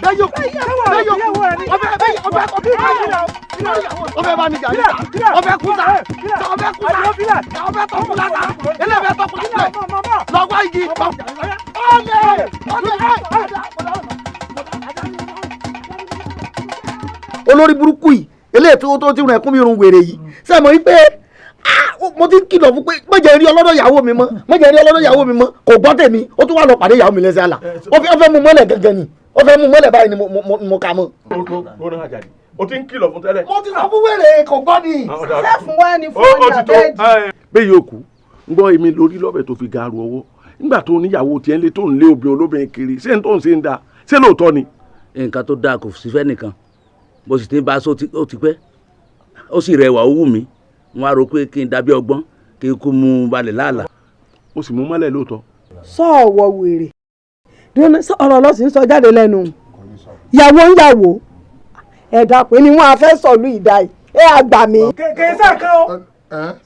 Bẹ́ẹ̀ yóò kú. Bẹ́ẹ̀ yóò kú. Ọbẹ̀ ọbẹ̀ bá mi jà níta. Ọbẹ̀ kú sa. Ọbẹ̀ kú sa. Ọbẹ̀ tó kú lásà. Ẹlẹ́bẹ̀ tó kú lásà. Lọ́wọ́ igi. Ọlẹ̀ ọlẹ̀. Olórí burúkú yìí eléyìí tó ti rún ẹkún mi rún wèrè yìí sẹ́mi wípé mo ti ń kìlọ̀ fún pé má jẹ́ rí ọlọ́dọ̀ ìyàwó mi mọ́, má jẹ́ rí ọlọ́dọ̀ ìyàwó mi mọ́, kò gbọ́ tèmi, ó tún wà lọ pàdé ìyàwó mi lẹ́sẹ̀ àlà, ó fẹ́ mú mọ́lẹ̀ gẹ́gẹ́ ni, ó fẹ́ mú mọ́lẹ̀ báyìí ni mo kà mọ́. O ti ń kìlọ̀ fún tẹ́lẹ̀. Mo ti sọ fún wèrè kò gbọ́ ni. Sẹ́fún wa ni fún ọjà bẹ́ẹ̀dì. Bẹ́ẹ̀ yóò kú ń gbọ́ èmi lórí lọ́bẹ̀ tó fi gaaru ọwọ́ nígbà tó níyàwó tiẹ̀ ń lé tó ń lé obìnrin olóbìnrin kiri, ṣé n tó ń ṣe ń da ṣé lóòótọ́ ni. Nǹkan tó dáa kò sí fẹ́ nìkan, mo sì ti ń bá aṣọ ó ti pẹ́, ó sì rẹwà, ó wù mí, mo wá rò pé kí n dàbí ọgbọ́n kí n kú mú un balẹ̀ láàlà. Ó sì mú mọ́lẹ̀ lóòótọ́. Sọ̀wọ́ wèrè ọ̀rọ̀ lọ sí ń sọ jáde lẹ́nu ìyàwó ń yàwó ẹ̀dá pé ni wọ́n á fẹ́ sọ̀lú ìdá yìí ẹ àgbà mi. Kèésà kan o,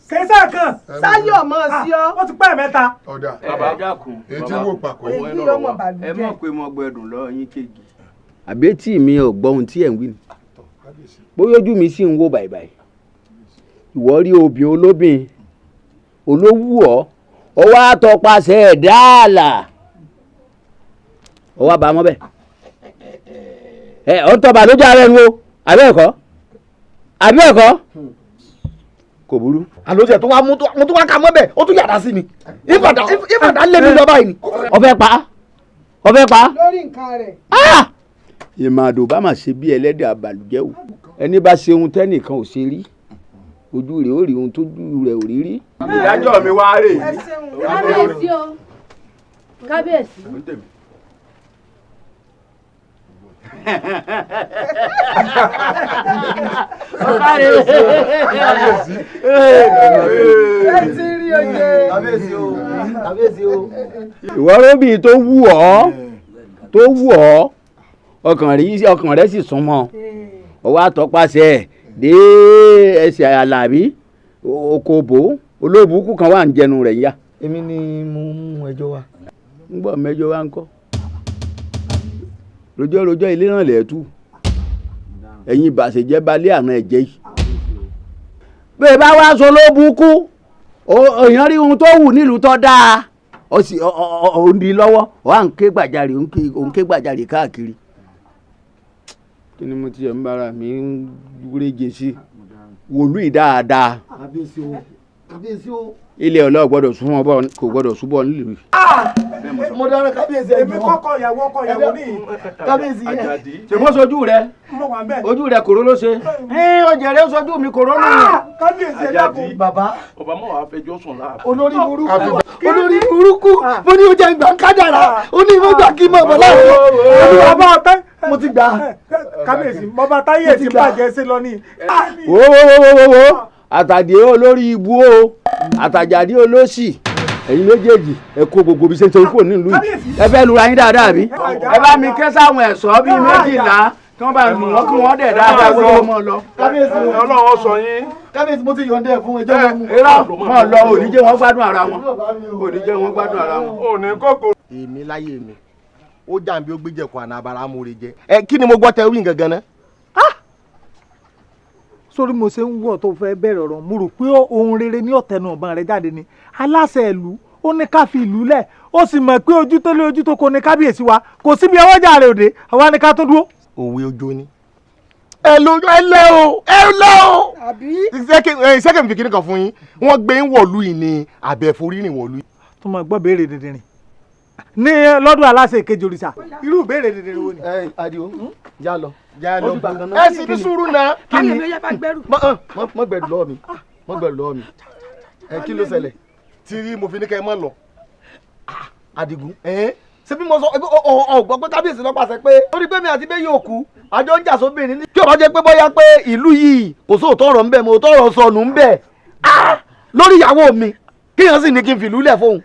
kèésà kan. Sáyọ̀ mọ̀ sí ọ. Ó ti pẹ́ mẹ́ta. Ọ̀dà bàbá dákun èyí wò pàkó. Èyí ọmọ bàlújẹ́. Ẹ mọ̀ pé mo gbẹdùn lọ yín kejì. Àbẹ́tì mi ò gbọ́ ohun tí ẹ̀ ń wí ni, bóyá ojú mi sì ń wò bàìbàì. Ìwọ rí obìnrin olóbìn olówù ọ, ọ wá tọpasẹ̀ ẹ̀ dáàlà, ọ wá bá a mọ́ bẹ́ẹ̀. Ẹ ọ̀ ń tọba lójú ara ẹnu o, àbí ẹ̀kọ́, àbí ẹ̀kọ́, kò burú. Àlójẹ tó wá mú tó wá ka mọ́ bẹ́ẹ̀, ó tún yàrá sí mi, ìfàdà lé mi lọ báyìí ni. Ọbẹ̀ pa, ọbẹ̀ pa. Lórí nǹkan rẹ̀. Ìmàdò bá mà ṣe bí ẹlẹ́dẹ̀ àbàlùjẹ́ o, ẹni bá ṣe ohun tẹ́nìkan ò ṣe rí, ojú rẹ̀ ó rí ohun tójú rẹ̀ ò rí rí. Ìdájọ́ mi wá rè é. Kábíyèsí o, kábíyèsí. Ẹ ti rí oye. Kábíyèsí o, kábíyèsí o. Ìwọ róbì tó wù ọ́, tó wù ọ́, ọkàn rẹ̀ sì súnmọ́, ọwọ́ àtọpasẹ̀ dé ẹsẹ̀ àlàbí okòbó olóòbùkún kan wà ń jẹnu rẹ̀ yá. Èmi ni mo mú ẹjọ́ wa. Ń gbọ́ mẹ́jọ wa ń kọ́. Rojọ́ rojọ́ ilé náà lẹ̀ tú. Ẹ̀yin ìbàṣẹ̀jẹ́ balẹ̀ àná ẹ̀jẹ̀ yìí. Bẹ́ẹ̀ bá wá sọ olóòbùkún, èèyàn rí ohun tó wù nílùú tó dáa, ó sì ó ń di lọ́wọ́, ó à ń ké gbàjarè, ó ń ké gbàjarè káàkiri. Kí ni mo ti ẹ̀ ń bára mi ń réje sí wòlú yìí dáadáa. Kábíyèsí o, kábíyèsí o. Ilé ọlọ́ọ̀ gbọ́dọ̀ súnmọ́ bọ́, kò gbọ́dọ̀ súbọ̀ nílùú yìí. Mo dára kábíyèsí ẹ jọ̀ọ́. Èmi kọ́kọ́ ìyàwó ọkọ ìyàwó ní. Kábíyèsí ẹ. Ṣé mo sojú rẹ? Mo wà bẹ́ẹ̀. Ojú rẹ kòró ló ṣe. Ọjà rẹ sojú mi kòró nù. Kábíyèsí ẹ dákun. Bàbá. Ọba mọ̀ wá fẹjọ́ sùn láàfin. Olórí burúkú, olórí burúkú, mo ní oúnjẹ ìgbà ń kádàrá, ó ní ìwé gbà kí n mọ̀ bọ̀ láàrin. Bàbá ọtẹ. Mo ti gbà. Kábíyèsí, bàbá táyé ti bàjẹ́ sí lọ ní. Wo wo wo wo wo, àtàdé olórí ibú o, àtàjàdé olóṣì, ẹ̀yin méjèèjì ẹ kó gbogbo bí ṣe ń ṣe kúrò nílùú yìí. Ẹ fẹ́ lura yín dáadáa bí? Ẹ bá mi ké sáwọn ẹ̀ṣọ́ bíi 12 kí wọ́n bá lù wọ́n kí wọ́n dẹ̀ dáadáa kó tó mọ́ lọ. Kábíyèsí Ọlọ́run sọ yín. Kábíyèsí mo ti yọ̀ǹda ẹ̀ fún ẹjọ́ wọn mú. Irọ́ mọ́ lọ, òní jẹ́ wọ́n gbádùn ara wọn. Òní jẹ́ wọ́n gbádùn ara wọn. Òní kókó. Èmi láyé mi, ó jàǹbí ó gbéjẹ̀kọ̀ àná abara amóore jẹ. Ẹ kí ni mo gbọ́ tẹ wí gangan náà? Sórí mo ṣe ń wọ̀ tó fẹ́ bẹ̀rẹ̀ ọ̀rọ̀, mo rò pé ohun rere ní ọ̀tẹ̀nu ọ̀bọ̀n rẹ̀ jáde ni. Aláṣẹ ìlú ó ní ká fi ìlú lẹ̀, ó sì mọ̀ pé ojú tó lé ojú tó kò ní kábíyèsí wa, kò síbi ọwọ́jà rẹ̀ òde, àwa ni ká tó dúró. Òwe ojo ni. Ẹ ló ẹ lẹ o, ẹ lẹ o. Àbí. Ṣé kí n fi kíní kan fún yín? Wọ́n gbé ń wọ̀lú yìí ni àbẹ̀forí rìn wọ̀lú yìí. Tó máa gbọ́ béèrè dìndìnrìn ní lọ́dún aláṣẹ ìkejì òrìṣà, irú béèrè dìndìnrìn wo ni. Ẹ Adio, já lọ. Já lọ. Ẹ sì ní sùúrù náà. Kí ni? Mọ gbẹ̀dù lọ́wọ́ mi, mọ gbẹ̀dù lọ́wọ́ mi. Ẹ kí ló ṣẹlẹ̀? Tí mo fi ní kẹ́ ẹ mọ̀ lọ. Àdìgún. Ṣé bí mo sọ ọgbọ́n pé kábíyèsí ló pàṣẹ pé ó rí pé mi àti bẹ́ẹ̀ yóò kú, àjọ ń jà sóbìnrin ní. Kí ó bá jẹ́ pé bóyá pé ìlú yìí kò sóòótọ́ ọ̀rọ̀ ń bẹ, mo tọrọ sọnù ń bẹ lórí ìyàwó mi, kíyàn sì ní kí n fìlú lẹ̀ fóun.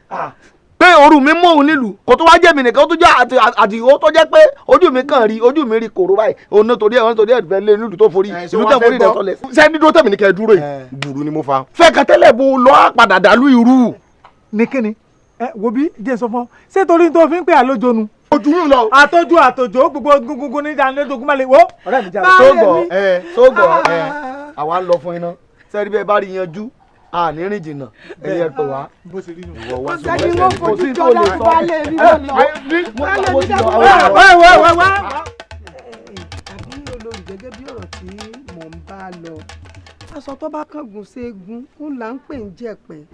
Pé òru mi mú òun nílùú, kò tó wá jẹ́ mi nìkan, ó tún jẹ́ Àdìó tó jẹ́ pé ojú mi kàn rí, ojú mi rí kòró báyìí, òun náà torí ẹ̀ wọ́n torí ẹ̀ fẹ́ lé nílùú tó forí, ìlú tó forí rẹ̀ sọlẹ̀. Ṣé ní dúró tẹ̀mí ní kẹ́ ẹ dúró yìí? Gbùrú ni mo fa. Fẹ́ kẹtẹ́lẹ̀ bo lọ́ padà dàlú irú. Ní kíni? Ẹ wo bí jẹ́ sọ fún ọ, ṣé torí tó fi ń pè àlójó nu. Kò ju yín lọ. Àtọ́jú àtòjò gbogbo gungun ní ìdánilógún má lè wo. Ọ̀rẹ́ mi jà lọ. Sógbọ̀ ẹ sógbọ̀ ẹ àwa ń lọ fún iná. Sẹ́rí bẹ́ẹ̀ bá rí yanjú àní rìn jìnnà ẹ̀yẹ pè wá. Ìwọ wá Kò sẹ́ni wọ́n fojú jọ dákun baálé mi lọ. Baálé mi dákun. Wá. Àbí olórí gẹ́gẹ́ bí ọ̀rọ̀ tí mò ń bá lọ. Aṣọ tó bá kángun sí eégún ń là ń pè ń jẹ̀pẹ̀.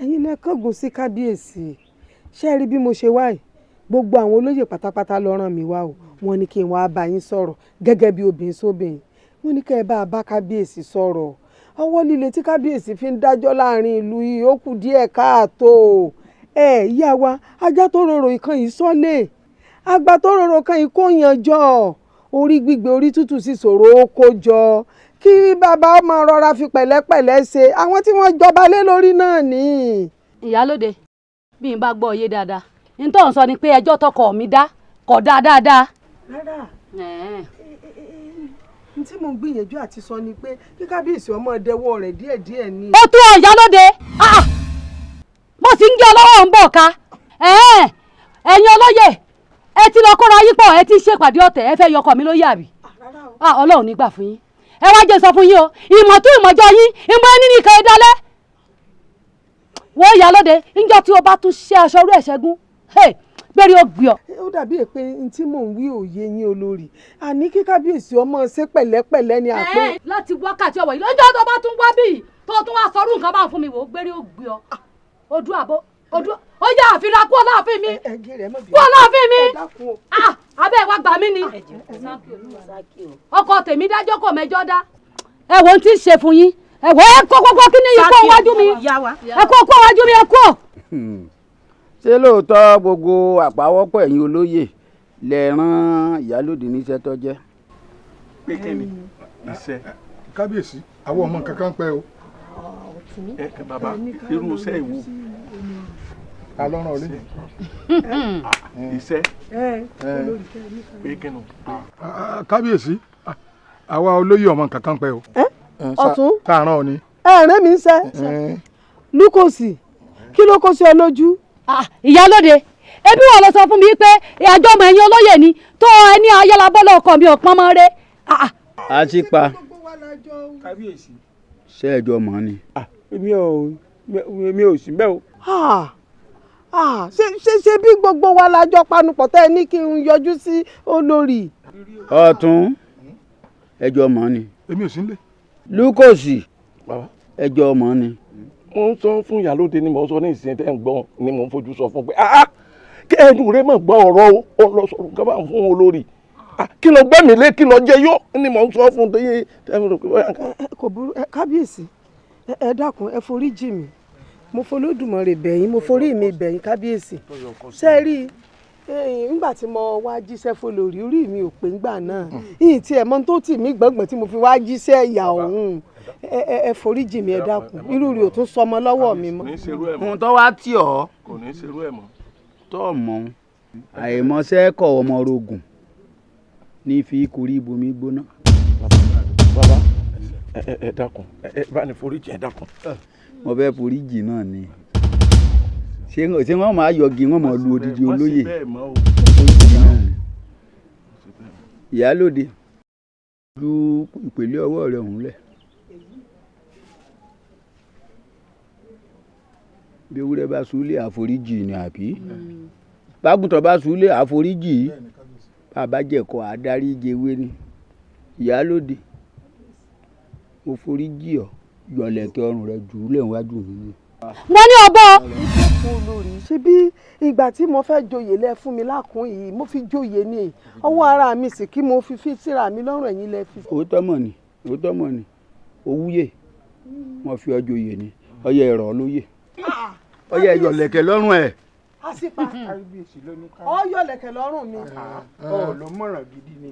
Ẹ̀yin lẹ kángun sí kábíyèsí. Ṣé ẹ rí bí mo ṣe wá yìí? Gbogbo àwọn olóyè pátápátá ló rán mi wá o. Wọ́n ní kí n wá bá yín sọ̀rọ̀ gẹ́gẹ́ bí obìnrin sóbìnrin. Wọ́n ní kẹ́ ẹ bá a bá kábíyèsí sọ̀rọ̀. Ọwọ́ líle tí kábíyèsí fi ń dájọ́ láàrin ìlú yìí ó kù díẹ̀ káàtó. Ẹ ìyá wa, ajá tó rorò ìkan yìí sọ́lé. Àgbà tó rorò kan yìí kò yànjọ́. Orí gbígbé orí tútù sì ṣòro ó kó jọ. Kí bàbá máa rọra fi pẹ̀lẹ́pẹ̀lẹ́ ṣe àwọn tí wọ́n jọba lé lórí náà ni. Ìyálóde, bí n bá gbọ́ yé dáadáa, n tó ń sọ ni pé ẹjọ́ tọkọ mi dá kò dá dáadáa. Rárá, n tí mò ń gbìyànjú àti sọ ni pé kí kábíyèsí ọmọ dẹwọ́ rẹ̀ díẹ̀díẹ̀ ni. Ó tó Ìyálóde, mo sì ń gé ọlọ́wọ́ ń bọ̀ ká. Ẹ̀yin olóyè, ẹ ti lọ kóra yín pọ̀, ẹ ti ṣèpàdé ọ̀tẹ̀, ẹ fẹ́ yọkọ mi lóyè àbí? Ọlọ́run ní gbà fún yín. Ẹ wá jẹ́ sọ fún yín o, ìmọ̀ tó ìmọ̀jọ yín, ìmọ̀ ẹni nìkan ẹ dálẹ́. Wo Ìyálóde, níjọ́ tí o bá tún ṣe aṣọ orú ẹ̀ṣẹ́gun, bẹ́ẹ̀ni ó gbìọ̀. Ó dàbí pé n tí mò ń wí òye yín olórí, àní kí kábíyèsí ọmọ ṣe pẹ̀lẹ́pẹ̀lẹ́ ni àpò. Láti wákàtí ọwọ́ yìí, lọ́jọ́ tó bá tún wá bí tó tún wá sọrú nǹkan bá fún mi wò ó gbérí ó gbìọ̀. Ojú àbọ̀ ojú ó yá àfihàn kú ọláàfin mi kú ọláàfin mi abẹ́ wa gbà mí ni ọkọ tèmi dájọ́ kò mẹ́jọ dá. Ẹ wo ohun tí ń ṣe fún yín, ẹ wo ẹ kó gbogbo kí ni ikú wájú mi, ẹ kó kó wájú mi, ẹ kó. Ṣé lóòótọ́ gbogbo àpawọ́pọ̀ ẹ̀yin olóyè lẹ rán Ìyálóde níṣẹ́ tó jẹ́? Pé kí ni iṣẹ́? Kábíyèsí, àwọn ọmọ kankan pẹ́ o. Bàbá, irú iṣẹ́ ìwo? Ta ló rán ọ léyìí? Iṣẹ́ pé kí ni? Kábíyèsí, àwa olóyè ọmọ kankan pẹ́ o. Ọ̀tún. Tá a rán ọ ni. Ẹ̀rẹ́ mi ń sẹ́. Lukosi, kí ló kó sí ọ lójú? Ìyálóde, ebi wọn lọ sọ fún mi pé àjọ ọmọ ẹ̀yin olóyè ni tó ẹni ayálabọ́lọ̀ ọkọ mi ò pọ́n mọ́ rẹ́. Àṣìpa. Kábíyèsí. Ṣé ẹjọ́ mọ̀ ni? Mi ò sí bẹ́ẹ̀ o. Ṣe bí gbogbo wa la jọ panupọ̀ tẹ́ ẹ ní kí n yọjú sí olórí. Ọ̀tún, ẹjọ́ mọ̀ ni. Èmi ò sí nílé. Lukosi, ẹjọ́ mọ̀ ni. Mo ń sọ fún Ìyálóde ni mo ń sọ ní ìsìn tẹ́ ń gbọ́ ni mo ń fojú sọ fún pé kí ẹnu rẹ mọ̀ gbọ́ ọ̀rọ̀ o, lọ sọ̀rọ̀ nǹkan bá ń fún olórí, kí lọ gbẹ́mìí lé, kí lọ jẹ yó ni mo ń sọ fún tẹ́yẹ tẹ́yẹ rò pé bóyá nǹkan. Kò burú kábíyèsí, ẹ dákun, ẹ forí jì mí, mo folódùmarè bẹ̀yìn, mo forí mi bẹ̀yìn kábíyèsí. Ṣé rí i nígbà tí mo wá jíṣẹ́ fọlórí, orí mi ò pé ńgbà náà, ìyìn tí ẹ̀ mọ́ tó tì mí gbọ̀ngbọ̀n tí mo fi wá jíṣẹ́ ìyà ọ̀hún. Ẹ forí jì mí, ẹ dákun, irú rẹ̀ ò tún sọmọ lọ́wọ́ mi mọ́. Ohun tó wá tì ọ́ kò ní í ṣerú ẹ̀ mọ́. Tó mọ̀ àìmọ̀ṣẹ́ kọ̀ ọmọ rogùn ní fi kúrí ibùmí gbóná. Bàbá, ẹ dákun, ẹ bá ní forí jì, ẹ dákun. Mo fẹ́ forí jì náà ni. Ṣé wọ́n máa yọgi, wọ́n máa lu odidi olóyè? Ìyálóde, ju ìpele ọwọ́ rẹ̀ ọ̀hún lẹ̀. Bí ewúrẹ́ bá súlé àforíjì ni àbí? Bágùntàn bá súlé àforíjì, bàbá jẹ̀kọ́ àdárí jẹwé ni. Ìyálóde, mo foríjì ọ́, yọ̀lẹ̀kẹ̀ ọrùn rẹ̀ jù ú lẹ̀ wájú mi ni. Wọ́n ní ọbọ̀. Olórí, ṣe bí ìgbà tí mo fẹ́ joyè lẹ fún mi lákùn yìí, mo fi joyè ni, ọwọ́ ara mi sì kí mo fi fi síra mi lọ́rùn, ẹ̀yìn lẹ fi. Òótọ́ mọ̀ ni, òótọ́ mọ̀ ni, òwúyè wọ́n fi ọ joyè ni, ọyẹ ẹ̀rọ lóyè, ọyẹ ẹ̀yọ̀lẹ̀kẹ̀ lọ́rùn ẹ̀. Àṣìpa, ọyọ̀lẹ̀kẹ̀ lọ́rùn mi. Ọ ló mọ̀ràn gidi ni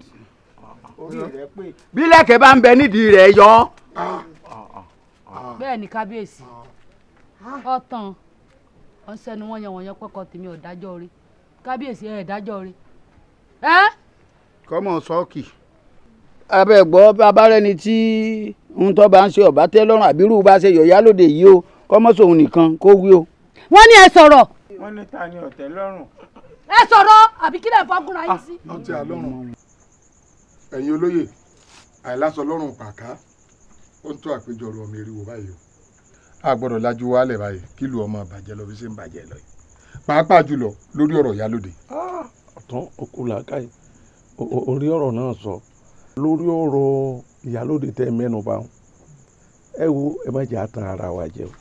orí rẹ pé. Bí lẹ̀kẹ̀ bá ń bẹ nídìí rẹ̀ yọ. Bẹ́ẹ̀ ni kábíyèsí, ọ̀tàn ọ̀sẹ̀nu wọ́n yan wọ̀nyẹn pẹ́kọ̀ tèmi ò dájọ́ rí kábíyèsí ẹ̀ dájọ́ rí. Kọ́mọ sọ́ọ̀kì. Abẹ́ gbọ́ bàbá rẹ ni tí ń tọ́ bá ń ṣe ọ̀bá tẹ́ lọ́rùn àbírú bá ṣe yọ̀yá lóde yìí o, kọ́mọ sòun nìkan kó wí o. Wọ́n ní ẹ sọ̀rọ̀. Wọ́n ní ta ni ọ̀tẹ̀ lọ́rùn. Ẹ sọ̀rọ̀ àbí kílẹ̀ fọ́gùnra yín sí. Ọtí àlọ́run ẹ̀yin olóyè àìlásọ lọ́rùn pàká ó ń tó àpéjọ ọ̀rọ̀ mi eriwo báyìí o. A gbọ́dọ̀ lajú wálẹ̀ báyìí kí ìlú ọmọ bàjẹ́ lọ bí ṣe ń bàjẹ́ lọ yìí, pàápàá jùlọ lórí ọ̀rọ̀ ìyálóde. Ọ̀tán okùn làákàyè orí ọ̀rọ̀ náà sọ lórí ọ̀rọ̀ ìyálóde tẹ́ mẹ́nu bá wọn. Ẹ wo ẹ má jẹ́ àtàn ara wa jẹ o.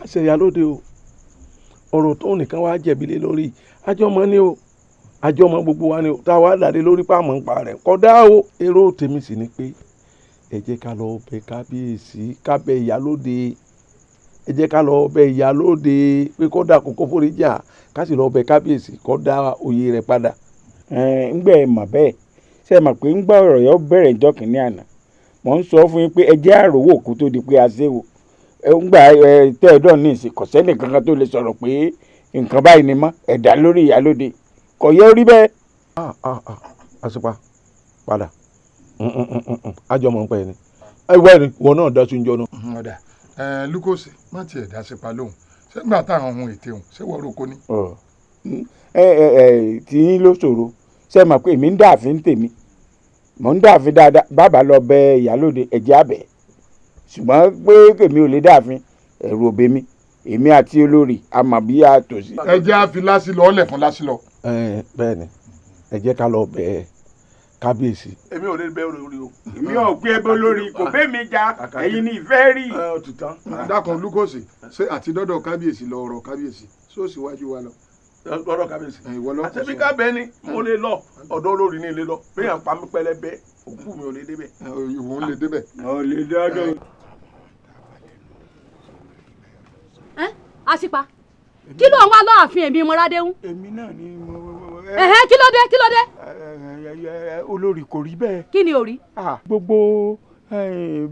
A ṣe ìyálóde o, ọ̀rọ̀ tó nìkan wá jẹ̀bi lé lórí àjọmọ́ ni o, àjọmọ́ gbogbo wa ni o, tá a wá dàdé lórí pàmò ń pa rẹ̀ kódà o. Èrò tèmi sì ni pé ẹ jẹ́ ká lọ bẹ̀ kábíyèsí, ká bẹ̀ ìyálóde, ẹ jẹ́ ká lọ bẹ̀ ìyálóde pé kó dà kókó foríjà, ká sì lọ bẹ̀ kábíyèsí kó dá oyè rẹ̀ padà. Ńgbẹ́ ẹ mọ̀ bẹ́ẹ̀ ṣe mọ̀ pé ńgbà ọ̀rọ̀ yóò bẹ̀rẹ̀ ìjọ kìíní àná mò ń sọ fún yín pé ẹ jẹ́ àròwò kó tó di pé a ṣe o. Ńgbà tẹ́ ẹ dọ̀ ní ìsìn kò sẹ́nì kankan tó lè sọ̀rọ̀ pé nǹkan báyìí ni mọ́ ẹ̀dá lórí ìyálóde kò yẹ orí bẹ́ẹ̀. Àṣìpa padà àjọmọ̀ ń pẹ́ ni ẹ wá ni wọn náà dá sí ń jọ náà. Ọ̀dà Lukosi má tiẹ̀ dá sípa lóhùn ṣé nígbà táwọn ohun ète hùn ṣé wọ́n roko ni. Ẹ tí yín ló ṣòro ṣe mọ̀ pé èmi ń dààfin tèmi, mò ń dààfin dáadáa, bàbá lọ bẹ ìyálóde ẹ̀jẹ̀ àbẹ̀, ṣùgbọ́n pé èmi ò lè dààfin ẹ̀rù òbí mi, èmi àti olórí a mọ̀ bí a tò sí. Ẹ jẹ́ àfi lásìlọ ọ̀lẹ̀ fún lásìlọ. Bẹ́ẹ̀ ni ẹ jẹ́ ká lọ bẹ̀ kábíyèsí. Èmi ò lè bẹ olórí o. Èmi ò gbé bó lórí kò bẹ́ mi jà, ẹ̀yin ni ìfẹ́ rí. Dákun Lukosi ṣé àti dọ́dọ̀ kábíyèsí lọ ọ̀rọ̀ kábíyèsí sóòsì wájú wa lọ. Lọ́dọ̀ kábíyèsí àtẹ̀bí kábẹ́ ni mo lè lọ ọ̀dọ̀ olórí ní ilé lọ bẹ́ẹ̀ yàn pa mí pẹlẹbẹ òkú mi ò lè débẹ̀. Ìwọ ń lè débẹ̀. Ò lè dọ́dọ̀. Àṣìpa kí ló ń wá lọ́àfin èmi Mọ́rádéhùn. Èmi náà ni mo. Kí ló dé kí ló dé. Olórí kò rí bẹ́ẹ̀. Kí ni ò rí. Gbogbo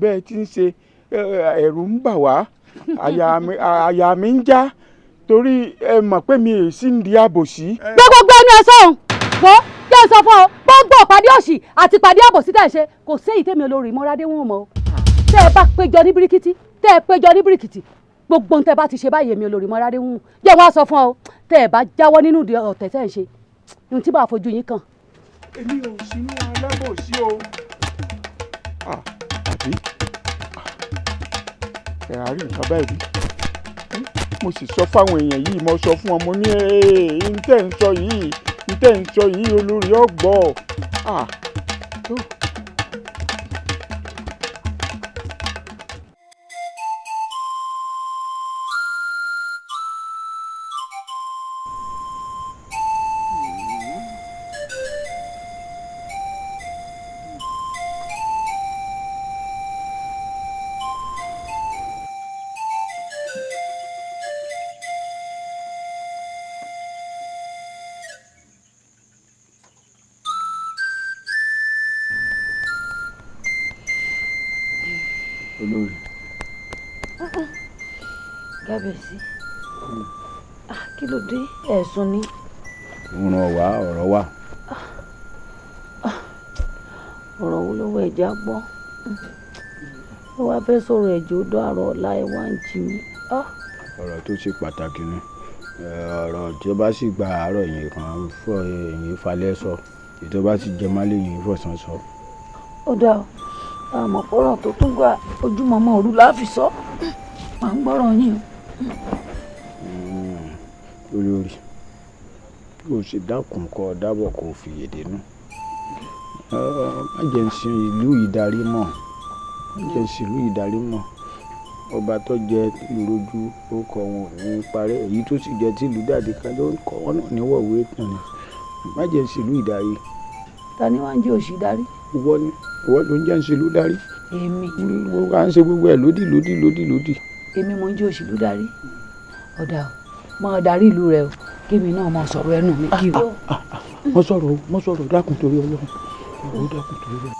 bẹ́ẹ̀ tí ń ṣe ẹ̀rù ń bà wá, àyà mi ń já torí ẹ mọ̀ pé mi ò sí ń di àbòsí. Gbogbo ẹnu ẹ sọ̀hún wo jẹ́ sọ fún ọ gbogbo ìpàdé òṣì àti ìpàdé àbòsí tẹ̀ ṣe kò sí èyí tèmi olórí Mọ́rádéhùn mọ́ o. Tẹ́ ẹ bá péjọ ní bíríkìtì, tẹ́ ẹ péjọ ní bíríkìtì, gbogbo ohun tẹ́ bá ti ṣe báyìí èmi olórí Mọ́rádéhùn jẹ́ wọ́n á sọ fún ọ tẹ́ ẹ bá jáwọ́ nínú ọ̀tẹ̀ tẹ́ ẹ ṣe ohun tí bá fojú yín kàn. Èmi ò sínú alábòsí o. Àbí ẹ á rí nǹkan báyìí rí, mo sì sọ fáwọn èèyàn yìí, mo sọ fún wọn, mo ní n tẹ́ ń sọ yìí, n tẹ́ ń sọ yìí olórí ọgbọ́. Olórí. Kábíyèsí, kí ló dé? Ẹ̀sùn ni. Ọ̀rọ̀ wà, ọ̀rọ̀ wà. Ọ̀rọ̀ wo ló wọ ẹ̀já gbọ́? Ó wá fẹ́ sọ̀rọ̀ ẹ̀jẹ̀ ó dọ̀ àrọ̀ ọ̀la ẹ̀ wá ń jí mi. Ọ̀rọ̀ tó ṣe pàtàkì ni. Ọ̀rọ̀ tí ó bá sì gba àárọ̀ yìí kan fọ èyí falẹ̀ sọ, èyí tó bá sì jẹ málẹ̀ yìí fọ̀sán sọ. Ó dáa o, àmọ́ fọ́rọ̀ tó tún gba ojúmọmọ òru láàfin sọ, à ń gbọ́rọ̀ yín o. Olórí, o sì dákun kọ dábọ̀ kó fi èdè nù. Má jẹ́ ń sin ìlú ìdarí mọ́, má jẹ́ ń sin ìlú ìdarí mọ́. Ọba tó jẹ ìrojú orúkọ wọn ò ní parẹ́, èyí tó sì jẹ tí ìlú dàdí kan ló ń kọ́ wọn náà níwọ̀wé tán ni. Má jẹ́ ń sin ìlú ìdarí. Ta ni wọ́n ń jẹ́ òṣì darí? Ìwọ ni, ìwọ ló ń jẹ́ ń sin ìlú darí. Èmi. Wọ́n á ń ṣe gbogbo ẹ̀ lódì lódì lódì lódì. Èmi mo ń jẹ́ òṣèlú darí. Ọ̀dà o, máa darí ìlú rẹ o, kémi náà máa sọ̀rọ̀ ẹnu mi kí o. Mo sọ̀rọ̀, mo sọ̀rọ̀, dákun torí Ọlọ́run, ó dákun torí Ọlọ́run.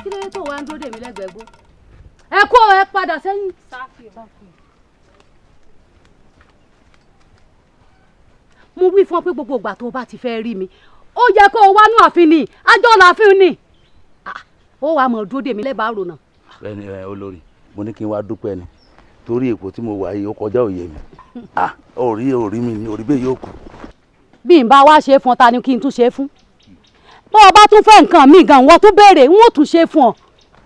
Kí ló dé tó wá ń dúró dè mí lẹ́gbẹ̀ẹ́ gbó? Ẹ kó ẹ padà sẹ́yìn. Mo wí fún ọ pé gbogbo ìgbà tó o bá ti fẹ́ rí mi, ó yẹ kó o wá nú ààfin ni, àjọ làáfin ni. Ó wàá mọ̀ dúró dè mí lẹ́bàá rò náà. Bẹ́ẹ̀ni ẹ olórí, mo ní kí n wá dúpẹ́ ni torí ipò tí mo wà yìí ó kọjá òye mi. Orí orí mi ni orí bẹ́ẹ̀ yóò kù. Bí n bá wá ṣe é fún ọ, ta ni kí n tún ṣe é fún? Bó o bá tún fẹ́ nǹkan mi gan, wọ́n tún béèrè, n ó tún ṣe é fún ọ.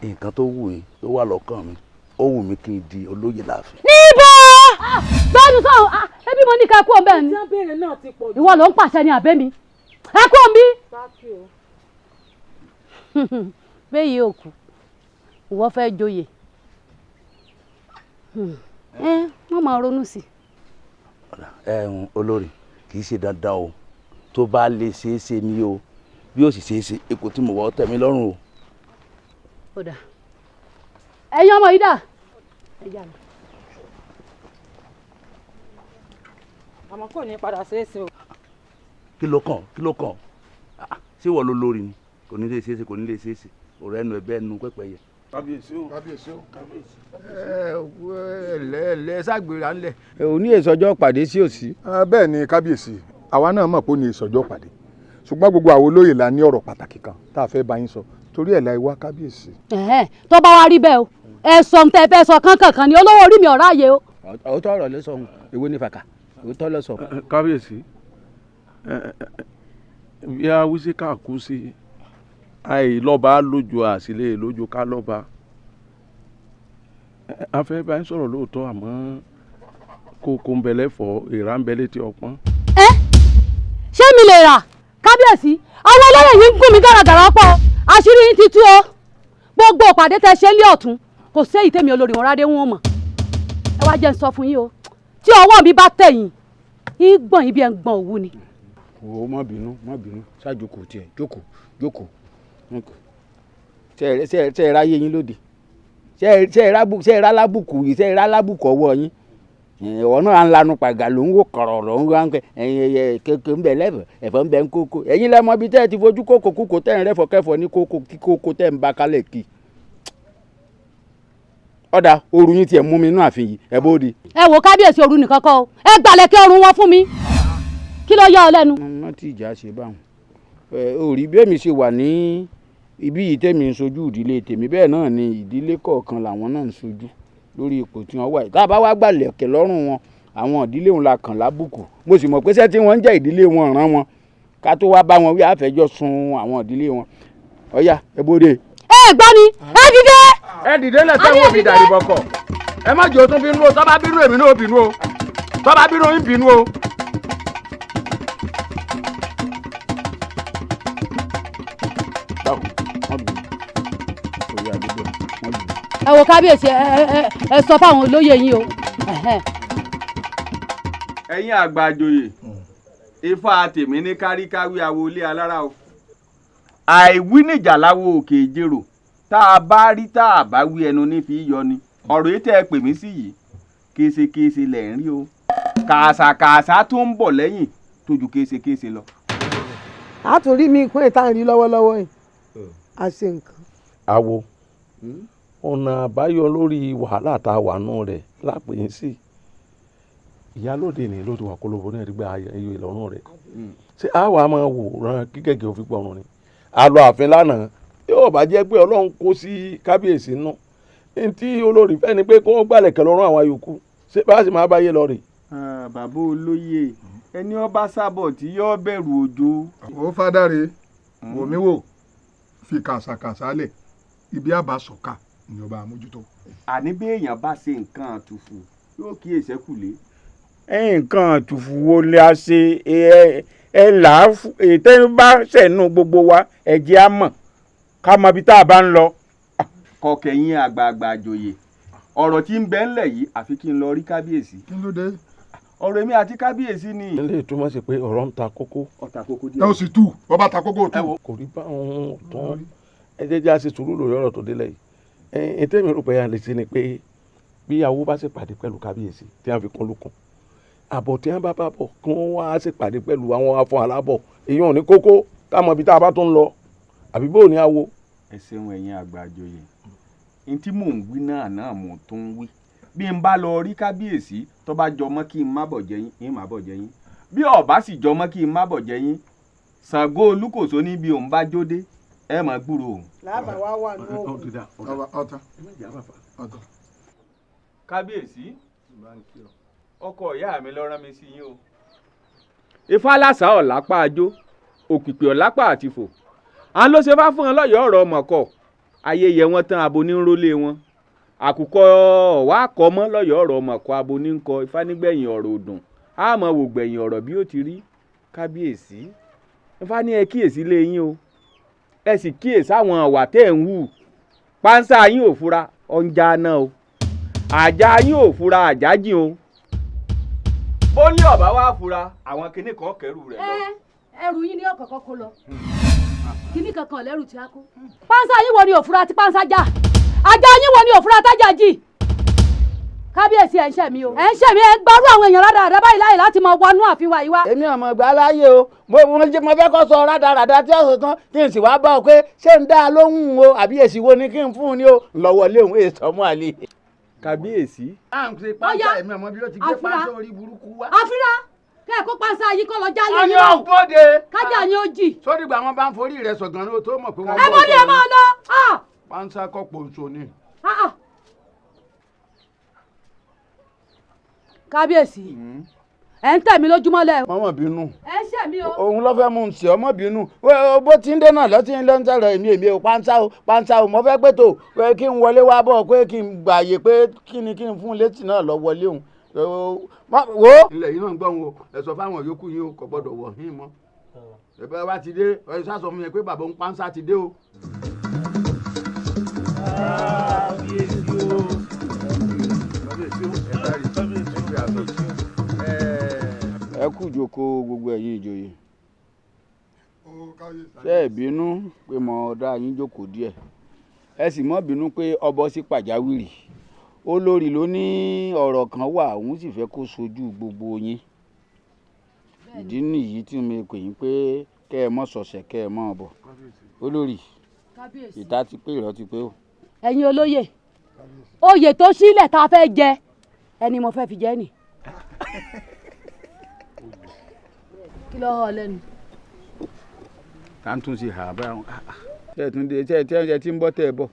Nǹkan tó wù mí tó wà lọ́kàn mi, ó wù mí kí n di olóyè láàfin. Níbo? Bẹ́ẹ̀ni sọ, ẹbí mo ní ká kú ọ̀nbẹ ni. Ìwọ ló ń pàṣẹ ni àbẹ́ mi. Ẹ kú òǹbí. Bẹ́ẹ̀ yìí ò kú, ìwọ fẹ́ joyè. Wọ́n máa ronú sí i. Olórí, kì í ṣe dandan o, tó bá lè ṣeé ṣe ni o, bí ó sì ṣeé ṣe ipò tí mo wọ́ tẹ́ mi lọ́rùn o. Ó dà, ẹ̀yin ọmọ yìí dà. Àmọ́ kò ní padà ṣeé ṣe o. Kí ló kàn, kí ló kàn? Ṣé ìwọ ló lórí ni? Kò ní lè ṣeé ṣe, kò ní lè ṣeé ṣe, ọ̀rọ̀ ẹnu ẹ bẹ́ẹ̀ nu pẹ́pẹ́yẹ. Kábíyèsí o, kábíyèsí o, kábíyèsí. Ẹ ẹ lẹ ságbéra ńlẹ. Òní ìsọjọ́ pàdé sí òsì. Bẹ́ẹ̀ ni kábíyèsí, àwa náà mọ̀ pé ó ní ìsọjọ́ pàdé, ṣùgbọ́n gbogbo àwọn olóyè la ní ọ̀rọ̀ pàtàkì kan tá a fẹ́ bá yín sọ, torí ẹ̀ la ìwá kábíyèsí. Tó bá wá rí bẹ́ẹ̀ o, ẹ sọ ohun tẹ́ ẹ fẹ́ sọ kánkànkan ni, olówó orí mi ọ̀rá yẹ o. Òótọ́ ọ̀rọ̀ ló sọ ohun, èwo ni fàkà, òótọ́ ló sọ. Kábíyèsí, bí a wí sí ká kú sí, àìlọ́ba lójú àsìlè lójú ká lọ́ba. A fẹ́ bá yín sọ̀rọ̀ lóòótọ́, àmọ́ kókó ń bẹ lẹ́fọ̀ọ́, èèrà ń bẹ létí ọpọ́n. Ẹ ṣé mi lè rà kábíyèsí? Àwọn olóyè yìí ń gún mi gàràgàrà pọ̀, àṣírí yín ti tú o. Gbogbo ìpàdé tẹ ṣe ní ọ̀tún, kò séyìí tèmi olórí wọn rádé wọn mọ̀. Ẹ wá jẹ́ ń sọ fún yín o, tí ọwọ́ mi bá tẹ̀ yín, yín gbọ̀n yín bí ẹ ń gbọ̀n òwú ni. O má bínú, má bínú, ṣáà jókòó tiẹ̀, jókòó, jókòó. Ṣé ẹ ráyé yín lóde? Ṣé ẹ rálábùkù yìí? Ṣé ẹ rálábùkù ọwọ́ yín? Ìwọ náà ń lanu pàgà ló ń wò kọ̀rọ̀ ló ń wá ń kẹ ẹ̀yìn kékeré ń bẹ lẹ́fọ̀, ẹ̀fọ́ ń bẹ ń kókó. Ẹ̀yin lẹ mọ ibi tẹ́ ẹ ti fojú kókó kúkó tẹ́ ń rẹ́fọ̀ kẹ́fọ̀ ní kókó kí kókó tẹ́ ń ba kálẹ̀ kí. Ọ̀dà ooru yín tiẹ̀ mú mi inú ààfin yìí, ẹ bóde. Ẹ wo kábíyèsí, ooru nìkan kọ́ o, ẹ gbalẹ̀ kí ọrùn wọn fún mi, kí ló yá ọ lẹ́nu. Má tí ìjà ṣe báwọn. Ò rí bí èmi ṣe wà ní ibi yìí tèmi ń sojú ìdílé tèmi, bẹ́ẹ̀ náà ni ìdílé kọ̀ọ̀kan làwọn náà ń sojú lórí ipò tí wọ́n wà yìí. Tá a bá wá gbàlẹ̀kẹ̀ lọ́rùn wọn, àwọn ìdílé òun la kàn lábùkù. Mo sì mọ̀ pé sẹ́ tí wọ́n ń jẹ́ ìdílé wọn ràn wọn, ká tó wá bá wọn wí àfẹjọ́ sun àwọn ìdílé wọn. Ọ̀yá ẹ bóde. Ẹ gbọ́ ni, ẹ dìde. Ẹ dìde lẹ́sẹ̀ wò mí dàrí bọ̀kọ̀. Ẹ má jẹ́ o tún bínú o, tọ́ bá bínú èmi náà bínú o, tọ́ bá bínú ń bínú o. Ẹ wo kábíyèsí, ẹ sọ fáwọn olóyè yín o. Ẹ̀yin àgbà àjòyè, ifá tèmi ní káríkáwí awo ilé alára o. Àìwí níjà láwo òkè ìjérò, tá a bá rí tá a bá wí ẹnu ní fi yọ ni. Ọ̀rọ̀ yìí tẹ́ ẹ pè mí sí yìí, késekése lẹ̀ ń rí o, kàṣàkàṣà tó ń bọ̀ lẹ́yìn tó ju késekése lọ. A tún rí mi kún ìta ń rí lọ́wọ́lọ́wọ́ yìí, a ṣe nǹkan. Awo, ọ̀nà àbáyọ lórí wàhálà tá a wà nù rẹ̀ lápè sí ìyálòde ní ló ti wà kólóbó náà rí gba ayé ìlọ́rùn rẹ̀. Ṣé a wà máa wòran kí gẹ́gẹ́ òfin pọ̀run ni? A lọ ààfin lánàá, yóò bá jẹ́ pé Ọlọ́run kó sí kábíyèsí nù. Ní tí olórí fẹ́ ni pé kó gbàlẹ̀kẹ̀ lọ́rùn àwọn yòókù, ṣé bá a sì máa báyé lọ rè. Bàbá olóyè, ẹni ọba sábọ̀ tí yóò bẹ̀rù òjò. Ó fádàre wò mí wò, fi kàṣàkàṣà lẹ̀, ibi àbá sọ̀ka ni ọba àmójútó. Àní bí èèyàn bá ṣe nǹkan àtùfù yóò kí èsẹ́kùlé. Nǹkan àtùfù wo ni a ṣe? Ẹ là á ètò bá ṣẹ̀nu gbogbo wa, ẹ jẹ́ á mọ̀ ká mọ ibi tá a bá ń lọ. Kọkẹyìn àgbààgbà àjòyè, ọ̀rọ̀ tí ń bẹ ńlẹ̀ yìí àfi kí n lọ rí kábíyèsí. Kí ló dé? Ọ̀rọ̀ èmi àti kábíyèsí ni. Ilé ìtumọ̀ sí pé ọ̀rọ̀ ń ta kókó. Ọ̀ta kókó díẹ̀. Ẹ ó sì tú, ọba ta kókó tú. Kò rí báwọn ọ̀tún, ẹ jẹ́ jẹ́ a ṣe sùúrù lórí ọ̀rọ̀ tó délẹ̀ yìí. Ẹ tẹ́mi rò pé a lè ṣe ni pé bí ìyàwó bá ṣe pàdé pẹ̀lú kábíyèsí tí wọ́n fi kún lukùn, àbọ̀ tí wọ́n bá bá bọ̀ kí wọ́n wá ṣe pàdé pẹ̀lú àwọn afọ alábọ̀, èyí ò ní kókó ká mọ ibi tá a bá tún lọ, àbí bóò ní awo. Ẹ ṣeun ẹ̀yin àgbà àjòyè, n tí mò ń wí náà mò ń tún wí. Bí n bá lọ rí kábíyèsí tó bá jọ mọ́ kí n má bọ̀ jẹ yín, n má bọ̀ jẹ yín. Bí ó bá sì jọ mọ́ kí n má bọ̀ jẹ yín, Ṣàngó Olúkòso ní bí òun bá jóde ẹ máa gbúrò òun. Lábàá wá wà ní òkú. Kábíyèsí, ọkọ ìyá mi ló rán mi sí yín o. Ifá làṣà ọ̀lápá ajó, òkìkí ọ̀lápá àtìfò. À ń ló ṣe fá fún wọn lọ́yọ̀ọ́ ọ̀rọ̀ ọmọkọ̀. Ayẹyẹ wọn tán abo ní ń rólé wọn. Àkùkọ ọ̀wá kọ mọ́ lọ́yọ̀ọ́ ọ̀rọ̀ ọmọkọ̀ abo ní ń kọ. Ifá nígbẹ̀yìn ọ̀rọ̀ òdùn. A mọ̀ wò gbẹ̀yìn ọ̀rọ̀ bí ó ti rí. Kábíyèsí, Ifá ní ẹ kíyèsí lé yín o. Ẹ sì kíyèsí àwọn àwà tẹ́ ẹ̀ ń hù. Pánsá yín ò fura, ọ̀njà náà o. Àjà yín ò fura, àjà jìn o. Bó ní ọ̀bá wá fura, àwọn kinní kan kẹrù rẹ̀ lọ. Ẹrù yín ní ọ̀kọ̀ọ̀kan kó lọ. Kinní kankan lẹ́rù tí a kó. Pánsá yín wo ni òfura tí pánsá já? Àjà yín wo ni òfura tájà jì? Kábíyèsí, ẹ̀ ń ṣẹ̀ mí o. Ẹ̀ ń ṣẹ̀ mí, ẹ̀ ń gbárù àwọn èèyàn rádaràda báyìí láyè láti máa wọnú ààfin wa yìí wá. Èmi ọmọ ìgbà láyé o, mo fẹ́ kọ́ sọ rádaràda tí ọ̀sán tán kí n sì wá bá ọ pé ṣé ń dá a lóhùn o àbí èsì wo ni kí n fún un ní o lọ́wọ́ léhùn èso ọmọ àlè. Kábíyèsí. À ń ṣe pánsá, èmi ọmọ bí ó ti gbé pánsá orí burúkú wá. Àfírà kẹ́ ẹ̀ kó pánsá yìí kọ́ lọ jálè yín. Ọyọ́ ògbóde. Kájà yín ó jì. Sórí ìgbà wọn bá ń forí rẹ sọ̀gàn ló tó mọ̀ pé wọ́n. Ẹ bọ́ ni ẹ máa lọ. Pánsá kọ́ pòǹso ni. Kábíyèsí, ẹ ń tẹ̀ mí lójúmọ́ lẹ̀. Mọ́mọ́ bínú. Ẹ ń ṣẹ̀ mí o. Òun ló fẹ́ mú un sí ọmọ bínú. Bó ti ń dé náà lọ́tí ń lọ ń sọ̀rọ̀ èmi ò pánsá o pánsá o. Mo fẹ́ pé tó kí n wọlé wá bọ̀ pé kí n gbààyè pé kí ni kí n fún létí náà lọ wọlé òun. Wo. Ilẹ̀ yìí náà ń gbọ́ wọn o, ẹ sọ fáwọn yòókù yín o, kò gbọ́dọ̀ wọ̀ hín mọ́. Ẹ bá wa ti dé, ẹ sá sọ fún mi pé bàbá òun pánsá ti dé o. Ẹ kú jókòó gbogbo ẹ̀yin ìjòyè. Ṣé ẹ bínú pé mo dá yín jókòó díẹ̀? Ẹ sì mọ́ bínú pé ọbọ̀ sí pàjáwìrì. Olórí ló ní ọ̀rọ̀ kan wà, òun sì fẹ́ kó sojú gbogbo yín. Ìdí nìyí tí mo pè yín pé kẹ́ ẹ mọ́ sọ̀sẹ̀ kẹ́ ẹ mọ́ bọ̀. Olórí, ìta ti pé, ìrọ̀ ti pé o. Ẹ̀yin olóyè, oyè tó sílẹ̀ tá a fẹ́ jẹ ẹni mo fẹ́ fi jẹ ni. Kí ló hàn lẹ́nu? Tá ń tún ṣe hà báwọn. Ṣé ẹ tún dé, ṣé ẹ ti ń bọ́ tẹ́ ẹ bọ̀?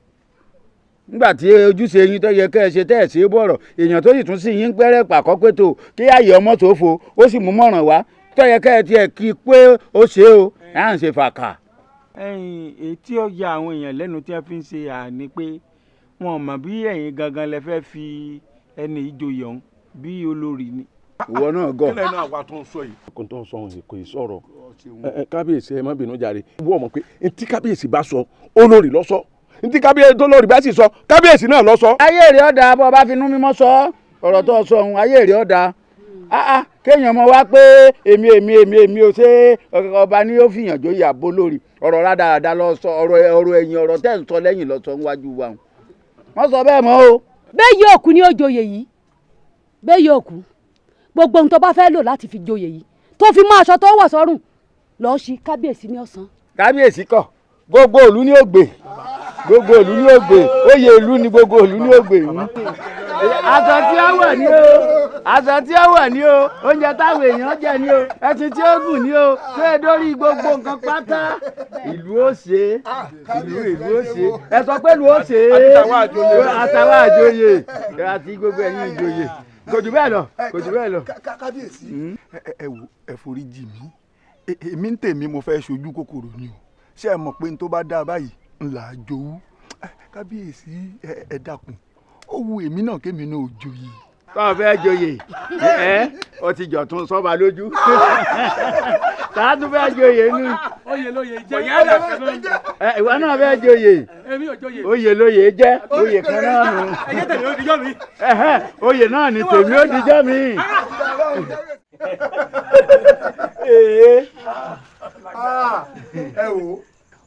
Nígbà tí ojúṣe yín tó yẹ kẹ́ ẹ ṣe tẹ́ ẹ ṣe bọ̀rọ̀, èèyàn tó sì tún sí yín pẹ́rẹ́ pàkọ́ pé tó kí ààyè ọmọ tó fo, ó sì mú mọ̀ràn wá tó yẹ kẹ́ ẹ tiẹ̀ kí pé ó ṣe o, à ń ṣe fàkà. Ẹ̀yin ètí ó ya àwọn èèyàn lẹ́nu tí wọ́n fi ń ṣe àní pé wọn mọ̀ bí ẹ̀yin gangan lẹ fẹ́ fi ẹni ìjòyè ọ̀hún bí olórí ni. Ìwọ náà gọ̀. Kílẹ̀ náà wà tó ń sọ yìí. Kò tó ń sọ òun kò ì sọ̀rọ̀. Kábíyèsí, ẹ má bínú jàre. Wọ́n mọ̀ pé ntí kábíyèsí bá sọ, olórí ló sọ. Ntí kábíyèsí tó lórí bá sì sọ, kábíyèsí náà ló sọ. Ayé rẹ̀ ọ̀dà bọ́ bá finú mímọ́ sọ ọ̀rọ̀ tó sọ òun, ayé rẹ̀ ọ̀dà. Kéèyàn mọ wá pé èmi èmi èmi èmi ò ṣe ọba ni ó fìyàn jóyè àbó lórí. Ọ̀rọ̀ rádaràda lọ sọ, ọ̀rọ̀ ẹ̀yìn ọ̀rọ̀ tẹ́ ń sọ lẹ́yìn lọ sọ níwájú wa. Wọ́n sọ bẹ́ẹ̀ mọ́ o. Bẹ́ẹ̀ yóò kú ní ó joyè yìí. Bẹ́ẹ̀ yóò kú. Gbogbo ohun tó bá fẹ́ lò láti fi joyè yìí tó fi mọ́ aṣọ tó wọ̀ sọ́rùn lọ́ọ́ ṣí kábíyèsí ní ọ̀sán. Kábíyèsí kọ́, gbogbo ìlú ní ó gbé, gbogbo ìlú ní ó gbé, oyè ìlú ni gbogbo ìlú ní ó gbé. Aṣọ tí ó wọ̀ ní o, aṣọ tí ó wọ̀ ní o, oúnjẹ táwọn èèyàn jẹ ní o, ẹṣin tí ó gùn ní o, tó yẹ dórí gbogbo nǹkan pátá. Ìlú ó ṣe, ìlú ó ṣe, ẹ sọ pé ìlú ó ṣe, àtàwọn àjòyè àti gbogbo ẹ̀yin ìjòyè. Kò jù bẹ́ẹ̀ lọ, kò jù bẹ́ẹ̀ lọ. Kábíyèsí, ẹ wò, ẹ forí jì mí. Èmi ń tèmi mo fẹ́ ṣojú kòkòrò ni o. Ṣé ẹ mọ̀ pé n tó bá dáa báyìí ń là á jowú? Kábíyèsí, ẹ dákun, ó wu èmi náà kémi náà ò joyè. Tó o fẹ́ joyè, ẹ o ti jọ̀tún sọ́ba lójú. Tá a tún fẹ́ joyè nù. Oyè lóye jẹ́. Ìwọ náà fẹ́ joyè. Èmi ò joyè. Oyè lóye jẹ́, oyè kan náà nù. Ẹyẹ tèmi ó dijọ́ mi. Oyè náà ni tèmi ó dijọ́ mi. Ẹ wo,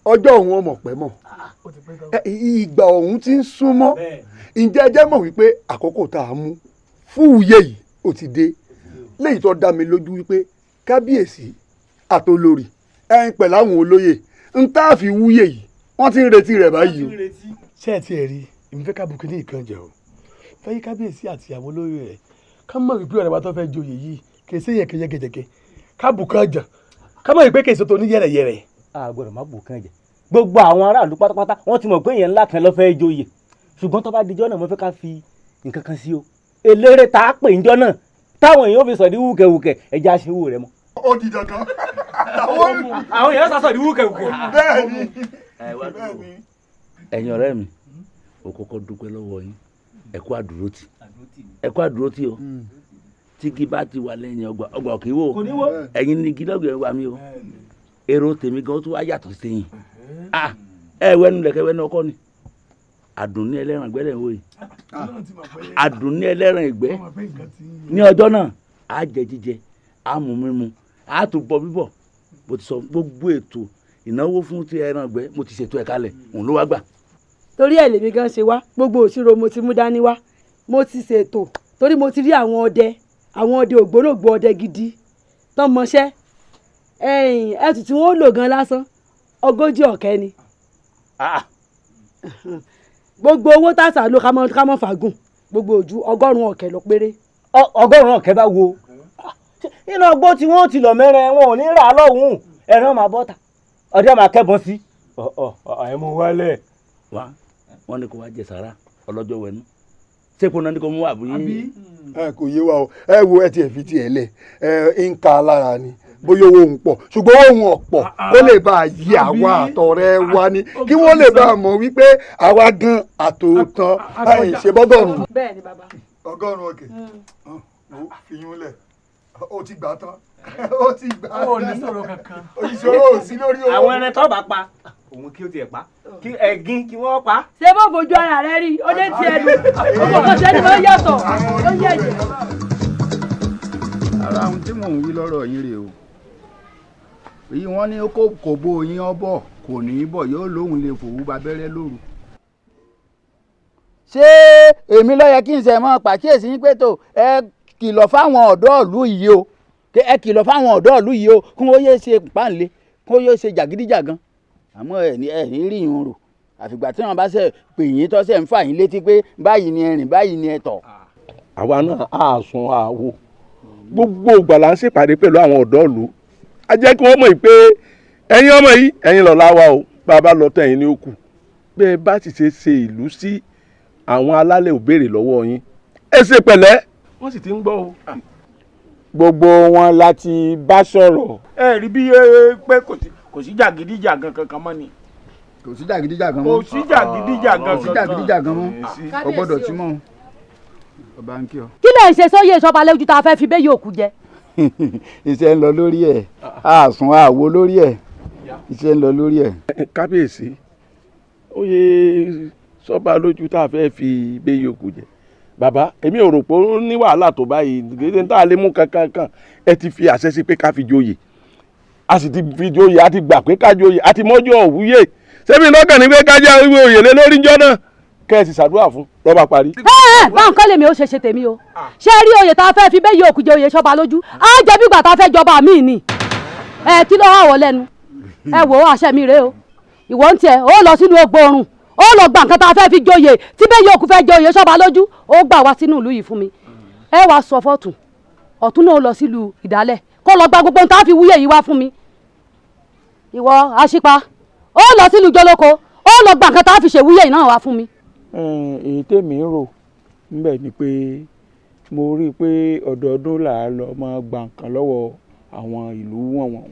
ọjọ́ òun ọmọ pẹ́ mọ̀, ìgbà òun ti ń súnmọ́. Ǹjẹ́ ẹ jẹ́ mọ̀ wípé àkókò tá a mú fún òye yìí ó ti dé. Léyìí tó dá mi lójú wípé kábíyèsí àtolórí ẹ̀yin pẹ̀lú àwọn olóyè ń tá a fi wúyè yìí Wọ́n ti ń retí rẹ̀ báyìí o. Ṣé ẹ ti ẹ̀ rí èmi fẹ́ kábùkù ní ìkan jẹ o, fẹ́ yí kábíyèsí àti ìyàwó lórí rẹ̀ ká mọ̀ wípé ọ̀rẹ́ wa tó fẹ́ joyè yìí kì í ṣe yẹ̀kẹ̀yẹ̀kẹ̀jẹ̀kẹ̀ kábùkù ọjà ká mọ̀ wípé kì í ṣe tó ní yẹ̀rẹ̀yẹ̀rẹ̀. A gbọ́dọ̀ má bùkún jẹ, gbogbo àwọn aráàlú pátápátá wọ́n ti mọ̀ pé èèyàn ńlá kan ló fẹ́ joyè, ṣùgbọ́n tó bá dijọ́ náà mo fẹ́ ká fi nǹkan kan sí o, eléré tá a pè ńjọ́ náà táwọn èèyàn fi sọ̀dí wúkẹ̀wúkẹ̀ ẹja aṣèwò rẹ mọ́. Ó di dandan. Àwọn èèyàn sá sọ̀dí wúkẹ̀wúkẹ̀. Bẹ́ẹ̀ni. Ẹ̀yin ọ̀rẹ́ mi, o kọ́kọ́ dúpẹ́ lọ́wọ́ yín, ẹ kú àdúrótì, ẹ kú àdúrótì o. Tígi bá ti wà lẹ́yìn ọgbà ọgbà kì í wò, ẹ̀yin ní igi lọ́gbẹ̀ẹ́ wa mi o. Èrò tèmi gan tó wá yàtọ̀ sí yín. Ẹ wẹ́nu lẹ̀kẹ́ wẹ́nu ọkọ ni. Àdùnní ẹlẹ́ran ìgbẹ́ lẹ̀ ń wò yìí. Àdùnní ẹlẹ́ran ìgbẹ́ ní ọjọ́ náà á jẹ jíjẹ, á mú mímu, á tún bọ bíbọ̀. Mo ti sọ gbogbo ètò ìnáwó fún ti ẹran ìgbẹ́, mo ti ṣètò ẹ̀ kalẹ̀, òun ló wá gbà. Torí ẹ̀ lèmi gan ṣe wá, gbogbo òṣìrò mo ti mú dání wá, mo ti ṣètò torí mo ti rí àwọn ọdẹ, àwọn ọdẹ ògbólógbò ọdẹ gidi tán mọṣẹ́. Ẹ̀yìn ẹ̀tù tí wọ́n lò gan lásán 40 ọ̀kẹ́ ni. Gbogbo owó tàṣà ló ká mọ́ fàágùn, gbogbo ojú 100 ọ̀kẹ́ lọ péré. 100 ọ̀kẹ́ bá wo inú ọgbó tí wọ́n ti lọ mẹ́rin wọn ò ní rà á lọ́hùn-ún, ẹran máa bọ́ta ọdẹ máa kẹ́bọn sí ẹ mú wálẹ̀. Wá wọn ní kó wá jẹ sàrà ọlọ́jọ́ wẹnu sépò náà ní kó mú wà bóyá. Ẹ kò yé wa o, ẹ wo ẹ tiẹ̀ fi tiẹ̀ lẹ̀, ẹ ń ka lára ni bóyá owó òun pọ̀, ṣùgbọ́n òun ọ̀pọ̀ kó lè bá a yí àwa àtọ̀rẹ́ wa ni kí wọ́n lè bá a mọ̀ wípé àwa gan àtòótán àìṣe bọ́gọ́rùn. Bẹ́ẹ̀ni bàbá. 100 ọ̀kẹ́ fi yún lẹ̀, ó ti gbà tán, ó ti gbà tán. Ó ní sọ̀rọ̀ kankan. Ìṣòro ò sí lórí owó. Àwọn ẹran tó bá pa òun kí ó tiẹ̀ pa kí ẹ̀gín kí wọ́n pa. Ṣé bó fojú ara rẹ rí ó dé tiẹ̀ lù owó kan ṣe ni mo yàtọ̀ ó yẹ̀yẹ̀. Ara ohun tí mò ń wí lọ́rọ̀ yín rèé o, èyí wọ́n ní kò bó yín ọbọ̀ kò ní í bọ̀ yóò lóhùn lè fòwú babẹ́rẹ́ lóru. Ṣé èmi ló yẹ kí n ṣe mọ́ pàkíyèsí yín pé tó ẹ kìlọ̀ fáwọn ọ̀dọ́ ìlú yìí o, ẹ kìlọ̀ fáwọn ọ̀dọ́ ìlú yìí o, kí wọ́n yéé ṣe páǹlé, kí wọ́n yéé ṣe jàgídíjàgan, àmọ́ ẹ ní rí yín rò àfìgbà tí wọ́n bá ṣe pè yín tọ́sẹ̀ ń fà yín létí pé báyìí ni ẹ rìn, báyìí ni ẹ tọ̀. Àwa náà á sun àwo gbogbo ìgbà là ń ṣèpàdé pẹ̀lú àwọn ọ̀dọ́ ìlú, a jẹ́ kí wọ́n mọ̀ pé ẹ̀yin ọmọ yìí ẹ̀yin lọ́la wa o, bá a bá lọ tán ẹ̀yin ní ó kù, bẹ́ẹ̀ bá sì ṣe ṣe ìlú sí àwọn alálẹ̀ ò béèrè lọ́wọ́ yín, ẹ ṣe pẹ̀lẹ́. Wọ́n sì ti ń gbọ́ o. Gbogbo wọn láti bá sọ̀rọ̀. Ẹ rí bí pé kò sí jàgídíjàgan kankan mọ́ ni. Kò sí jàgídíjàgan mọ́. Kò sí jàgídíjàgan kankan. Kò sí jàgídíjàgan mọ́, o gbọ́dọ̀ tí mọ́ ọba ń kí ọ. Kí lè ṣe sóyè ìṣọba lójú tá a fẹ́ fi bẹ́ẹ̀ yóò kú jẹ. Iṣẹ́ ń lọ lórí ẹ̀, àsùn àwo lórí ẹ̀, iṣẹ́ ń lọ lórí ẹ̀. Kábíyèsí, oyè sọba lójú tá a fẹ́ fi bẹ́ẹ̀ yóò kú jẹ, bàbá èmi ò rò pé ó ní wàhálà tó báyìí, kì í tá a lè mú kankan kan, ẹ ti fi àṣẹ sí pé ká fi joyè, a sì ti fi joyè, a ti gbà pé ká joyè, a ti mọ́jọ́ òwúyè, ṣébi lọ́kàn ní pé ká jẹ́ oyè lé lórí ńjọ́ náà, kẹ́ ẹ sì ṣàdúrà fún lọ́ba parí. Ẹ bá nǹkan lèmi ó ṣe ṣe tèmi o, ṣé rí oyè tá a fẹ́ fi bẹ́ẹ̀ yóò kú jẹ oyè sọba lójú, á jẹ́ bí ìgbà tá a fẹ́ jọba míì ni, ẹ kí ló wà wọ lẹ́nu, ẹ wò ó àṣẹ mi rèé o, ìwọ ń tiẹ̀ ó lọ sínú ogbó oorun, ó lọ gba nǹkan tá a fẹ́ fi joyè tí bẹ́ẹ̀ yóò kú fẹ́ joyè sọba lójú, ó gbà wá sínú ìlú yìí fún mi, ẹ wàá sọ fọ́tún ọ̀tún náà lọ sílùú ìdálẹ̀ kó lọ gba gbogbo ohun tá a fi wúyè yìí wá fún mi, ìwọ aṣípa ó lọ sílùú jọlọkọ ó lọ gba nǹkan tá a fi ṣèwúyè yìí náà wá fún mi. Èyí tèmi ń rò ńbẹ̀ ni pé mo rí i pé ọdọọdún là á lọ máa gba nǹkan lọ́wọ́ àwọn ìlú wọ̀nwọ̀n,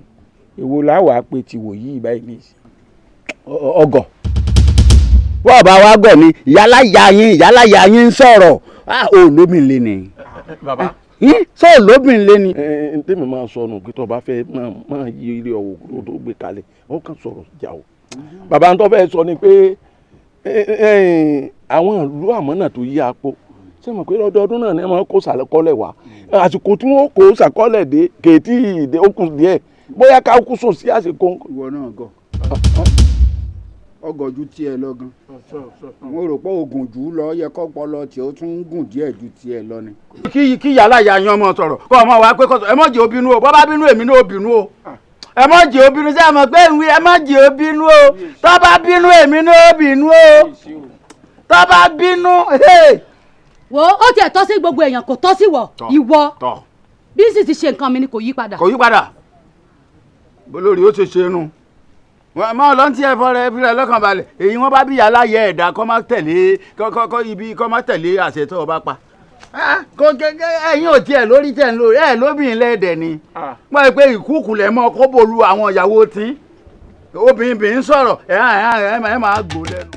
èwo làwàá pé tiwò yìí báyìí nìyí. Ọgọ wọ́n bá wa gọ̀ ni ìyáláyà yín ń sọ̀rọ̀ olómìn lé ni. Bàbá sọ olómìn lé ni. Ẹ tèmi máa sọ nù pé tó bá fẹ́ máa yí ilé ọ̀wọ̀ tó gbé kalẹ̀ ó kàn sọ̀rọ̀ jà o. Bàbá ń tọ́ fẹ́ sọ ni pé àwọn ìlú àmọ́ náà tó yí apò ṣé mọ̀ pé lọ́dọọdún náà ni wọ́n kó sàkọ́lẹ̀ wá, àsìkò tí wọ́n kó sàkọ́lẹ̀ dé kèétí ìdè ó kù díẹ̀ bóyá ká kú sùn sí àsìkò. Ìwọ náà gọ̀ ọgọ̀ ju tiẹ̀ lọ gan, mo rò pé oògùn jù ú lọ yẹ kọ́ pọlọ tí ó tún ń gùn díẹ̀ ju tiẹ̀ lọ ni. Kí yàrá ìyá yan ọmọ sọ̀rọ̀ kọ́ ọmọ wa pé kọ́ ẹ mọ̀ jẹ́ obìnrin o, bọ́ bá bínú èmi náà obìnrin o, Ẹ má jẹ́ ó bínú sí àmọ́ pé ìwé ẹ má jẹ́ ó bínú o. Tó bá bínú èmi ní ó bínú o. Tó bá bínú. Wo ó tiẹ̀ tọ́ sí gbogbo èèyàn kò tọ́ sí wọ ìwọ. Bí sì ti ṣe nǹkan mi ni kò yí padà. Kò yí padà. Bolórí ó ṣe ṣe nu. Mọ lọ tí ẹ fọrẹ fi rẹ lọ́kàn balẹ̀. Èyí wọ́n bá bí aláyẹ ẹ̀dá kọ́ má tẹ̀lé kọ́ ibi kọ́ má tẹ̀lé àṣẹ tó o bá pa. Ẹ̀yin ò tiẹ̀ lórí tẹ̀ ń lórí ẹ̀ lóbìnrin lẹ́ẹ̀dẹ̀ ni. Wọ́n rí pé ìkúùkù lẹ̀ mọ́ kó bolú àwọn ìyàwó tí. Obìnrin bìí ń sọ̀rọ̀ ẹ̀ máa gbó lẹ́nu.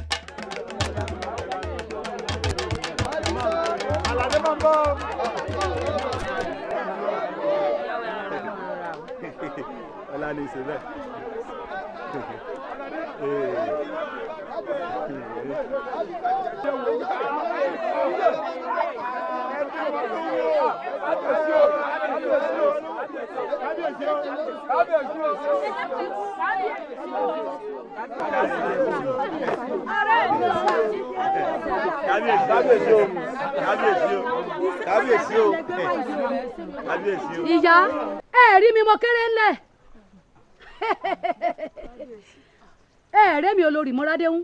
Ọlá ní ìṣe bẹ́ẹ̀. Ìyá ẹ rí mi mo kéré ńlẹ̀. Ẹ rẹ́ mi olórí Mọ́rádéhùn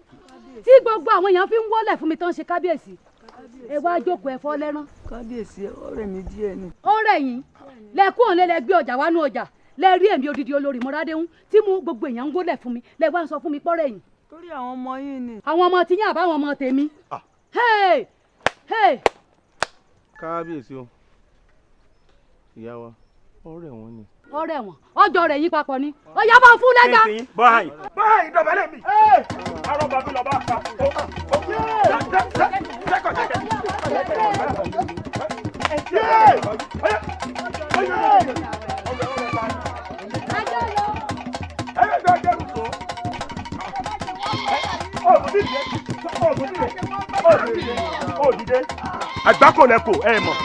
tí gbogbo àwọn èèyàn fi ń wọ́lẹ̀ fún mi tán ṣe kábíyèsí. Ẹ wá jókòó ẹ fọ́ lẹ́rán. Kábíyèsí ọ̀rẹ́ mi díẹ̀ ni. Ọ̀rẹ́ yín lẹ kú òun lẹ gbé ọjà wánú ọjà lẹ rí èmi odidi olórí Mọ́rádéhùn tí mú gbogbo èèyàn ń wọ́lẹ̀ fún mi lẹ wá ń sọ fún mi pọ́rẹ́ yín. Torí àwọn ọmọ yín ni. Àwọn ọmọ tiyín àbáwọn ọmọ tèmi. Kábíyèsí o, ìyá wa, ọ̀rẹ́ wọn ni. Ọ̀rẹ́ wọn ọjọ́ rẹ̀ yín papọ̀ ni ọyá bá ń fún lẹ́gà. Báyìí báyìí dọ̀bálẹ̀ mi arọ bàbí lọ́ba pa. Àgbákò lẹ kò ẹ mọ̀.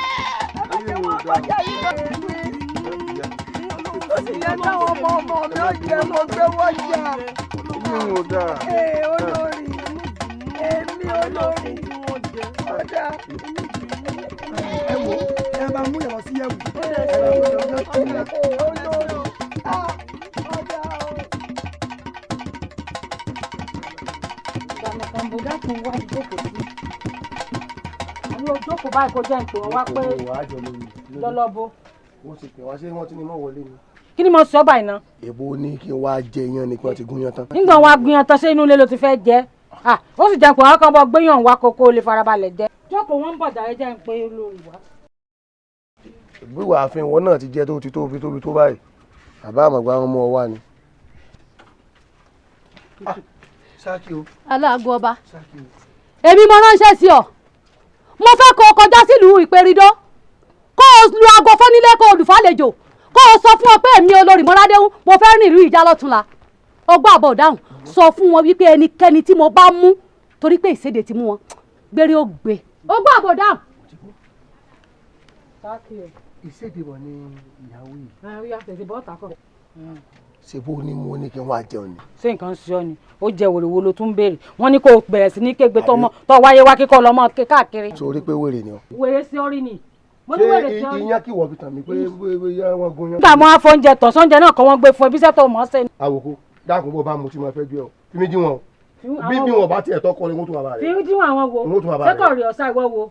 Ó sì yẹ káwọn ọmọ ọmọ mi ó jẹ mo gbé wọ́jà. Ee olórí, èmi olórí, ọ̀dà. Ẹ wo, ẹ bá mú yàrá sí yẹ̀wò. Olórí, ọ̀dà o. Kàmbó dákun wá ìjókòó sí. Àní ojókòó báyìí kó jẹ́ ìpè wọ́n wá pé lọ́lọ́bó. Wọ́n ti pè wá ṣé wọ́n ti ní mọ́ wọlé ni. Kí ni mo sọ báyìí ná. Èbó ní kí n wá jẹ iyán ni kí wọ́n ti gún yán tán. Nígbà wọn gún yán tán ṣé inú ilé ló ti fẹ́ jẹ? Ó sì jẹ́ pé àwọn kan bọ́ gbéyàn wá kókó lè farabalẹ̀ jẹ. Jókòó wọn ń bọ̀ jàre jẹ́ ń pé olórí wa. Ìgbéwà ààfin wọn náà ti jẹ́ tó ti tóbi tóbi tó báyìí. Bàbá àmọ̀gbà wọn mú ọ wá ni. Sákì o. Aláàgọ́ ọba. Èmi mo ránṣẹ́ sí ọ. Mo fẹ́ kó o kọjá sílùú Ìpèrídó. Kó o lu aago fọ́nílé kó o lùfàlejò. Kó o sọ fún ọ pé èmi olórí Mọ́rádéhùn mo fẹ́ rìn ìlú ìjà lọ́túnla. Ọgbọ́n àbọ̀ dáhùn sọ fún wọn wípé ẹnikẹ́ni tí mo bá mú torí pé ìséde ti mú wọn gbére ó gbé. Ọgbọ́n àbọ̀ dáhùn. Ìséde wọ̀ ni ìyàwó yìí. Ṣé Ṣé bó ní mo ní kí n wá jẹun ni. nǹkan ṣe ọ ni ó jẹ wèrè wo ló tún béèrè wọ́n ní kó o bẹ̀rẹ̀ sí ní kégbe tọmọ tó wáyé wá kíkọ́ lọ́mọ káàkiri. Torí pé wèrè ni ọ. Wèrè sí orí ni. Mo ní wèrè sí orí. Ṣé iyán kí wọ́n fi tàn mí pé wọ́n gún yán. Nígbà mo á fóúnjẹ tọ̀ sóúnjẹ náà kọ́ wọ́n gbé fún ẹbí sẹ́tọ̀ mọ́ ṣe. Àwòkọ́ dákun bó bá mu tí mo fẹ́ gbé ọ fi mí díwọ̀n o bí wọn bá tiẹ̀ tọkọ ni wọ́n tún bàbá rẹ̀. Fi díwọ̀n àwọn wo sẹ́kọ̀ rí ọ̀sá ìwọ wo.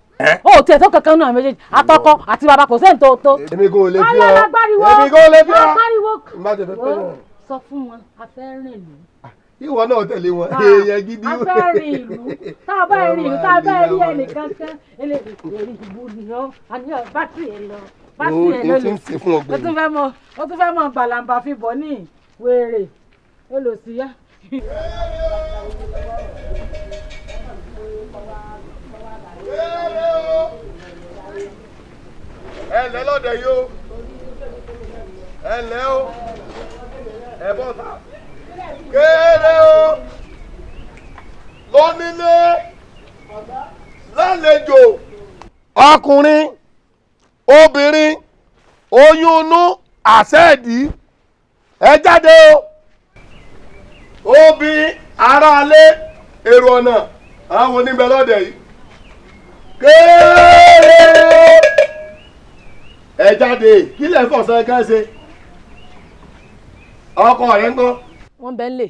O tiẹ̀ tó kankan náà méjèèjì àtọkọ àti bàbá kò sẹ́ni tó tó. Èmi kò lè fi ọ èmi kò lè fi ọ. Má tẹ̀ fẹ́ pẹ́ náà. Sọ fún wọn a fẹ́ rìn ìlú. Ìwọ náà tẹ̀lé wọn èèyàn gidi. A fẹ́ rìn ìlú tá a bá rìn ìlú tá a bá rí ẹnìkan kan eléyìí ìbú ni ó àní bátìrì ẹ lọ bátìrì ẹ lọ lè. O tún fẹ́ mọ gbàlàǹbà fi bọ̀ ní wèrè olùsíyá. Ẹ ǹlẹ́ lọ́dẹ yìí o, ẹ ǹlẹ́ o, ẹ bọ́ sá. Kéré o, lónílé, lálejò. Ọkùnrin, obìnrin, oyún inú, àṣẹ́ẹ̀dí, ẹ jáde o. Obìnrin, aráalé, èrò ọ̀nà, àwọn oníbẹ̀ lọ́dẹ yìí. Kéré ẹ jáde, kí lẹ fọ̀sán ká ṣe? Ọkọ rẹ ń gbọ́. Wọ́n bẹ́ ń lè.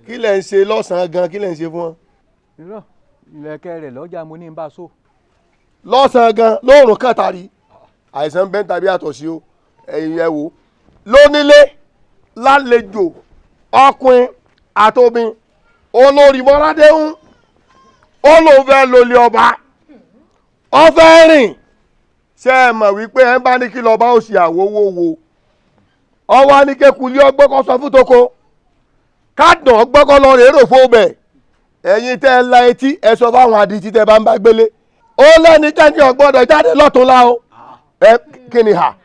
Kí lẹ̀ ń ṣe lọ́sàn-án gan, kí lẹ̀ ń ṣe fún wọn. Irọ́, ìlẹ̀kẹ̀ rẹ̀ lọ́jà mo ní n bá so. Lọ́sàn-án gan lóòrùn kan tàrí àìsàn bẹ́ẹ̀ tàbí àtọ̀sí o. Ẹ̀yin ẹ wò lónílé lálejò ọkùnrin àtobìn, olórí mọ́ládéhùn ó lóun fẹ́ lólè ọba, ó fẹ́ rìn. Ṣé ẹ mọ̀ wípé ẹ ń bá ní kí lọ́ba ó ṣe àwòwò wo, ọwọ́ ní kékulé ọgbọ́n kan sọ fún toko kádùn ọgbọ́n kan lọ rèé rò fún ọbẹ̀. Ẹ̀yin tẹ́ ẹ la etí ẹ sọ fáwọn adití tẹ́ bá ń bá gbélé, ó lẹ́ni tẹ́ni ọgbọ́dọ̀ jáde lọ́tún lá o. Ẹ kí ni hà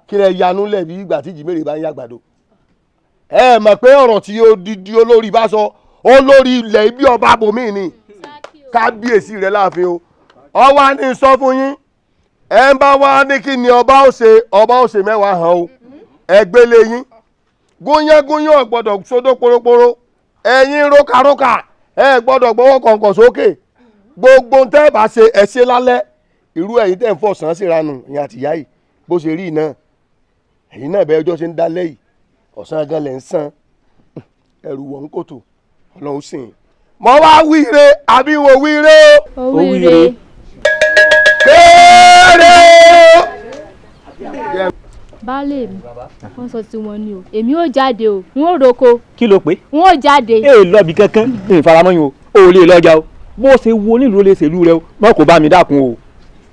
kí lẹ yanu lẹ̀ bí ìgbà tí jìmèrè bá ń yàgbàdo. Ẹ mọ̀ pé ọ̀rọ̀ tí odidi olórí bá sọ, olórí ilẹ̀ ibi ọba bòmí ni kábíyèsí rẹ̀ láàfin o. Ọwọ́ á ní sọ fún yín, ẹ ń bá wá ní kí ni ọba ó ṣe, ọba ó ṣe mẹ́wàá hàn o. Ẹ gbélé yín gúnyángúnyán ò gbọ́dọ̀ sódó poroporo, ẹ̀yin rókàrókà ẹ gbọ́dọ̀ gbọ́wọ́ kọ̀ǹkọ̀ sókè. Gbogbo tẹ́ ẹ bá ṣe ẹ ṣe lálẹ́. Irú ẹ̀yin tẹ́ ń fọ̀sán síranù ìyẹn àtìyá yìí bó ṣe rí náà, ẹ̀yin náà bẹ́ẹ̀ ọjọ́ ṣe ń dálẹ́ yìí, ọ̀sán gan lẹ̀ ń san ẹrù wọ̀n ń kòtò ọlọ́run sìn. Mo wá wíire àbí wo wíire o. Ó wíire. Kéré o. Baálé mi, wọ́n sọ tí wọ́n ní o, èmi ò jáde o, n ó roko. Kí ló pé? N ó jáde. Ẹ lọ bí kankan, n faramọ́ yín o, o lè lọ́jà o. Bó ṣe wo nílùú lè ṣèlú rẹ o, mọ́ kò bá mi dákun o.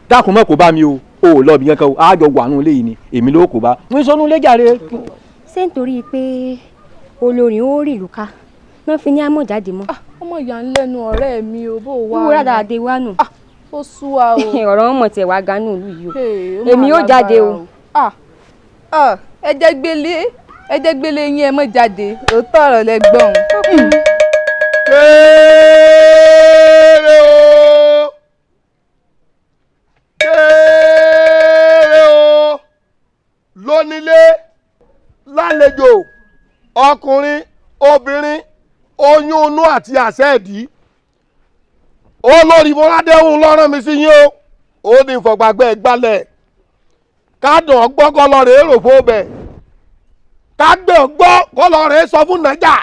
Dákun mọ́ kò bá mi o, o lọ bí kankan o, àjọ wà nù ilé yìí ni, èmi ló kò bá. N sọnù ilé jàre. Ṣé nítorí pé olórin ó rìlú ká náà fi ní àmọ̀ jáde mọ́? Ọmọ ìyá ń lẹ́nu ọ̀rẹ́ mi o, bó wà. Wúwo rádaràde wá nù. Ó sú wa o. Ọ̀rọ̀ wọn mọ̀ tiẹ̀ wá ganú ìlú yìí o. Èmi ó jáde o. Ẹ jẹ́ gbélé, ẹ jẹ́ gbélé yín, ẹ mọ́ jáde, òótọ́ ọ̀rọ̀ lẹ gbọ́n. Kéré o, kéré o, lónílé lálejò ọkùnrin obìnrin oyún inú àti àṣẹ ìdí, olórí mọ́ládéhùn lọ́rán mi sí yín o. Ó ní ìfọ̀gbàgbẹ́ gbalẹ̀ kádùn ọgbọ́n kọ́ lọ rèé rò fún ọbẹ̀, kágbẹ́ ọgbọ́n kọ́ lọ rèé sọ fún nàjà.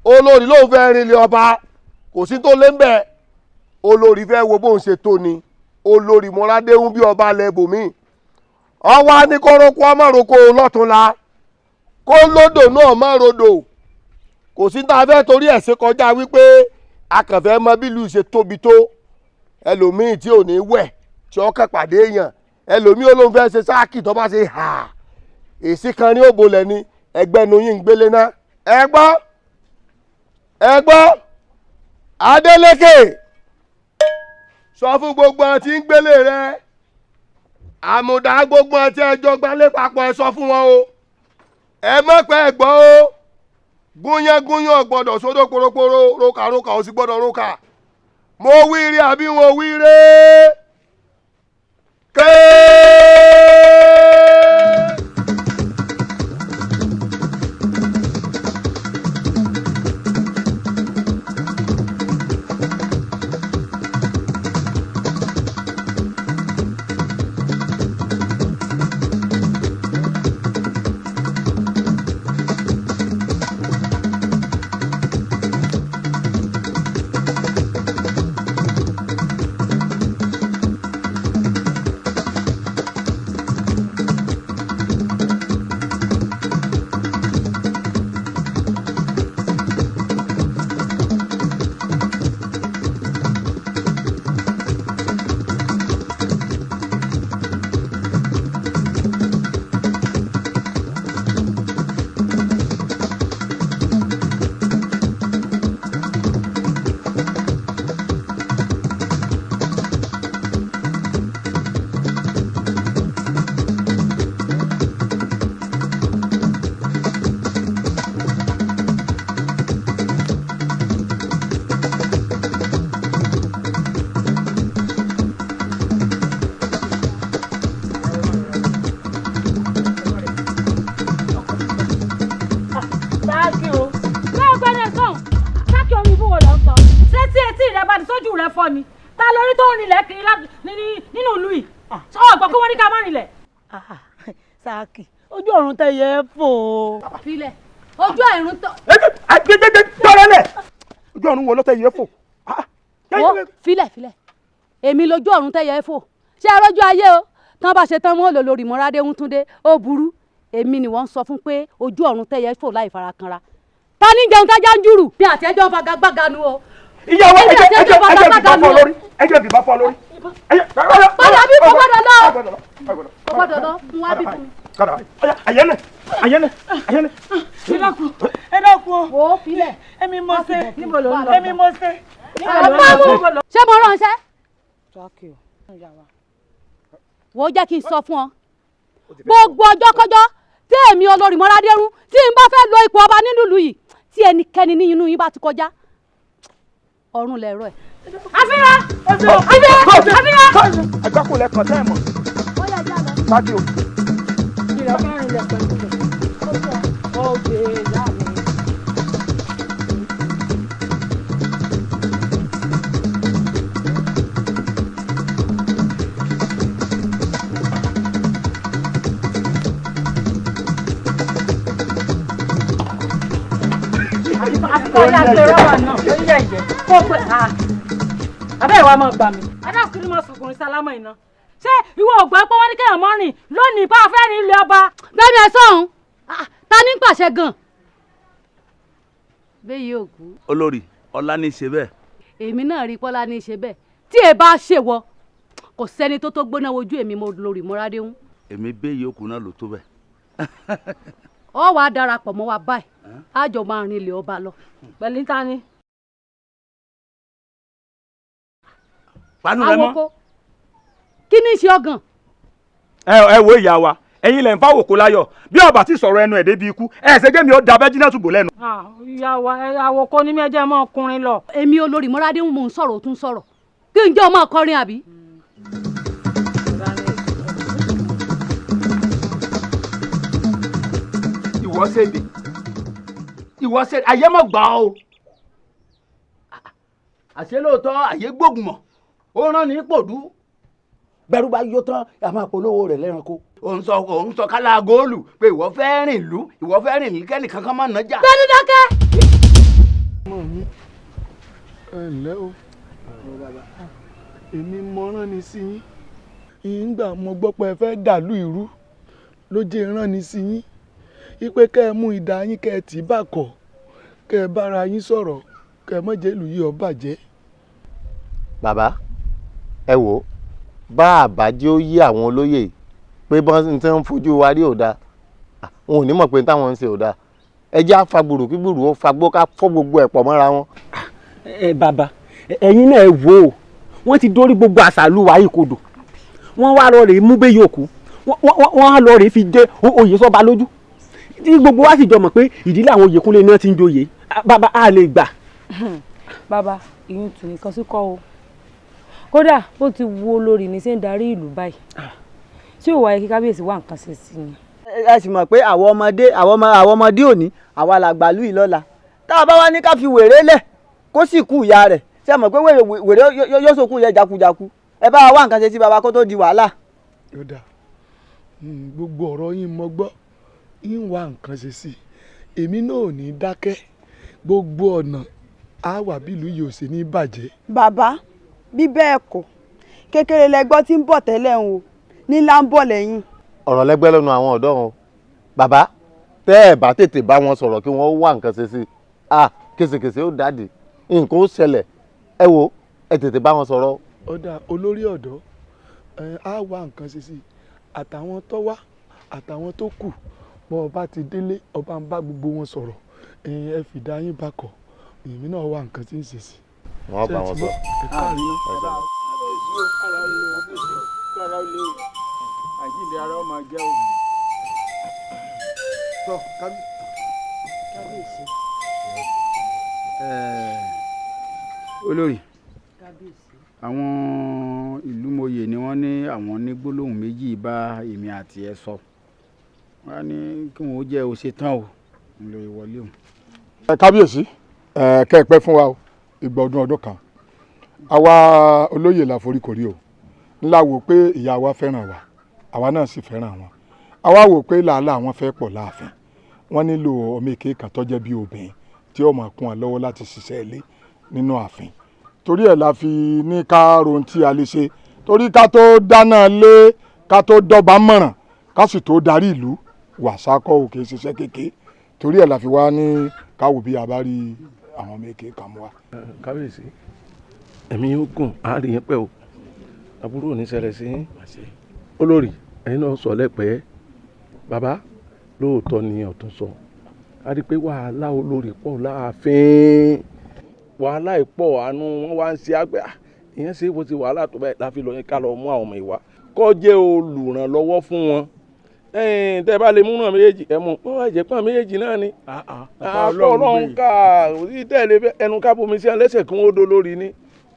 Olórí ló fẹ́ rinlé ọba, kò sí tó lé ń bẹ̀. Olórí fẹ́ wo bóun ṣe tó ni. Olórí mọ́ládéhùn bí ọba lẹ́bùnmí ọwọ́ á ní kórókó ọmọ roko lọ́túnla, kó lódò náà má rodò. Kò sí tá a fẹ́ torí ẹ̀ ṣe kọjá wípé a kàn fẹ́ mọ bí ìlú ṣe tóbi tó. Ẹlòmíì tí ò ní wẹ̀ tí ó kàn pàdé èèyàn, ẹlòmíì olóhùn fẹ́ ṣe sáàkì tó bá ṣe hà èsì kan ní òbólẹ̀ ni ẹgbẹ́ nu yín ń gbélé ná. Ẹ gbọ́, ẹ gbọ́, Adélékè sọ fún gbogbo ọ tí ń gbélé rẹ, àmùdá gbogbo ọ tí ẹjọ́ gbalé papọ̀, ẹ sọ fún wọn o. Ẹ mọ̀ pé ẹ gbọ́ o, gúnyángúnyán gbọ́dọ̀ sódò poroporo, rókàrókà ó sì gbọ́dọ̀ rókà. Mo wíire àbí mo wíire? Kéé. Sójú rẹ fọ́ ni ta lórí tó ń rinlẹ̀ kiri nínú ìlú yìí. Sọ ọgbọ́n kí wọ́n ní ká má rinlẹ̀. Sáàkì ojú ọ̀run tẹ yẹ fò. Filẹ̀ ojú ọ̀run tó. Gbẹgbẹgbẹ tọrẹlẹ ojú ọ̀run wo ló tẹ yẹ fò. Wo filẹ̀ filẹ̀ èmi lójú ọ̀run tẹ yẹ fò ṣé ẹ rọ́jú ayé o tán bá ṣe tán wọn lò lórí Mọ́rádé ń túndé ó burú èmi ni wọ́n ń sọ fún pé ojú ọ̀run tẹ yẹ fò láì fara kanra ta ní jẹun tájá ń jùrù bí àti ẹjọ́ fagagbága nu o. Ìyàwó ẹjẹ ẹjẹ ẹjẹ fìbá fọ́ lórí ẹjẹ fìbá fọ́ lórí. Padà bí kò gbọ́dọ̀ lọ kò gbọ́dọ̀ lọ ń wá bí fún mi. Àyẹ́nẹ̀ àyẹ́nẹ̀ àyẹ́nẹ̀. Ẹ dákun ẹ dákun o. Wò ó filẹ̀. Èmi mo ṣe èmi mo ṣe. Ṣé mo ránṣẹ́? Wò ó jẹ́ kí n sọ fún ọ. Gbogbo ọjọ́ kọjọ́ tí èmi olórí Mọ́rádérún tí n bá fẹ́ lo ipò ọba nínú ìlú yìí tí ẹnikẹ́ni ní inú yín bá ti kọjá ọ̀run lẹ̀rọ ẹ̀. Àfihàn! Àfihàn! Àfihàn! Àgbákò lẹ́kọ̀ọ́ tẹ́ ẹ̀ mọ̀. Sáàkì o. Àfikọ́ ya pé rọ́bà náà ó ń yẹ̀yẹ́ kó pé abẹ́ ìwà máa gbà mí. Adákùnrin máa sọkùnrin sálámà iná. Ṣé ìwọ ò gbọ́ pé wọ́n ní kéèyàn mọ́ rìn lónìí bá a fẹ́ rìn ilé ọba? Gbẹ́mi ẹ sọ̀hún, ta ní pàṣẹ gan-an? Bẹ́ẹ̀ yóò kú. Olórí ọlá ní í ṣe bẹ́ẹ̀. Èmi náà rí Pọ́lá ní í ṣe bẹ́ẹ̀. Tí ẹ bá ṣèwọ, kò sẹ́ni tó tó gbóná wojú èmi mo lórí Mọ́rádéhùn. Èmi bẹ́ẹ̀ yóò kú náà ló tó bẹ́ẹ̀. Ọ wàá darapọ̀ mọ́ wa báyìí, á jọ máa rin ilé ọba lọ. Pẹ̀lú ta ni? Panu rẹ mọ́. Kí ni í ṣe ọgàn? Ẹ wo ìyá wa, ẹ̀yin lẹ ń fáwọ̀ kó láyọ̀ bí ọba ti sọ̀rọ̀ ẹnu ẹ̀ débi ikú ẹ ṣe gẹ́mi ó da abẹ́ jìnnà tùbọ̀ lẹ́nu. Ìyá wa àwòkọ́ ni mi ẹ jẹ́ mọ́ ọkùnrin lọ. Èmi olórí Mọ́rádéhùn mò ń sọ̀rọ̀ ó tún sọ̀rọ̀ kí n jẹ́ ọmọ akọrin àbí. Ìwọ ṣèdè ìwọ ṣèdè ayé mọ̀ gbà o àṣé lóòótọ́ ayé gbógun mọ̀ ó rán ní pòdú bẹ́rù bá yó tán a máa polówó rẹ̀ lẹ́ranko. Òun sọ kálá góòlù pé ìwọ fẹ́ rìn ìlú ìwọ fẹ́ rìn ìlú kẹ́nì kankan máa ná jà. Bẹ́ẹ̀ni dákẹ́. Ọmọ mi ẹ ǹlẹ́ o èmi mo rán ni sí yín ìgbà mo gbọ́ pé ẹ fẹ́ dàlú ìrú ló jẹ́ rán ni sí yín ipe kẹ́ ẹ mú idà yín kẹ́ ẹ tì í bàkọ̀ kẹ́ ẹ bára yín sọ̀rọ̀ kẹ́ ẹ má jẹ́ ìlú yìí ó bàjẹ́. Bàbá ẹ wò ó bá àbájẹ́ ó yí àwọn olóyè pé bọ́n ti ń fojú wa rí ò dáa wọn ò ní mọ̀ pé táwọn ń ṣe ò dáa ẹ jẹ́ àfagbùrù kí gbùrù ó fagbó ká fọ́ gbogbo ẹ̀ pọ̀ mọ́ra wọn. Ẹ bàbá ẹ̀yin náà ẹ wò ó wọ́n ti dórí gbogbo àṣàlù wa yìí kodò wọ́n wá lọ rèé mú bẹ́ẹ̀ yòókù wọ́n á lọ rèé fi dé oyè sọ́ba lójú tí gbogbo wa sì jọ mọ̀ pé ìdílé àwọn Oyèkúnlé náà ti ń joyè bàbá a lè gbà. Bàbá ìyún tù nìkan sí kọ́ o kódà bó ti wo olórí ní ṣe ń darí ìlú báyìí tí ò wáyé kí kábíyèsí wá nǹkan ṣe sí ni. Ẹ sì mọ̀ pé àwọn ọmọdé àwọn ọmọdé òní àwa làgbà lù yìí lọ́la tá a bá wá ní ká fi wèrè lẹ̀ kó sì kú ìyá rẹ̀ ṣe mọ̀ pé wèrè yóò sòkú yẹ jakujaku ẹ bá wa wá nǹkan ṣe sí baba kó tó di wàhálà. Ó dáa gbogbo ọ̀rọ̀ yín mo gbọ́ yín wá nǹkan ṣe sí èmi náà ò ní dákẹ́ gbogbo ọ̀nà á wà bí ìlú yìí ò ṣe ní bàjẹ́. Bàbá bí bẹ́ẹ̀ kọ́ kékeré lẹgbọ́ tí ń bọ̀ tẹ́lẹ̀ ń o nílá ń bọ̀ lẹ́yìn. Ọ̀rọ̀ lẹ́gbẹ́ lẹ́nu àwọn ọ̀dọ́ wọn bàbá tẹ́ ẹ̀ bá tètè bá wọn sọ̀rọ̀ kí wọ́n wá nǹkan ṣe sí i kèsèkèsè ó dàdí nǹkan ó ṣẹlẹ̀ ẹ wo ẹ tètè bá wọn sọ̀rọ̀. Ó dáa olórí ọ̀dọ́ á wá nǹkan ṣe sí i àtàwọn tó wá àtàwọn tó kù bọ́ ọba ti délé ọba ń bá gbogbo wọn sọ̀rọ̀ ẹ fìdá yín bakọ̀ èmi náà wá nǹkan tí ń ṣe sí i. Wọ́n bá wọn sọ. Àjíǹde ara ó máa jẹ́ o. Kábíyèsí. Olórí àwọn ìlú mòye ni wọ́n ní àwọn ní gbólóhùn méjì bá èmi àti ẹ sọ wọ́n ní kí wọ́n jẹ́ o ṣe tán o ń lè wọlé o. Kábíyèsí kẹ́ ẹ pẹ́ fún wa o ìgbà ọdún ọdún kan àwa olóyè la foríkorí o Ńlá wò pé ìyá wa fẹ́ràn wa, àwa náà sì fẹ́ràn wọn. Àwa wò pé làálàá wọn fẹ́ pọ̀ láàfin, wọ́n nílò ọmọ èké kan tó jẹ́ bí obìnrin tí ó máa kún wọn lọ́wọ́ láti ṣiṣẹ́ ilé nínú ààfin. Torí ẹ̀ la fi ní ká rohun tí a lè ṣe, torí ká tó dáná lé, ká tó dọ́ba mọ̀ràn, ká sì tó darí ìlú, wàsá kọ́ òkè ṣiṣẹ́ kéke. Torí ẹ̀ la fi wá ní ká wò bí a bá rí àwọn ọmọ èké kan mú wa. Kábíyèsí, ẹ̀mí yóò gùn, àárín yẹn pẹ́ o, àbúrò ò ní ṣẹlẹ̀ sí yín. Olórí, ẹ̀yin náà sọ lẹ́pẹ́. Bàbá, lóòótọ́ ni ọ̀tún sọ, a rí i pé wàhálà olórí pọ̀ láàfin, wàhálà ìpọ̀, àánú wọn wá ń ṣe àgbẹ̀ ìyẹn ṣe é wo ti wàhálà tó bẹ́ẹ̀ láfi lọ yẹn ká lọ mú àwọn ọmọ ìwà kó jẹ́ olùrànlọ́wọ́ fún wọn. Tẹ́ ẹ bá lè mú náà méjèèjì ẹ mú, ó wà jẹ́ pọ́n méjèèjì náà ni àpò ọlọ́run ká tẹ̀lé ẹnu ká bomi sí ẹlẹ́sẹ̀ kí wọ́n ó do lórí ni,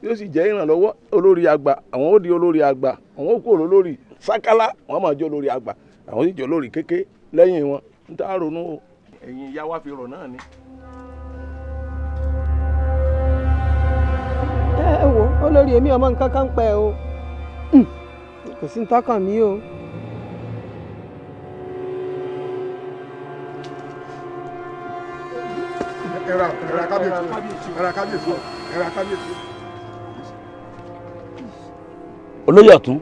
yóò sì jẹ́ ìrànlọ́wọ́. Olórí àgbà, àwọn ó di olórí àgbà, àwọn ó kúrò lórí sákálá, àwọn máa jẹ́ olórí àgbà, àwọn sì jẹ́ olórí kéké lẹ́yìn wọn. N ta ronú o, ẹ̀yin ìyá wa fi rọ̀ náà ni. Ẹ wo olórí, èmi ọmọ nǹkan kan pẹ́ o, kò sí ntọ́kàn mi o. Ẹ̀rà ẹ̀rà kábíyèsí, ẹ̀rà kábíyèsí, ẹ̀rà kábíyèsí. Olóyè ọ̀tún,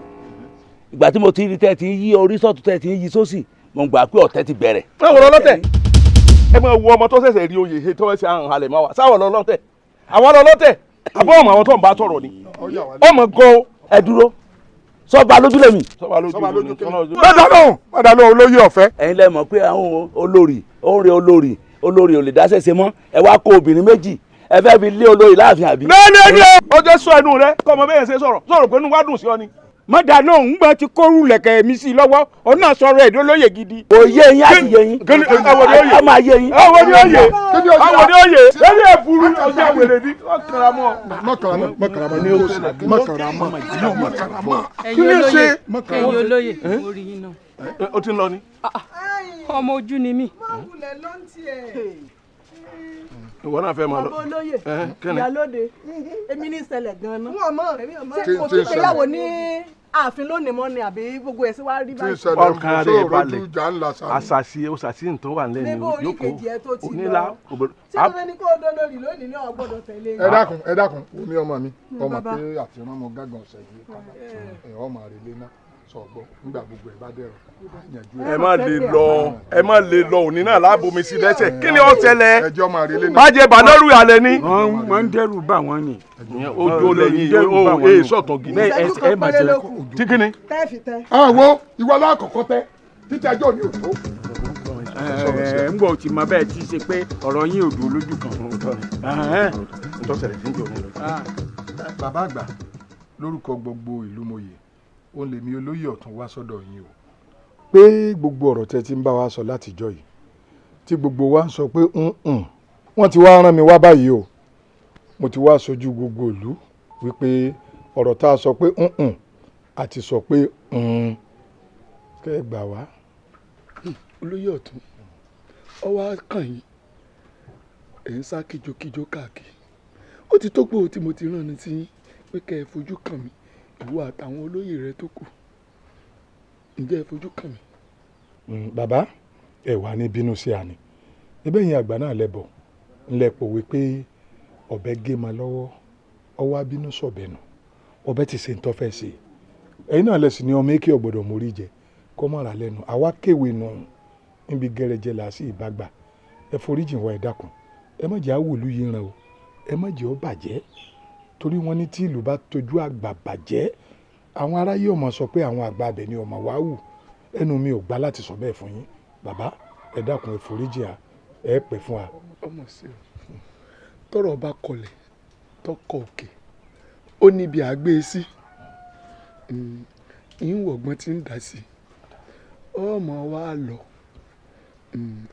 ìgbà tí mo ti rí tẹ́ ti ń yí orí sọ́tún tẹ́ ti ń yí sósì, mo gbà pé ọ̀tẹ̀ ti bẹ̀rẹ̀. Sáwọn ọlọ́tẹ̀, ẹ máa wo ọmọ tó ṣẹ̀ṣẹ̀ rí oyè he tó ṣe àrùn halẹ̀ máa wà. Sáwọn ọlọ́tẹ̀, àwọn ọlọ́tẹ̀, àbọ̀ ọmọ àwọn tó ń bá sọ̀rọ̀ ni ọmọ gan o. Ẹ dúró, sọba lójú lèmi. Sọba lójú ni. Mọ̀dà lóhùn, mọ̀dà lóhùn, olóyè ọ̀fẹ́. Ẹ̀yin lẹ mọ̀ pé àwọn olórí ó ń re olórí, olórí ò lè dá ṣẹ̀ṣẹ̀ mọ́. Ẹ wá kó obìnrin méjì, ẹ fẹ́ fi lé olórí láàfin àbí. Lẹ́ẹ̀lẹ́ o jẹ́ sọ ẹnu rẹ kọ́ ọmọ bẹ́ẹ̀ ṣe sọ̀rọ̀ sọ̀rọ̀ pé inú wa dùn sí ọ ni. Mọ̀dà lóhùn ń gbọ́n ti kóru lẹ̀kẹ̀ mi sí lọ́wọ́, òun náà sọ̀rọ̀ ẹ̀dọ́ lóye gidi. Kò yé yín àti yé yín. Àwọn ni ó yé. Ọmọ ayé yín. Àwọn ni ó yé. Àwọn ni ó yé. Lẹ́yìn ẹ̀bùrú ọjà wèrè ni ọ̀kàrà mọ́. Mọ̀kàrà mọ̀ ní oṣù mọ̀kàrà mọ̀ mọ̀kàrà mọ̀. Ẹ̀yin olóye, ẹ̀yin olóye, mo rí yín náà. O ti ń lọ ni. Ọmọ ojú ni mí. Ìwọ náà fẹ́ máa lọ. Ọmọ olóye, ìyálóde, èmi ní ìṣẹ̀lẹ̀ gan-an. Wọ́n mọ̀, Ṣé kò sí ìgbéyàwó ní ààfin lónìí mọ́ ni àbí gbogbo ẹ̀ sí wá rí báyìí? Ọkàn rẹ̀ balẹ̀, àṣàṣì òṣàṣì tó wà nílẹ̀ ni yòókù onílà. Ṣé wọ́n ní kó o dán lórí lónìí ní o gbọ́dọ̀ tẹ̀lé? Ẹ dákun, ẹ dákun, omi ọmọ mi, ọmọ pé àtìrán mọ gángan ọ̀sẹ̀ yìí kábà ẹ̀ ọmọ rẹ̀ lé náà sọ̀gbọ́ nígbà gbogbo ẹ̀ bá dẹ̀rọ̀. Ẹ má lè lọ, ẹ má lè lọ, òní náà lábomi sí lẹ́sẹ̀, kí ni ó ṣẹlẹ̀? Má jẹ bàdọ́rù alẹ́ ni. Wọ́n ń dẹ́rù bà wọ́n ni. Ojú lẹ́yìn o ee sọ̀tọ̀ gidi. Ẹ má jẹ tí kí ni. Àwọn ìwọ alákọ̀ọ́kọ́ tẹ títí ẹjọ́ mi ò tó. Ẹ ń gbọ́ ti mọ bẹ́ẹ̀ tí ṣe pé ọ̀rọ̀ yín ò dúró lójú kan. Bàbá àgbà, lórúkọ gbogbo ìlú mòye, ó lè mi olóyè ọ̀tún wá sọ́dọ̀ yín o. Pé gbogbo ọ̀rọ̀ tẹ́ ti ń bá wa sọ látijọ́ yìí, tí gbogbo wa ń sọ pé wọ́n ti wá rán mi wá báyìí o. Mo ti wá sojú gbogbo ìlú wípé ọ̀rọ̀ tá a sọ pé àti sọ pé kẹ́ ẹ gbà wá. Olóyè ọ̀tún, ọwọ́ á kàn yín, ẹ̀ ń sá kíjokíjo káàkiri. Ó ti tó gbòó tí mo ti rán ni sí yín pé kẹ́ ẹ fojú kàn mí, ìwọ àtàwọn olóyè rẹ tó kù. Ǹjẹ́ ẹ fojú kàn mí? Bàbá, ẹ wà ní bínú sí àní. Ibẹ̀ yẹn àgbà náà lẹ́bọ̀ ńlẹ̀ pòwe pé ọ̀bẹ gé ma lọ́wọ́, ọwọ́ abínú sọ̀bẹ̀ nù, ọ̀bẹ ti ṣe ń tọ́ fẹ́ ṣe. Ẹ̀yin náà lẹ̀sìn ní ọmọ èké ọ̀gbọ̀dọ̀ mórí jẹ kọ́ mọ́ ra lẹ́nu. Àwa kéwé nù níbi gẹrẹjẹ là sí ìbágbà. Ẹ foríjìn wa, ẹ dákun, ẹ má jẹ́ àwòlú yìí ràn o, ẹ má jẹ́ ó bàjẹ́, torí wọ́n ní tí ìlú bá tójú àgbà bàjẹ́, àwọn aráyé ọmọ sọ pé àwọn àgbà abẹ ni ọmọ wa wù. Ẹnu mi ò gbà láti sọ bẹ́ẹ̀ fún yín bàbá, ẹ dákun, ẹ foríjìn à, ẹ pẹ́ fún wa. Ọmọ sí o, tọ́rọ̀ bá kọlẹ̀ tọkọ òkè, ó níbi àgbé sí ìwọ̀gbọ́n tí ń dà sí, ọmọ wa lọ,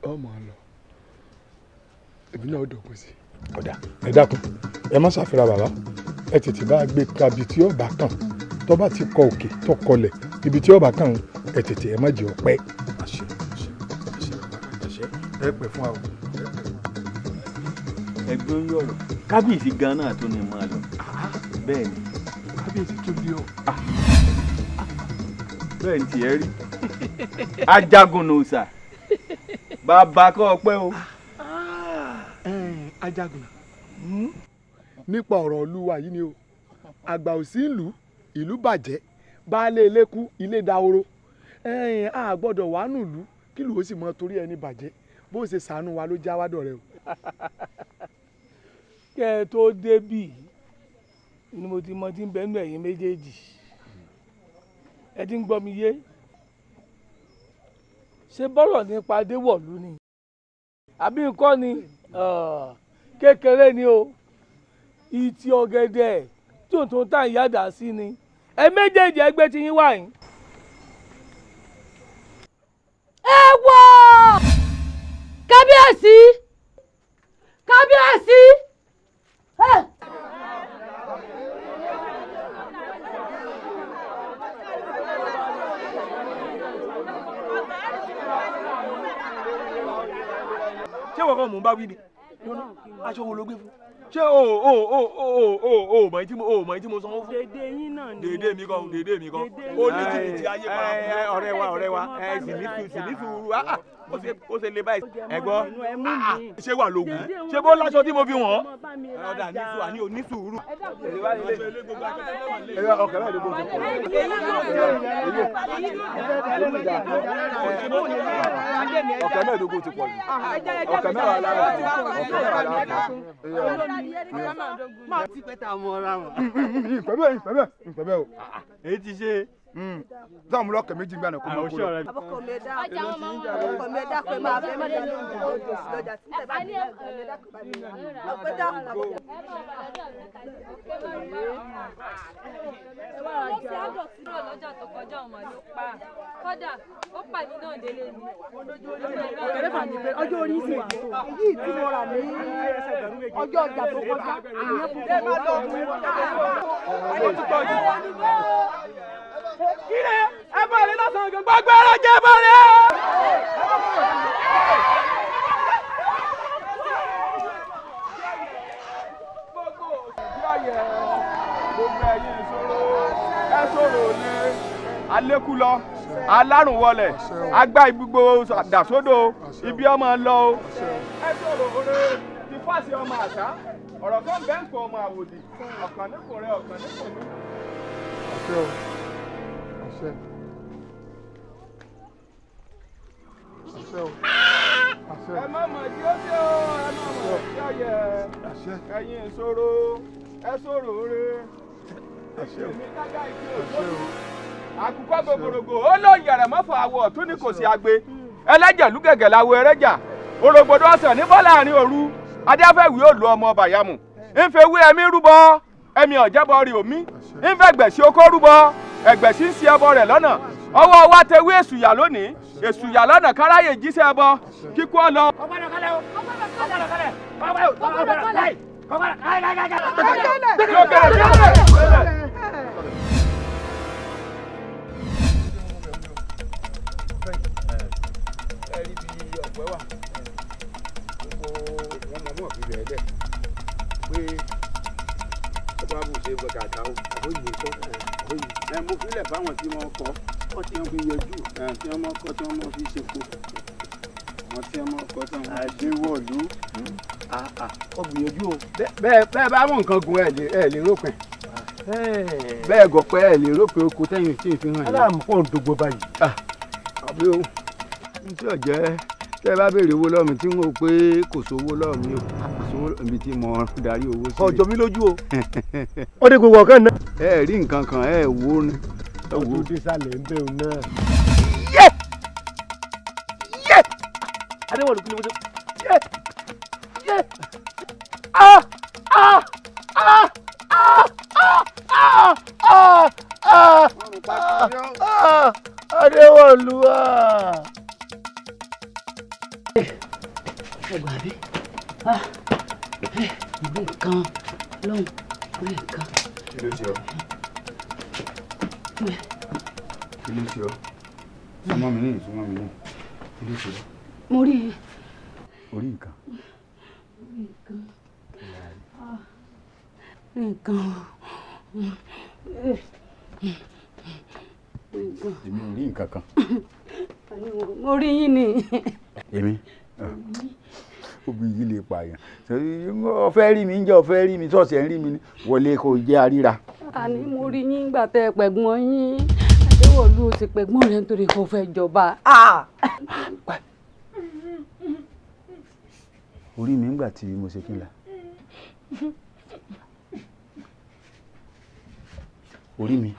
ọmọ lọ, èmi náà dọ̀gbọ́n sí. Ọ̀dà, ẹ dákun, ẹ má ṣàfihàn bàbá, ẹ tètè bá gbé kabi tí ó bá kàn, tó bá ti kọ òkè tó kọlẹ̀ ibi tí ó bá kàn, ẹ tètè, ẹ má jẹ́ ọpẹ́. Àṣẹ, àṣẹ, àṣẹ, àṣẹ, ẹ pẹ́ fún wa o. Ẹgbẹ́ orí ọ̀rọ̀ kábíyèsí gan náà tó ní máa lọ. Bẹ́ẹ̀ ni kábíyèsí tó bí ọ. Bẹ́ẹ̀ ni tiẹ̀ rí. Ajagun nòòsà. Bàbá kọ́ ọpẹ́ o. Ajagun. Nípa ọ̀rọ̀ olúwa yìí ni o. Àgbà ò sí ìlú, ìlú bàjẹ́, baálé ilé kú, ilé dahoro. A gbọ́dọ̀ wà nùlú kí ìlú ó sì mọ torí ẹni bàjẹ́. Bó ṣe ṣàánú wa ló já wádọ̀ rẹ o. Kẹ́ ẹ tó débì ni mo ti mọ tí ń bẹ nínú ẹ̀yin méjèèjì. Ẹ ti ń gbọ́ mi yé. Ṣé bọ́rọ̀ nípa Adéwọ̀lú ni? Àbí nǹkan ni kékeré ni o. Ìtì ọ̀gẹ̀dẹ̀ tuntun tá ìyáda sí ni. Ẹ méjèèjì ẹgbẹ́ ti yín wá yín. Ẹ wọ kábíyèsí, kábíyèsí. Ṣé wọ́n kọ́ mò ń bá wí ni? Aṣọ wo ló gbé fún? Ṣé o o o o o o mọ̀ tí mo o mọ̀ tí mo sanwó fún? Dédé yín náà ni. Dédé mi kọ́, dédé mi kọ́. O ní jìbìtì ayé para. Ọ̀rẹ́ wa ẹ sì ní sùúrù. Ó ṣe lè báyìí. Ẹ gbọ́, ṣé wà lóògùn? Ṣé bó láṣọ tí mo fi wọ̀n? Ọ̀dà ní sùúrù, àní ò ní sùúrù. Ọkẹ́ náà ló bó ṣe pọ̀. Ọkẹ́ mẹ́ẹ̀ẹ́dógún ti pọ̀ jù. Ọkẹ́ mẹ́wàá lára ọkẹ́ mẹ́wàá lára. Ìpẹ́ bẹ́ẹ̀ o. Èyí ti ṣe. Sáwọn lọ́kẹ̀ méjì gbà náà kó máa kó lọ. Ọkọ mi ẹ̀dá ọkọ mi ẹ̀dá pé máa fẹ́ mọ́jà lóúnjẹ òjò sí lọ́jà tí tẹ̀ bá mi ẹ̀dá pé bá mi ọkọ ẹ̀dá. Lọ́jà tó kọjá ọmọ ló pa kódà ó pa mí náà délé ni. Ọjọ́ orí sì wà tó. Èyí tí mo rà ní ọjọ́ ọjà tó kọjá. Ìyẹn fún mi. Kíni ẹ bá rẹ lọ́sàn-án gan gbogbo ẹ̀rọ jẹ́ bá rẹ. Gbogbo ẹ̀yin ìṣòro ẹ sọ̀rọ̀ ní alékú lọ alárùn wọlẹ̀ agbá ibùgbò dàsódò ibi ọmọ lọ o. Ẹ sọ̀rọ̀ oore ti fàṣẹ ọmọ àṣà ọ̀rọ̀ kan bẹ́ẹ̀ ń kọ ọmọ àwòdì ọ̀kan ní kò rẹ ọ̀kan ní kò mí. Àṣẹ o. Àṣẹ. Àṣẹ o. Àṣẹ. Ẹ má mọ̀ tí ó ṣe o, ẹ má mọ̀ tí ó yẹ. Ẹ̀yin ìṣòro ẹ sọ̀rọ̀ oore. Àṣẹ o. Àṣẹ o. Àkùkọ gògòrògò ó lóun yẹ̀rẹ̀ mọ́fọ̀ àwọ̀ tún ní kò sí agbe. Ẹlẹ́jẹ̀ lúgẹ̀gẹ̀ láwo ẹrẹ́jà. Òrògbòdò ọ̀sán ní bọ́ láàrin òru. Adéfẹ́wì ó lu ọmọ bàyàmù. Ńfẹ̀wé ẹ̀mí rúbọ, ẹ̀mí ọ̀jẹ̀bọ rí omi. Ńfẹ̀gbẹ̀sí okó rúbọ, ẹ̀gbẹ̀sí ń ṣe ẹbọ rẹ̀ lọ́nà. Ọwọ́ wa tewé èsùyà lónìí. Èsùyà lọ́nà káráyè jíṣẹ́ ẹbọ. Kíkú ọ lọ. Ẹ rí bí ọ̀pẹ wà, gbogbo wọn mọ̀ mọ̀ fi bẹ̀rẹ̀ lẹ̀ pé ọba bù ṣe bọ̀ kàkà o, àbóyè kọ́ àbóyè. Ẹ mo filẹ̀ fáwọn tí wọ́n kọ́ kọ́ tí wọ́n fi yọjú tí wọ́n kọ́ tí wọ́n fi ṣe kó wọ́n tí wọ́n kọ́ tí wọ́n. Adéwọ̀lú ó gbìyànjú o. Bẹ́ẹ̀ bá mọ̀ nǹkan gun ẹ̀ lè rópin. Bẹ́ẹ̀ gọ̀pẹ́ ẹ̀ lè rópin oko tẹ́yìn tí ì fi hàn yín. Aláàmú pọ̀ ń dogbo báyìí. Àbí o, n tí ò jẹ́ tẹ́ ẹ bá béèrè owó lọ́wọ́ mi tí n ò pé kò sówó lọ́wọ́ mi o, kò sówó ibi tí mo darí owó sí. Ọjọ́ mi lójú o. Ó dé gbogbo ọ̀kan náà. Ẹ rí nǹkan kan ẹ wò ni. Ọdún dé sálẹ̀ ń bẹ̀ òun náà. Yé! Yé! Adéwọ̀lú kí ni mo ṣe? Yé! Yé! Ah! Ah! Ah! Ah! Ah! Ah! Ah! Ah! Adéwọ̀lú ah! Ẹgbà bí ìwé nǹkan lóhùn ìwé nǹkan. Kí ló ṣe ọ́? Kí ló ṣe ọ́? Súnmọ́ mi ní, súnmọ́ mi ní. Kí ló ṣe ọ́? Mo rí i. Orí nǹkan. Rí nǹkan. Rí nǹkan. Rí nǹkan. Èmi ò rí nǹkan kan. Mo rí yín ni. Èmi obì yìí lè pààyàn. Ó fẹ́ rí mi ń jẹ́, ó fẹ́ rí mi ṣọ́ọ̀ṣì ẹ̀ ń rí mi ni, wọlé kó jẹ́ àríra. Àní mo rí yín gbà tẹ pẹ̀gbọ́n yín Adéwọ̀lú, ti pẹ̀gbọ́n rẹ̀ nítorí kò fẹ́ jọba. Orí mi ńgbà tí mo ṣe kí n la. Orí mi.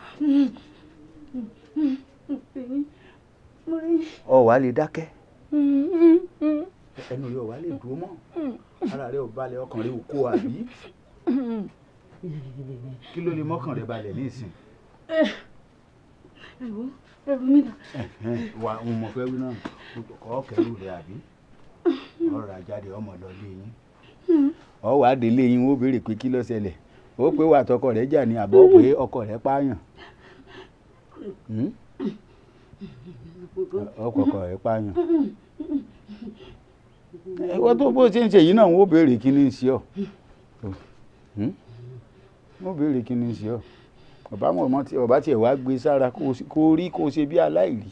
Ọ wà lè dákẹ́. Ẹnu rẹ ò wá lè dúró mọ́. Ara rẹ ò balẹ̀, ọkàn rẹ ò kó àbí. Kí ló lè mọ́kàn rẹ balẹ̀ ní ìsìn? Ẹ̀rù mi dà. Wà ń mọ̀ fẹ́ wí náà, kọ́ kẹ́rù rẹ àbí? Ọ̀rọ̀ àjáde ọmọ lọ lé yín. Ọ wàá délé yín, ó béèrè pé kí ló ṣẹlẹ̀. Ó pé wà tọkọ rẹ̀ jà ní àbọ̀ pé ọkọ rẹ̀ pààyàn. Ọkọ rẹ̀ pààyàn. Ìwọ tó bó ṣe ń ṣe yìí náà, wọ́n béèrè kí ni ń ṣe ọ́. Wọ́n béèrè kí ni ń ṣe ọ́. Ọba mọ̀ tí ọba tiẹ̀ wá gbé sára kó rí kó ṣe bí aláìrí,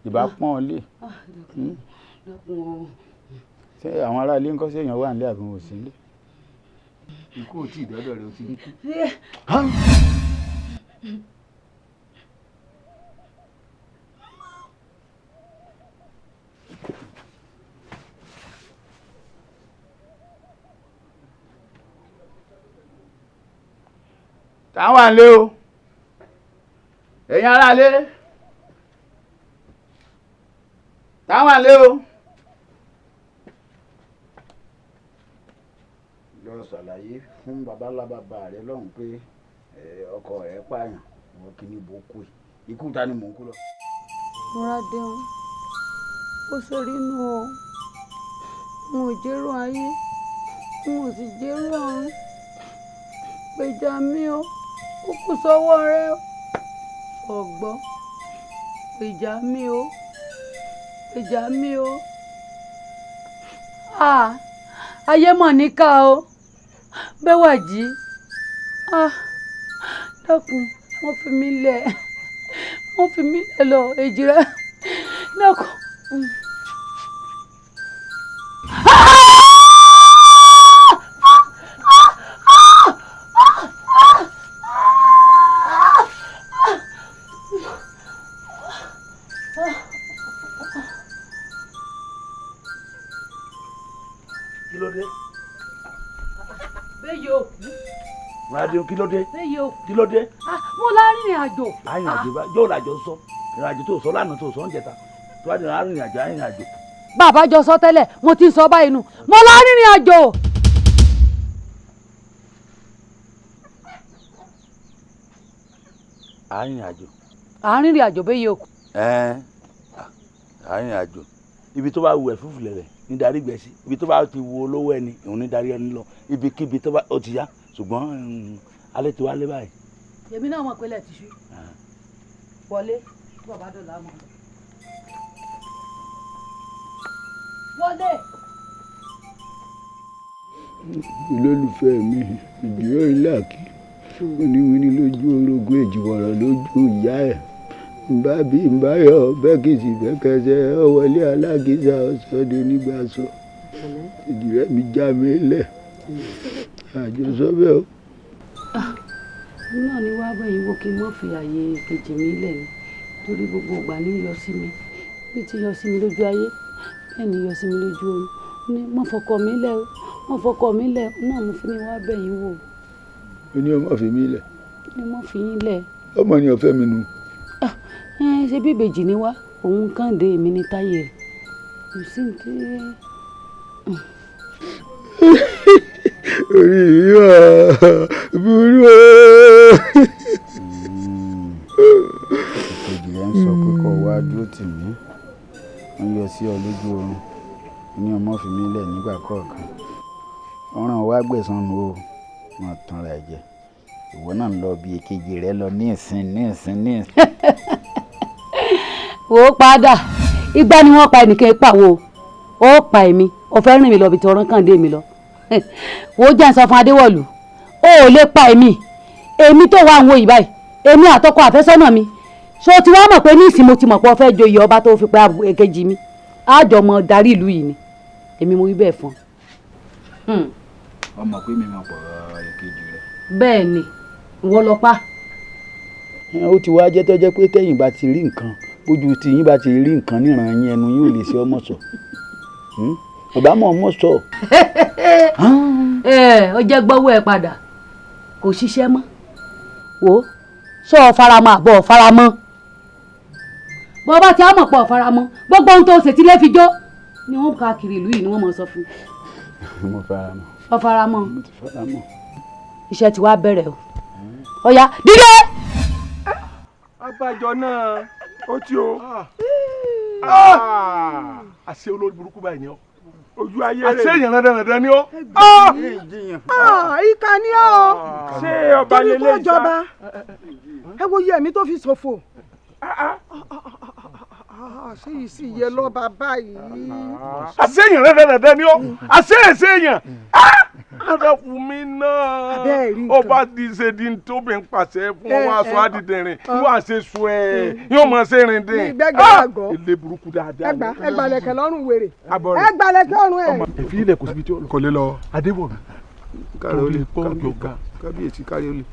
ìbá pọ́n ọ lé. Ṣé àwọn ará ilé ń kọ́ séèyàn wà nílé àbí wọn ò sí nílé? Ikú ò tí ì dọ́dọ̀ rẹ̀, ó ti ń kú. Táwọn àlè o, ẹ̀yin aráalé, táwọn àlè o. Lọ ṣàlàyé fún babalábàbà rẹ lọ́hùn pé ọkọ rẹ pààyàn, wọn kì í ní bó kú ẹ, ikú ta ni mò ń kú lọ. Múradéhùn ó ṣe rí inú o, n ò jẹ́rọ ayé, n ò sì jẹ́rọ ọ̀run, gbèjà mi o, ó kù sọ́wọ́ rẹ o, ọ̀gbọ́n gbèjà mi o, gbèjà mi o. Ayé mọ̀ níkà o, Bẹ́wàjí, dákun wọ́n fi mí lẹ̀, wọ́n fi mí lẹ̀ lọ èjì rẹ, dákun. Kí ló dé? Bẹ́ẹ̀ yóò kú. Rádìó, kí ló dé? Bẹ́ẹ̀ yóò kú. Kí ló dé? Mo lárìnrìn àjò. Arìnrìn àjò bá yóò làjọ sọ. Ìrìn àjò tó sọ lánàá tó sọ ń jẹta. Tó bá dìrò arìnrìn àjò, arìnrìn àjò. Bàbá jọ sọ tẹ́lẹ̀, mo ti ń sọ báyìí nù. Mo lárìnrìn àjò. Arìnrìn àjò. Arìnrìn àjò bẹ́ẹ̀ yóò kú. Arìnrìn àjò. Ibi tó bá wù ẹ́ fúfú lẹ̀lẹ̀ ní darí gbẹ̀ sí. Ibi tó bá ti wo olówó ẹni, òun ní darí ẹni lọ. Ibikíbi tó bá ó ti yá. Ṣùgbọ́n alẹ́ ti wá lé báyìí. Èmi náà mọ̀ pé lẹ̀ ti ṣú. Wọlé, tí bàbá dọ̀là mọ̀. Wọlé. Olólùfẹ́ mi, ìdúró ìlàkì, oníwíní lójú orogún, èjìwọ̀rọ̀ lójú ìyá ẹ̀. Nbá bí nbáyọ̀ bẹ́kìsì bẹ́kẹsẹ̀ ọwọ́lé alákìsà ọ̀sọ́dẹ nígbà sọ. Ìdìrẹ́ mi já mi lẹ̀, àjọsọ bẹ́ẹ̀ o. Náà ni wàá bẹ̀yìn wo kí n mọ̀ fi àyè kejì mi lẹ̀ ni, torí gbogbo ìgbà ní yọ sí mi, bí ti yọ sí mi lójú ayé bẹ́ẹ̀ ni yọ sí mi lójú oorun. Ní mọ̀ fọkọ mi lẹ̀ o, mọ̀ fọkọ mi lẹ̀ o, náà mo fi ní wàá bẹ̀yìn wò. O ní ọmọ fi mí lẹ̀. Ní mọ̀ fi yín lẹ̀. Ọmọ ni ọ̀fẹ́ mi nu. Ṣe bí ìbejì ni wá, òun kàn dé, èmi ní táyé rẹ̀ kò sí ní tí. Orí mi wà burú o. Ìkejì rẹ̀ ń sọ pé kó wá dúró tì mí, ń yọ sí ọ lójú oorun, ní ọmọ fi mí lẹ̀ nígbà kọ̀ọ̀kan. Ọ̀ràn wa gbẹ̀san nu o, wọn tanra ẹ̀ jẹ. Ìwọ náà ń lọ bí èkejì rẹ lọ ní ìsìn ní ìsìn ní ìsìn. Wò ó padà, ìgbà ni wọ́n pa ẹnìkan pàwọ́ ó pa èmi, ó fẹ́ rìn mí lọ bí tí ọ̀ràn kàn dé mi lọ. Wò ó jẹ́ ń sọ fún Adéwọ̀lú, ó ò lè pa èmi, èmi tó wà ń wo yìí báyìí, èmi àtọkọ àfẹ́sọ́nà mi Ṣé o ti wá mọ̀ pé ní ìsìn mo ti mọ̀ pé o fẹ́ joyè ọba tó fi pé èkejì mi àjọ mọ darí ìlú yìí ni èmi mo wí bẹ́ẹ̀ fún ọ. Ọmọ pé mi máa pọ̀ èkejì rẹ. Bẹ́ẹ̀ ni ìwọ lọ pa. Ó ti wá jẹ́ tó jẹ́ pé tẹ́yìn bá ti rí nǹkan bójú tí yín bá ti rí nǹkan níran yín ẹnu yín ò lè ṣe ọmọ sọ ọba mọ̀ ọmọ sọ. Ó jẹ́ gbọ́wọ́ ẹ padà kò ṣiṣẹ́ mọ́ wò ó sọ ọ faramọ́ àbọ̀ ọ faramọ́ bọ́ bá ti á mọ̀ pọ̀ faramọ́ gbogbo ohun tó ṣe tí lè fi jó ni wọ́n káàkiri ìlú yìí ni wọ́n mọ̀ sọ fún. Mo faramọ́. Ọ faramọ́. Mo ti faramọ́. Iṣẹ́ ti wá bẹ̀rẹ̀ o ó yá dídé. Abájọ náà ó tí o. Àṣé olórí burúkú báyìí ni ọ. Ojú ayé rẹ. Àṣé èèyàn dandan ni ọ. Ìkà ni ọ. Ṣé ọba lélẹ́yìí sá. Torí kó jọba ẹ wo iye ẹ̀mí tó fi ṣòfò. Ṣé yìí sì yẹ lọ́ba báyìí. Àṣé èèyàn dandan ni ọ. Àṣé èsè èèyàn. Ara fún mi náà ọba ti ṣe di tóbi ń pàṣẹ fún wọn aṣọ àdìdìrín wọn àṣẹ sùn ẹ yóò mọ ṣe rìn dín. Ìgbẹ́gbẹ́ àgọ́ ilé burúkú dáadáa. Ẹgbàlẹ̀kẹ̀ lọ́rùn wèrè ẹgbàlẹ̀kẹ̀ ọ̀run ẹ̀. Ẹ̀fí ilẹ̀ kò síbi tí ó lọ. Kò lè lọ. Adéwọ̀lú. Káre olè kábíyèsí káre olè.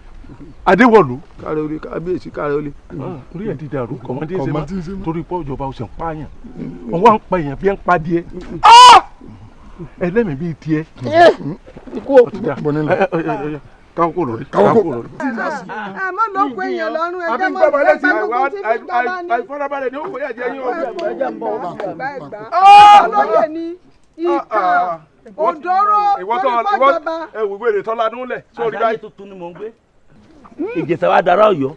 Adéwọ̀lú. Káre olè kábíyèsí káre olè. Orí ẹ̀ ti dàrú kọ̀mọ́dé ṣe má torí pọ́ ìjọba ọ̀sẹ̀ ń pààyàn wọ́n wá ń pa èèyàn bí ẹ̀ ń pa díẹ̀ ẹlẹ́mìí bíi tiẹ̀. Ikú òkú. Káwọ́ kò lórí. Káwọ́ kò lórí. Ẹ mọ ló kó èèyàn lọ́rùn ẹ jẹ́ mọ́ ẹgbẹ́ gbogbo tí fi jọba ni. Àìfarabalẹ̀ ni ó kò yà jẹ́ yín o. Olóyè ni ìkà òdòrò torí pọ́jọba. Ẹ wò wèrè tọ́lá núlẹ̀ sórí báyìí. Àṣàyè tuntun ni mò ń gbé. Ìjẹ̀ṣà wa dára Ọ̀yọ́.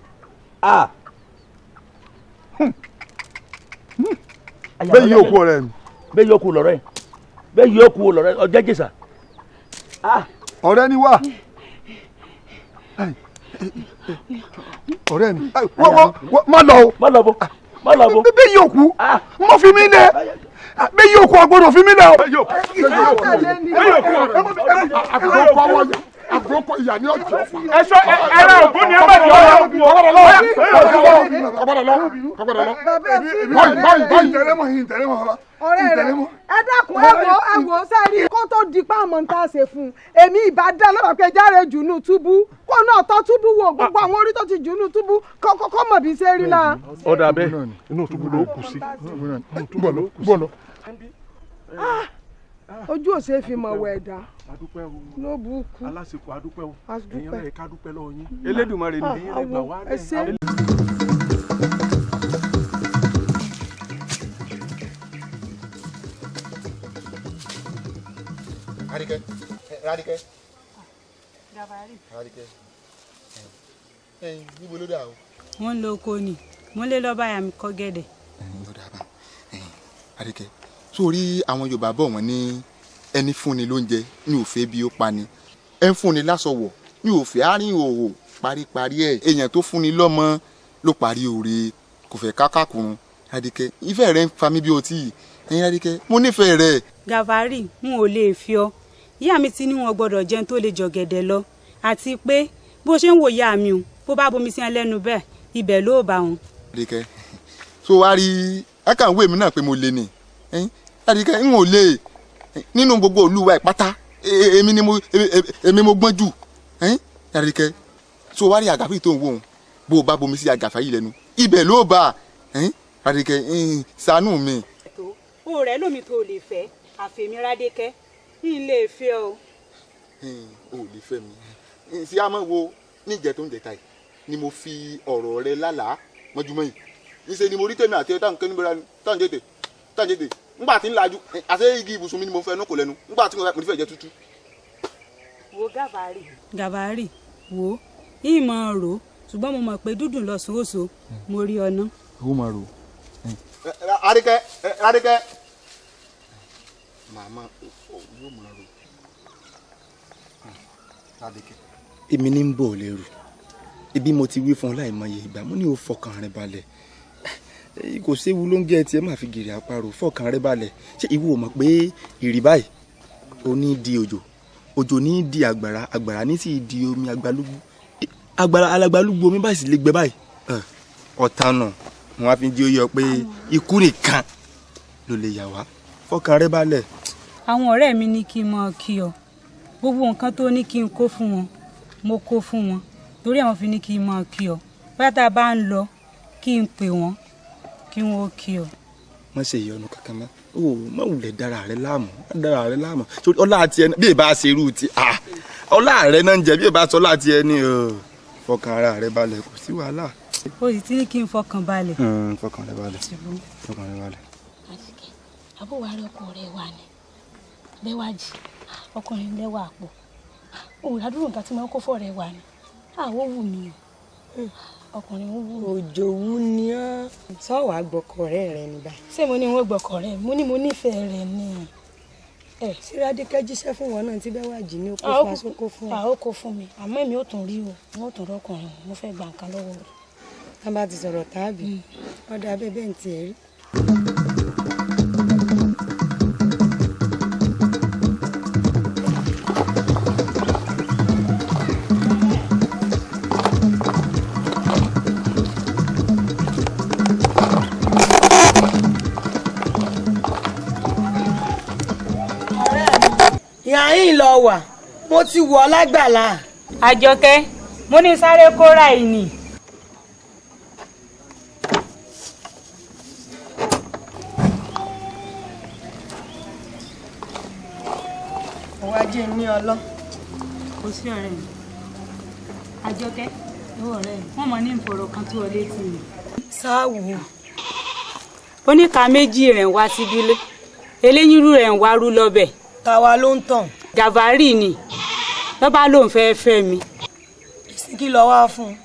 Bẹ́ẹ̀ yóò kú ọ̀rẹ́ mi. Bẹ́ẹ̀ yóò kú lọ́rẹ́ bẹ́ẹ̀ yóò kú lọ́rẹ́ ọjọ́ Ìjẹ̀ṣà. Ọ̀rẹ́ ni wá ọ̀rẹ́ mi má lọ o má lọ bó má lọ bó. Bẹ́ẹ̀ yóò kú mo fi mí lẹ̀ bẹ́ẹ̀ yóò kú ọgbọ́dọ̀ fi mí lẹ̀ o. Bẹ́ẹ̀ yóò kú Àgbọ̀kọ ìyá ni ọjọ́. Ẹ̀ṣọ́ ẹ̀rọ ògún ni ẹ bá jọ ọ́. Kọ́gbọ́dọ̀ lọ kọ́gbọ́dọ̀ lọ. Báyìí báyìí báyìí ìtẹ̀lẹ́mọ̀ ìtẹ̀lẹ́mọ̀ bàbá. Ọ̀rẹ́ rẹ̀ ẹ dákun ẹ wò ẹ wò sẹ́ẹ̀rì kó tó di pa àmọ́ tá a ṣe fún un èmi ìbá dá lọ́wọ́ pé járe jùnú túbú kó náà tọ́ túbú wo gbogbo àwọn orí tó ti jùnú túbú kó mọ̀ bí ṣe rí la. Ọ̀dà bẹ́ẹ̀ inú túbú ló kù sí. Inú túbú ló kù sí. Ojú ò ṣe é fi mọ̀ wẹ̀ ẹ̀dá ló bú kú. Alásìkò adúpẹ́ o ẹ̀yin rẹ̀ ká dúpẹ́ lọ́wọ́ yín. Elédùmarè ni ẹ̀yin rẹ̀ gbà wá ẹ ṣé. Radike, Radike. Radike. Ẹ̀yin níbo ló dà o? Wọ́n ń lo oko ni, mo lè lọ báyà mi kọ́ gẹ̀dẹ̀. Ló dà bá. Radike, sórí àwọn Yorùbá bọ̀ wọ́n ní ẹni fúnni lóúnjẹ ní òfé bí ó pani, ẹ ń fúnni láṣọ wọ̀ ní òfé àárín òhò paríparí ẹ̀. Èèyàn tó fúnni lọ́mọ ló parí òre kò fẹ́ kákàkùrun. Radike, ìfẹ́ rẹ ń fa mi bí ọtí yìí. Ẹ̀yin Radike, mo nífẹ̀ẹ́ rẹ. Gàfárì, n ò lè fi ọ. Ìyá mi ti ní wọn gbọ́dọ̀ jẹun tó lè jọ̀gẹ̀dẹ̀ lọ àti pé bó ṣe ń wò ìyá mi o bó bá bomi sí ẹ lẹ́nu bẹ́ẹ̀ ibẹ̀ ló bá wọn. Radike, so wá rí akànwé mi náà pé mo lè ní. Radike, n ò lè nínú gbogbo olúwa ìpátá èmi ni mo èmi mo gbọ́n jù. Radike, so wá rí àgàfà yìí tó ń wò ó bó o bá bomi sí àgàfà yìí lẹ́nu ibẹ̀ ló bá. Radike, ṣàánú mi. O rẹ lómi tó lè fẹ́ àfẹ̀mí Radike n lè fẹ́ o. O ò lè fẹ́ mi sí àmọ́ wo níjẹ́ tó ń jẹta yìí ni mo fi ọ̀rọ̀ rẹ lálàá mọ́júmọ́ yìí níṣẹ́ ni mo rí tèmi àti ẹ táwọn kẹ́ni bẹ́ra táwọn jẹ́tẹ̀ táwọn jẹ́tẹ̀ ńgbà tí ń lajú àṣẹ igi ibùsùn mi ni mo fẹ́ ẹnu kò lẹ́nu ńgbà tí mo fẹ́ jẹ tútù. Wo Gàfárì. Gàfárì wo ìmọ̀ rò ṣùgbọ́n mo mọ̀ pé dúdùn lọ sòóso mo rí ọ ná. Ó máa rò. Radike Radike màmá yóò máa rò. Radike. Èmi ní ń bọ̀ lẹ́rù ibi mo ti wí fún ọ láìmọye ìgbà mo ní o fọkàn rẹ balẹ̀ kò séwu ló ń gé ẹtì ẹ máa fi gèrè àparò fọkàn rẹ balẹ̀ ṣé ìwọ ò mọ̀ pé ìrì báyìí ó ní di òjò òjò ní di àgbàrá àgbàrá ní sì di omi agbalúgbú àgbàrá alágbálúgbú omi báyìí sì lè gbẹ báyìí Ọ̀tá nù wọn á fi jí ó yọ pé ikú nìkan ló lè yà wá. Fọkàn rẹ balẹ̀. Àwọn ọ̀rẹ́ mi ní kí n mọ kí ọ. Gbogbo nǹkan tó ní kí n kó fún wọn, mo kó fún wọn. Torí àwọn fi ní kí n mọ kí ọ. Bóyá tá a bá ń lọ, kí n pè wọ́n, kí wọ́n ó kí ọ. Má ṣe ìyọnu kankan mọ́. O má wulẹ̀ dára rẹ láàmú, má dára rẹ láàmú. Sórí ọlá àti ẹni bí ìbá ṣe irú ti ọlá rẹ náà ń jẹ bí ìbá sọ ọlá àti ẹni fọkàn ara rẹ balẹ̀, kò sí wàhálà. O sì ti ní kí n fọkàn balẹ̀. Fọkàn rẹ balẹ̀, fọkàn rẹ balẹ̀. Àjíkẹ́, àbúrò wa rí ọkọ rẹ wà ní Bẹ́wàjì, ọkùnrin lẹ́wà àpò. Òun ládùúgbò nǹkan tí mo ń kó fọ́ rẹ wà ní. Àwọ̀ wù mí o. Ọkùnrin wù mí. Òjò wù ni ọ́. Sọ wàá gbọ́kọ ọ̀rẹ́ rẹ ní báyìí. Ṣé mo ní wọ́n gbọ́kọ rẹ? Mo ní mo nífẹ̀ẹ́ rẹ ni. Ẹ Síradíkẹ́ jíṣẹ́ fún wọn náà tí Bẹ́wàjì ní ó kó fún aṣọ kó fún ọ. Ó kó fún mi, àmọ́ èmi ò tún rí o, n ó tún rọ́kùnrin, mo fẹ́ gba nǹkan lọ́wọ́ rẹ̀. Tá bá ti sọ̀rọ̀ táàbì, ọ̀dà abẹ́ bẹ́ẹ̀ ń tiẹ̀ rí. Ìyá yín lọ wà, mo ti wọ̀ lágbàlá. Àjọkẹ́, mo ní sáré kóra ìní. Òwò ajé ní ọlọ́. Kò sí ọ̀rẹ́ mi. Àjọkẹ́, wọ́n mọ̀ ní ìfọ̀rọ̀ kan tó ọ létí mi. Sáwù. Oníka méjì rẹ̀ ń wá síbílé, eléyìírú rẹ̀ ń wá rú lọ́bẹ̀. Tàwa ló ń tàn. Gàvárì ni lọ́ba lòun fẹ́ẹ́ fẹ́ mi. Èsì kí lọ wá fún un.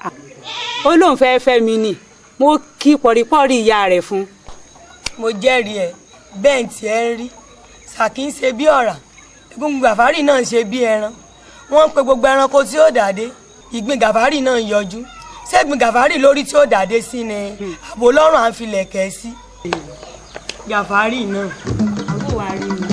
Ó lóun fẹ́ẹ́ fẹ́ mi ni, mo kí pọ̀rípọ̀rí ìyá rẹ̀ fún. Mo jẹ́rìí ẹ, bẹ́ẹ̀ tí ẹ ń rí. Sàkí ń ṣe bí ọ̀rà, egungun Gàfárì náà ń ṣe bí ẹran. Wọ́n ń pe gbogbo ẹranko tí ó dàdé, ìgbín Gàfárì náà ń yọjú. Ṣégbìn Gàfárì lórí tí ó dàdé sí ni àbò lọ́rùn à ń filẹ̀ kẹ́ sí. Gàfárì náà. Àbò wa rí mi.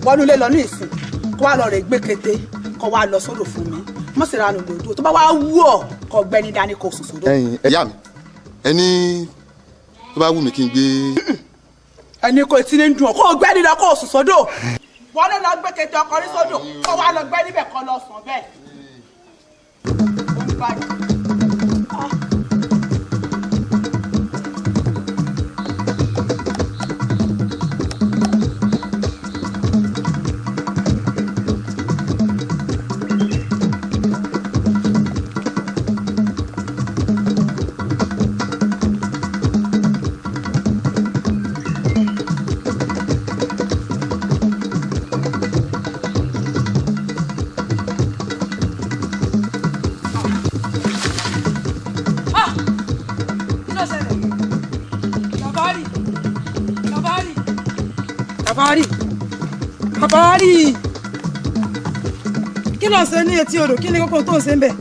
Wọnú ilé lọ ní ìsìn, kó wá lọ rè gbé kété, kó wá lọ sódò fún mi, mọ̀ sí ranù lòdò tó bá wá wú ọ kó gbẹ́ni dání kó sùn sódò. Ẹ̀yin ẹ̀yà mi, ẹni tó bá wù mí kí n gbé. Ẹni kò tí ní dùn ọ, kó gbẹ́ni lọ kó sùn sódò. Wọnú lọ gbé kété ọkọ ní sódò, kó wá lọ gbẹ́ níbẹ̀ kó lọ sùn bẹ́ẹ̀. Gàfárì, Gàfárì, kí ló ń ṣe ní etí odò? Kí ni kókó tó ń ṣe ń bẹ̀?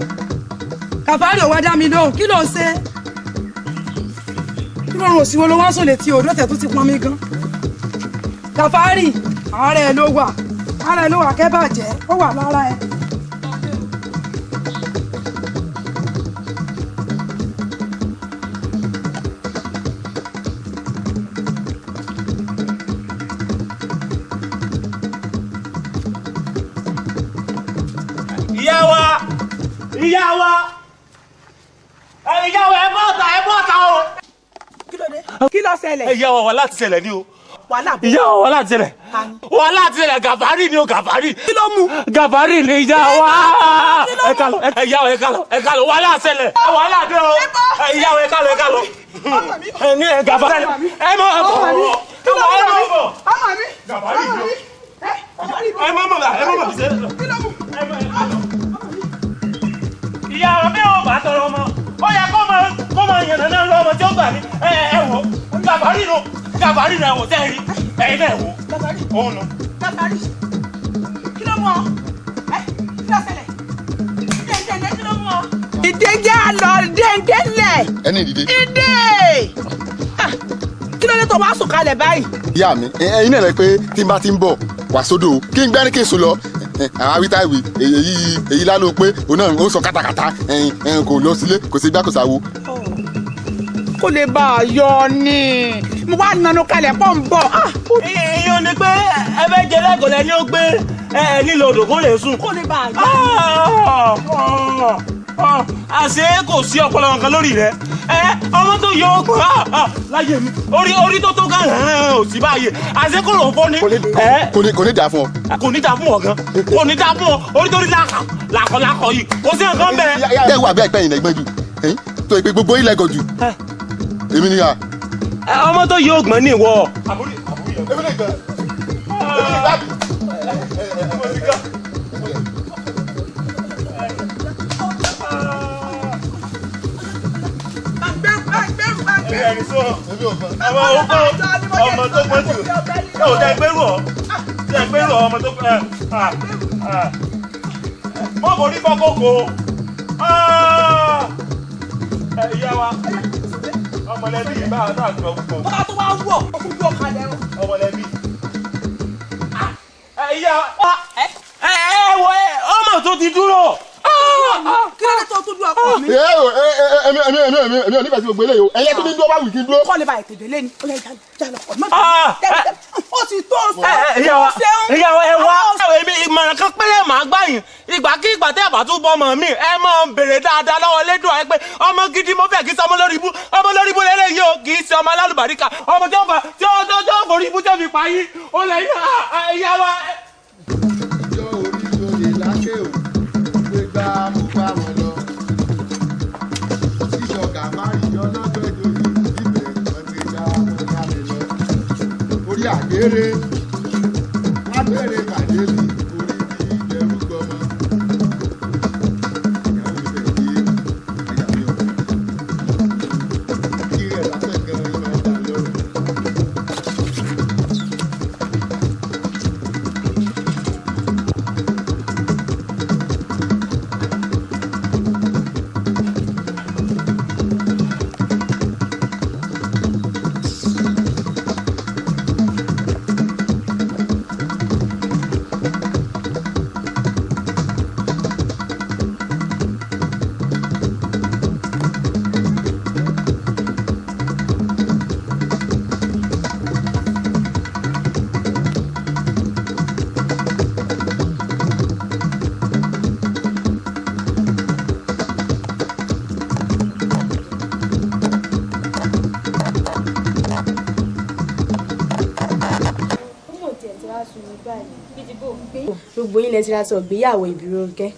Gàfárì ò wá dá mi lóhùn, kí ló ń ṣe? Kí ló ń rò síwo ló wá sùn létí odò tẹ̀ tó ti pọn mi gan? Gàfárì, ara ẹ ló wà, ara ẹ ló wà kẹ́ bàjẹ́, ó wà lára ẹ. Ìyá wa, ìyá wa, ìyá wa, ẹ bọ́ ọ̀tá, ẹ bọ́ ọ̀tá o. Kí ló dé? Kí ló ṣẹlẹ̀? Ìyá wa, wàhálà ti ṣẹlẹ̀ ni o. Wàhálà bò. Ìyá wa, wàhálà ti ṣẹlẹ̀. Wàhálà ti ṣẹlẹ̀, Gàfárì ni o, Gàfárì. Kí ló mú? Gàfárì ni ìyá wa. Ẹ ká lọ, ìyá wa, ẹ ká lọ, ẹ ká lọ, wàhálà ṣẹlẹ̀. Wàhálà dé o. Ìyá wa, ẹ ká lọ, ẹ ká lọ. Ẹ ní ẹ Gàfárì. Ẹ mọ̀ ẹ bọ̀. Ọmọ mi. Ẹ mọ̀ ẹ bọ̀. Ọmọ mi. Gàfárì ni o. Ẹ má mọ̀ ẹ má mọ̀ fi ṣe. Ìyá wa bí wọn bá tọrọ ọmọ, ó yẹ kó máa yànnà náà lọ ọmọ tí ó gbà ní. Ẹ wò gàbárì nù gàbárì nù ẹ wò tẹ́ ẹ rí ẹ̀yin náà ẹ wò. Òun nù. Gàbárì kí ló mú ọ? Ẹ kí ló ṣẹlẹ̀? Dèndé kí ló mú ọ? Ìdè jẹ́ àlọ́ dèndé lẹ̀. Ẹni ìdìde. Ìdè! Kí ló dé tó wá sùn kalẹ̀ báyìí? Ìyá mi, ẹ̀yin náà rẹ pé tí n bá ti ń bọ̀ wá sódò kí n gbẹ́ni kí n sùn lọ. Àwọn awítá ìwé èyí lálọ́ pé òun náà ó sọ kátàkátà kò lọ sílé kò sí gbá kò sáwo. Kó lè bá a yọ ni mo wá nanu kalẹ̀ pọ̀ ń bọ̀. Ìyẹn ni pé ẹ fẹ́ jẹ lẹ́gọ̀ọ́ lẹ́ni ó gbé ẹ nílò odò kó lè sùn. Kó lè bá a yọ. Àṣé kò sí ọpọlọ nǹkan lórí rẹ ọmọ tó yọ ọgbọn láyé mi orí tó tó gàn ò sí báyìí àṣé kò ló ń fọ́ ni. Kò ní dáa fún ọ. Kò ní dáa fún ọ gan kò ní dáa fún ọ orí tó rí làkọ yìí kò sí nǹkan bẹ́ẹ̀. Bẹ́ẹ̀ wà bẹ́ẹ̀ pẹ́yìn lẹ́gbọ́n jù tó ìpè gbogbo ilẹ̀ gọ̀ jù èmi ni ya. Ọmọ tó yọ ọgbọ́n ní ìwọ. Èmi ni gbẹ èmi ni gbà. Ọmọ tó gbọ́n jù ẹ ò tẹ gbérù ọ tẹ gbérù ọ ọmọ tó gbọ́n mọ kò rí bọ́ kókó ìyá wa ọmọlẹ́bí yìí bá a náà gbọ́ púpọ̀. Bàbá tó wá wọ̀ ọkùnrin bí ọkàlẹ̀ o. Ọmọlẹ́bí ìyá wa ẹ wọ ọmọ tó ti dúró. Kí ló dé tó tún dúró ọkọ mi. Èmi ò nífẹ̀ẹ́ sí gbogbo eléyìí o ẹ̀yẹ tó ní dúró bá wù kí n dúró. Kọ́ lè ba ètè délé ni ó yẹ ìjà lọ ọ̀nà ó ti tó ṣe. Ìyá wa ẹ wá èmi ìmọ̀ràn kan péré màá gbà yín ìgbàkigbà tẹ́ ẹ̀ bá tún bọ́ ọmọ mi ẹ máa ń béèrè dáadáa lọ́wọ́ lédùn ẹ pé ọmọ gidi mo fẹ́ kí sọmọ lórí ibú ọmọ lórí ibú lélẹ́yìí o kì í ṣe ọmọ alálùbáríkà ọmọ tí ó fà tí ó tó tó forí ibú tó fi pa yín ó lè yí ìyá wa. Ìjọ orí oyè lákè o gbégbá mo bá wọn lọ ìṣọ̀gà má ìjọ lọ́gbẹ̀dọ̀ yìí ibẹ̀ wọ́n ti dá wọn dá mi lọ orí àgbèrè àgbèrè pàdé mi orí ti ìjẹrú gbọmọ ìyàwó mi fẹ́ dé àyà mi ò kí rẹ̀ lásán gan ìmọ̀ ọ̀dà lọ́rùn. Gbogbo yín lẹ ti ra sọ ìgbéyàwó Ìbírónkẹ́,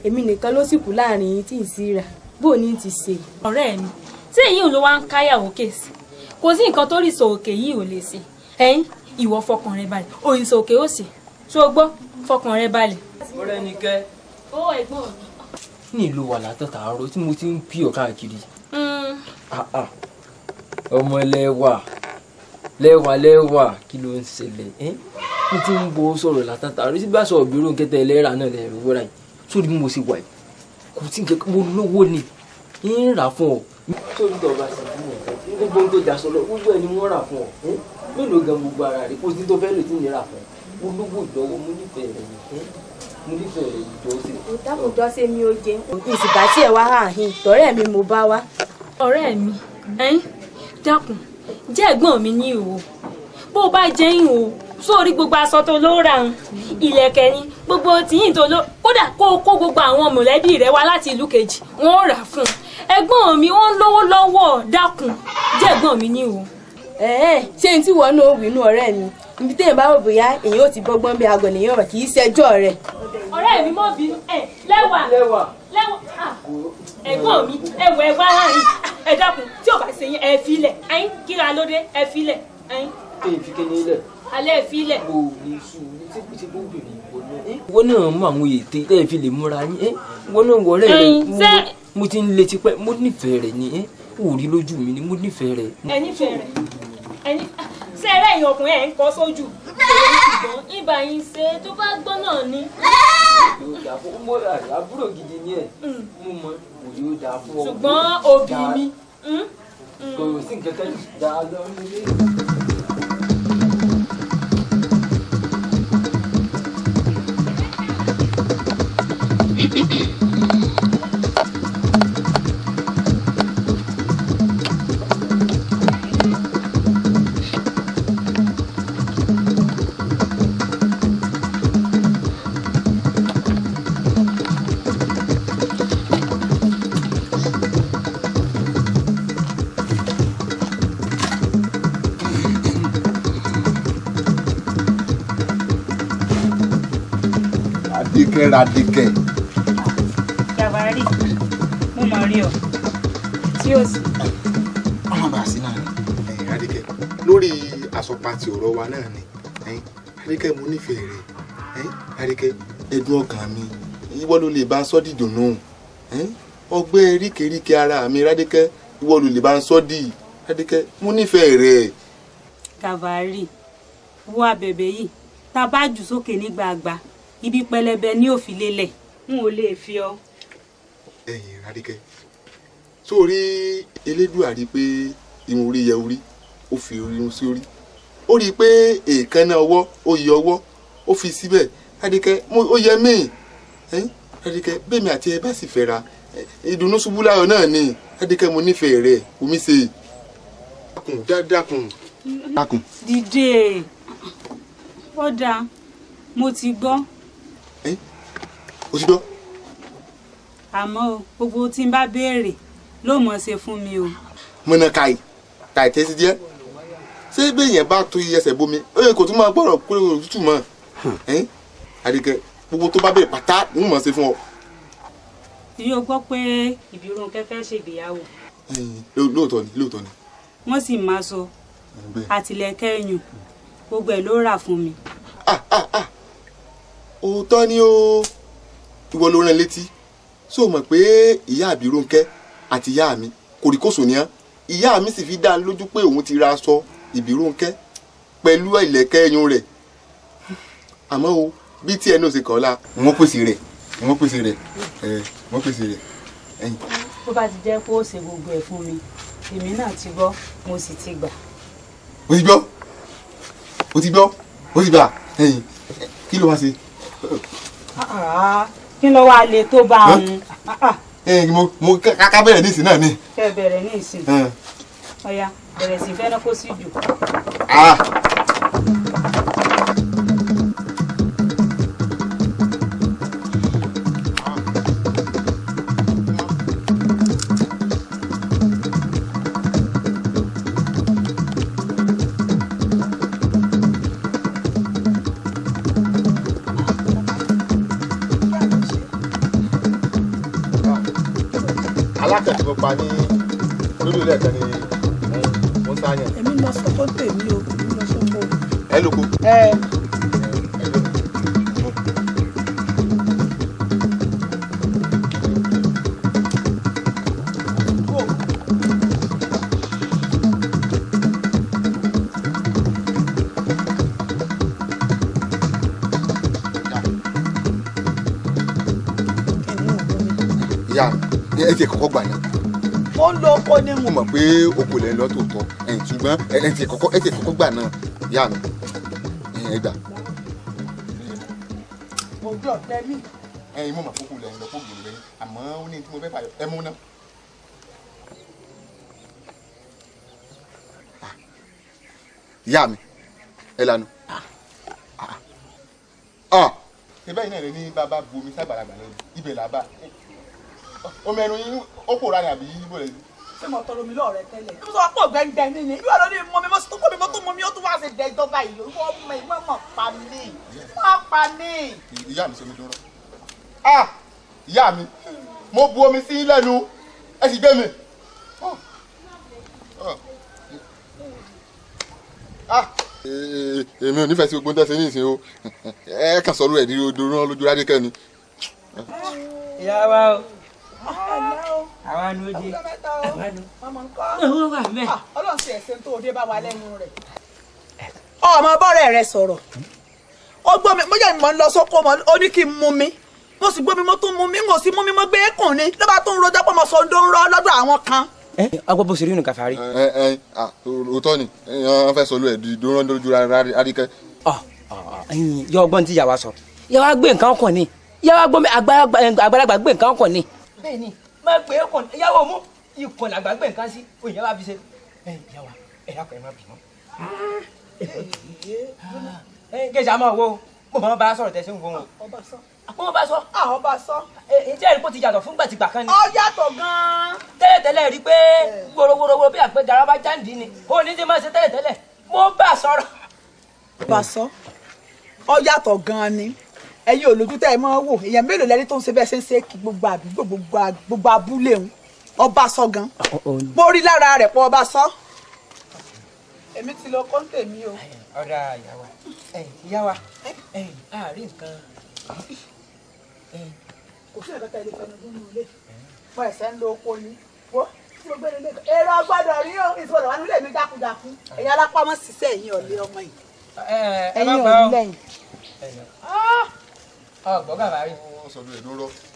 èmi nìkan ló sì kù láàrin yín tí ì sí rà bó ní ti ṣe. Ọ̀rẹ́ mi tí èyí ò ló wá ń káyàwó kèsì kò sí nǹkan tó rí sọ òkè yìí ò lè ṣe ẹ̀yìn ìwọ fọkàn rẹ balẹ̀ òyìn sọ òkè ó sì ṣó gbọ́ fọkàn rẹ balẹ̀. Ọ̀rẹ́ ni kẹ́. Ó ẹ̀gbọ́n mi. Ní ìlú wà látọ̀tàárọ̀ tí mo ti ń pì ọ́ káàkiri. Ọmọ lẹ́wà lẹ́wà lẹ́wà kí ló ń ṣẹlẹ̀ ẹ́ mo ti ń bo sọ̀rọ̀ látàtàrí síbi àṣọ Ìbírónkẹ́ tẹ ẹlẹ́rà náà lẹ́rù wúrà yìí sórí bí mo ṣe wà yìí kò sí nǹkan mo lówó ni ń rà fún ọ. Sórí tó bá ṣe fún nǹkan gbogbo ohun tó jà sọ lọ gbogbo ẹ ni wọ́n rà fún ọ mélòó gan gbogbo ara rẹ kò sí tó fẹ́ lò tí ń rà fún ọ mo lówó ìdánwò mo nífẹ̀ẹ́ rẹ yìí mo nífẹ̀ẹ́ rẹ yìí jọ sí. Dákùnjọ́ ṣe mi ó jẹ ìsìgbà tí ẹ wá hàn tọ̀rẹ́ mi mo bá wá. Ọ̀rẹ́ mi ẹ̀yin dákun jẹ́ ẹ̀gbọ́n mi ní ìwò bó o bá jẹ́ ìwò sórí gbogbo aṣọ tó ló ra ń ìlẹ̀kẹ̀ ni gbogbo tìyìn tó ló kódà kó o kó gbogbo àwọn mọ̀lẹ́bí rẹ wá láti ìlú kejì wọn ò rà fún un ẹ̀gbọ́n mi wọ́n ń lówó lọ́wọ́ dákun jẹ́ ẹ̀gbọ́n mi ní o. Ṣé n tí wọ́n náà wí inú ọ̀rẹ́ mi ibi téèyàn bá wò bóyá èyàn ò ti bọ́gbọ́n bí aago nìyẹn wà kì í ṣẹjọ́ rẹ̀. Ọ̀rẹ́ mi mọ̀ bínú ẹ lẹ́wà lẹ́wà ẹ̀gbọ́n mi ẹ̀wọ̀ ẹ̀wà láàrin ẹ dákun tí ò bá ṣe yín ẹ filẹ̀ ẹ̀yin kíra lóde ẹ filẹ̀ ẹ̀yin. Kí n fi kéde ilẹ̀. Alẹ́ ìfilẹ̀. O ní sùúrù tí kò ṣe bó bèrè ìwọ náà. Ìwọ náà mú àwọn ète tẹ́ ẹ fi lè múra yín. Ìwọ náà wọlé rẹ mo ti ń létí pẹ́ mo nífẹ̀ẹ́ rẹ̀ ni ò rí lójú mi ni mo nífẹ̀ẹ́ rẹ̀. Ẹ nífẹ̀ẹ́ rẹ̀ ẹni ṣé ẹrẹ́ ẹ̀yìn ọkùnrin ẹ̀ ń kọ́ sójú ṣùgbọ́n ibà yín ṣe tó bá gbọ́ náà ni. Yóò dáa fún ọmọ àbúrò gidi ni ẹ mo mọ kò yóò dáa fún ọ. Ṣùgbọ́n òbí mi. Kò sí nǹkan kan dáa lọ nílé. Radike. Gàbárì, mo mọ̀ rí ọ tí ó sì. Ọmọ bàá sí náà ni. Radike, lórí àsọpatì ọ̀rọ̀ wa náà ni. Radike, mo nífẹ̀ẹ́ rẹ̀. Radike, ẹ̀dùn ọkàn mi, ìwọ ló lè bá ń sọ́ dìdùnnú. Ọgbẹ́ ríkèríkè ara mi, Radike, ìwọ ló lè bá ń sọ́ dì. Radike, mo nífẹ̀ẹ́ rẹ̀. Gàbárì, wo abẹ̀bẹ̀ yìí, tá a bá jù sókè ní gbàgbà ibi pẹlẹbẹ ní òfin lélẹ̀ n ò lè fi ọ. Ẹ̀yin Radike, sórí Elédùà rí i pé irun orí yẹ orí, ó fi irun sí orí, ó rí i pé èèkánná ọwọ́ ó yẹ ọwọ́, ó fi síbẹ̀. Radike, ó yẹ mí. Radike, bẹ́ẹ̀mi àti ẹ bá sì fẹ́ra ìdùnnú ṣubú láyọ̀ náà ni. Radike, mo nífẹ̀ẹ́ rẹ̀, omi ṣe. Dákun dákun dákun. Dìde, ó dáa, mo ti gbọ́. O ti gbọ́. Àmọ́ o, gbogbo tí n bá béèrè ló mọ̀ ṣe fún mi o. Mọ̀nà kàì kàì tẹ́sí díẹ̀, ṣé béèyàn bá tó iye ẹsẹ̀ bomi ó yẹ kó tún máa gbọ́rọ̀ kúrò tútù mọ́. Àdìgẹ́, gbogbo tó bá béèrè pátá ń mọ̀ ṣe fún ọ. Yóò gbọ́ pé Ìbírónkẹ́ fẹ́ ṣègbéyàwó. Lóòótọ́ ni, lóòótọ́ ni. Wọ́n sì máa sọ àtìlẹ́kẹ́ ẹ̀yùn gbogbo ẹ̀ ló rà fún mi. Òótọ́ ni o, ìwọ ló rán létí. Ṣó o mọ̀ pé ìyá Ìbírónkẹ́ àti ìyá mi kòríkòsùn ni án? Ìyá mi sì fi dá lójú pé òun ti ra aṣọ Ìbírónkẹ́ pẹ̀lú ìlẹ̀kẹ̀ ẹyùn rẹ̀. Àmọ́ o, bí tí ẹnu ṣe kàn la, wọ́n pèsè rẹ̀, wọ́n pèsè rẹ̀, wọ́n pèsè rẹ̀. Bó bá ti jẹ́ pé ó ṣe gbogbo ẹ̀ fún mi, èmi náà ti gbọ́, mo sì ti gbà. O ti gbọ́, o ti gbọ́, o ti gbà. Kí ló wá ṣe? Kí ló wá lè tó bá òun? Mo ká bẹ̀rẹ̀ ní ìsìn náà ni. Kẹ́ bẹ̀rẹ̀ ní ìsìn. Ọ̀ya, bẹ̀rẹ̀ sí fẹ́ràn kó sì jù. Alákàtí mo pa ní lórí ilé ẹ̀kan ni mo ń sáyẹn. Èmi lọ sọ́kò tèmi o, èmi lọ sọ́kò. Ẹ lóko. Ẹ. Ìyá mi, ẹ ti kọ́kọ́ gbà náà. Mo ń lọ oko ni mo mọ̀ pé oko lẹ lọ tòótọ́, ṣùgbọ́n ẹ ti kọ́kọ́ gbà náà. Ìyá mi, ẹ gbà. Mo gbọ́ ọ̀tẹ́ mi. Ẹ̀yin mo mọ̀ kókó lẹ ń lọ kó gbòòrò lẹ́yìn, àmọ́ ó ní tí mo fẹ́ fàyọ ẹ mú ná. Ìyá mi, ẹ lanu. Ṣé bẹ́ẹ̀ náà lè ní bàbá bomi ságbàlagbà lẹ́nu ibẹ̀ là bá omi ẹnu yín ó pòórá ni àbí ibo lè. Ṣé mo tọrọ mi lọ́ọ̀rẹ́ tẹ́lẹ̀? Mo sọ pé ọ̀gbẹ́ni dẹ́ni ni ìwọ lórí mọ mi mo tó kọ́ mi mo tó mọ mi ó tún wá ṣe dẹjọ́ báyìí ìwọ ọmọ ìwọ mọ̀ pa mí mọ̀ pa mí. Ìyá mi ṣe mi dúró. Ìyá mi, mo bu omi sí lẹ́nu ẹ sì gbé mi. Èmi ò nífẹ̀ẹ́ sí gbogbo tẹ́sí ní ìsìn o, ẹ kàn sọ̀rọ̀ ẹ̀ ní odò lójú Rádékẹ́ ni. Ìyá wa o, àwa nu oje, àwa nu. Owó wà mẹ́. Ọlọ́run ti ẹ̀sìn tó dé bá wa lẹ́nu rẹ̀. Ọmọ bọ́rẹ̀ rẹ sọ̀rọ̀, ó gbọ́ mi, bóyá ìmọ̀ ń lọ sóko mọ́, ó ní kí n mú mi, mo sì gbọ́ mi, mo tún mú mi, mo sì mú mi, mo gbé kùn ni, ló bá tún rojọ́ pé mo sọ ń rọ́ lọ́dọ̀ àwọn kan. Ọgbọ́n bó ṣe rí nù Gàfárì. Ẹ ẹ òótọ́ ni wọ́n fẹ́ sọ lú ẹ̀ di dúró lójú Rádékẹ́. Yọ ọgbọ́n tí ìyá wa sọ, ìyá wa gbé nǹkan kàn ní, ìyá wa gbọ́ mi, àgbàlagbà gbé nǹkan kàn ní. Bẹ́ẹ̀ni, má gbé kàn, ìyàwó mú ikùn làgbà gbé nǹkan sí, òyìnbó wa fi ṣe. Ìyá wa, ẹ dákun ẹ má bínú. Kẹsì àmọ́ wo, mo máa bá a sọ̀rọ̀ tẹ̀sí ń wo wọn. Ọba sọ. Mo bá sọ. Ọba sọ. Ǹjẹ́ ẹ̀rí kò ti yàtọ̀ fún gbàtìgbà kan ni. Ó yàtọ̀ gan-an. Tẹ́lẹ̀tẹ́lẹ̀ rí pé wórówórówóró bí àpẹja ara bá jáǹdì ni, ó ní ti máa ṣe tẹ́lẹ̀tẹ́lẹ̀. Mo bá a sọ̀rọ̀. Ọba sọ. Ó yàtọ̀ gan-an ni. Ẹ̀yin olójú tẹ́ ẹ máa wò, èèyàn mélòó lẹ́ni tó ń ṣe bẹ́ẹ̀ ṣe ń ṣe kí gbogbo àdúgbò gbogbo abúlé òun. Ọba sọ gan. Mo rí lára rẹ̀ pọ̀ ọba sọ. Èmi ti lọ kọ́ńtè mi o. Ọ̀dà ìyá wa, ìyá wa, àárín nǹkan. Kò sí ẹ̀ka ilé fẹnu gún ilé mo ẹ̀sẹ̀ ń lo oko ni wo tí mo gbé nílé èrò ọgbọ́dọ̀ rí o ìsọdọ̀ wà nílé mi jákujáku ẹ̀yin alápámọ́ ṣiṣẹ́ ẹ̀yin ọ̀lẹ́ ọmọ yìí ẹ̀yin ọ̀lẹ́ yìí. Ọgbọ́n Gàfárì.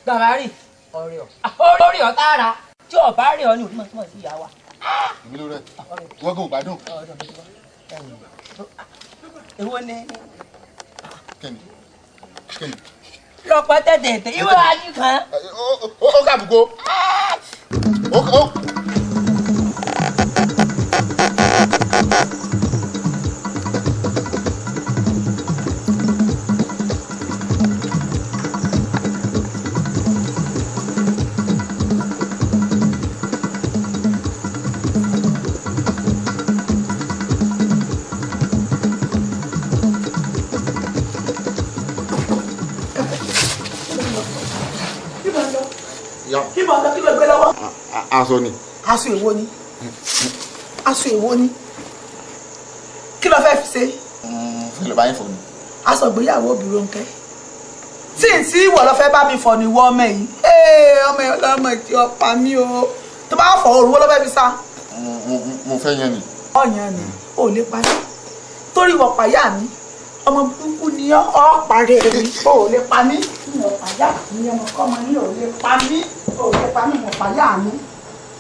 Gàfárì ọ̀rẹ́ ọ̀ orí ọ̀ tààrà tí ọ̀bá rẹ̀ ọ ní òní mọ̀ sí ìyá wa. Èmi ló rẹ̀ wọ́n kò gbádùn. Èwo ni. Kẹ́ni kẹ́ni lọ́pọ̀ tẹ̀tẹ̀tẹ̀ ìwé ajú kan. Ó kàbùkù ó. Kí mo lọ kí ló gbé lọ́wọ́. Aṣọ ni. Aṣọ èwo ni? Aṣọ èwo ni? Kí ló fẹ́ fi ṣe? Fẹ́ lọ bá yín fọ̀ ni. Aṣọ ìgbéyàwó Bírónkẹ́. Tí n tí ìwọ lọ fẹ́ bá mi fọ̀ ni ìwọ ọmọ yìí. Ọmọ yìí ọlọ́mọ tí ó pa mí o. Tó bá fọ òru wo ló fẹ́ fi sá. Mo fẹ́ yan ni. Ọ̀yàn ni, ò lè pa mí. Torí ìwọ pàyà mi, ọmọ burúkú ni ọ́ parẹ́ mi, ò lè pa mí. Ìwọ pàyà mi, ọmọ kọ́mọ ni ò lè pa mí. Ò lè pa mí, ìwọ pàyà mi.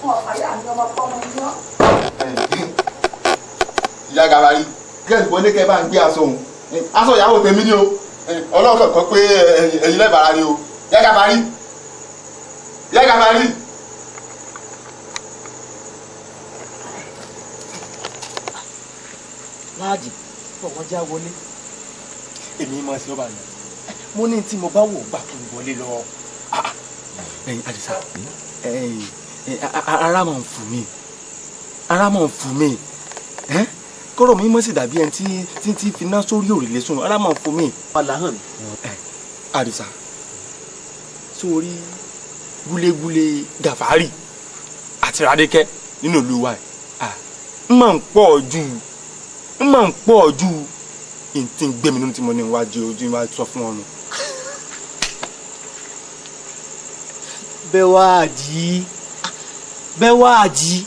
Ìwọ pàyà mi, ọmọ kọ́mọ ni ọ́. Ìyá Gàfárì, kẹ́sì wọlé kẹ́ bá ń gbé aṣọ òun. Aṣọ ìyàwó tèmi ni o. Ọlọ́run kọ̀ọ̀kan pé ẹ̀yin lẹ́bàárà ni o. Ìyá Gàfárì. Ìyá Gàfárì. Láàjì, ọ̀wọ́n já wọlé. Èmi máa ṣe ọba yẹn. Mo ní tí mo bá wò gbà kí n wọlé lọ. Ẹ̀yin Àdìsá, ara máa ń fún mi. Ara máa ń fún mi. Kọ́rọ̀ mi mọ̀ sí dàbí ẹni tí tí finá sórí òrìlé sùn. Ara máa ń fún mi. Wàhálà hàn mi. Àdìsá, sórí gúlégúlé Gàfárì àti Rádékẹ́ nínú ìlú wa yìí. Ń máa ń pọ̀ jù. Ń máa ń pọ̀ jù. Ntí ń gbé mi nínú tí mo ní wájú ojú wa sọ fún ọ nù. Bẹ́wàjì, Bẹ́wàjì,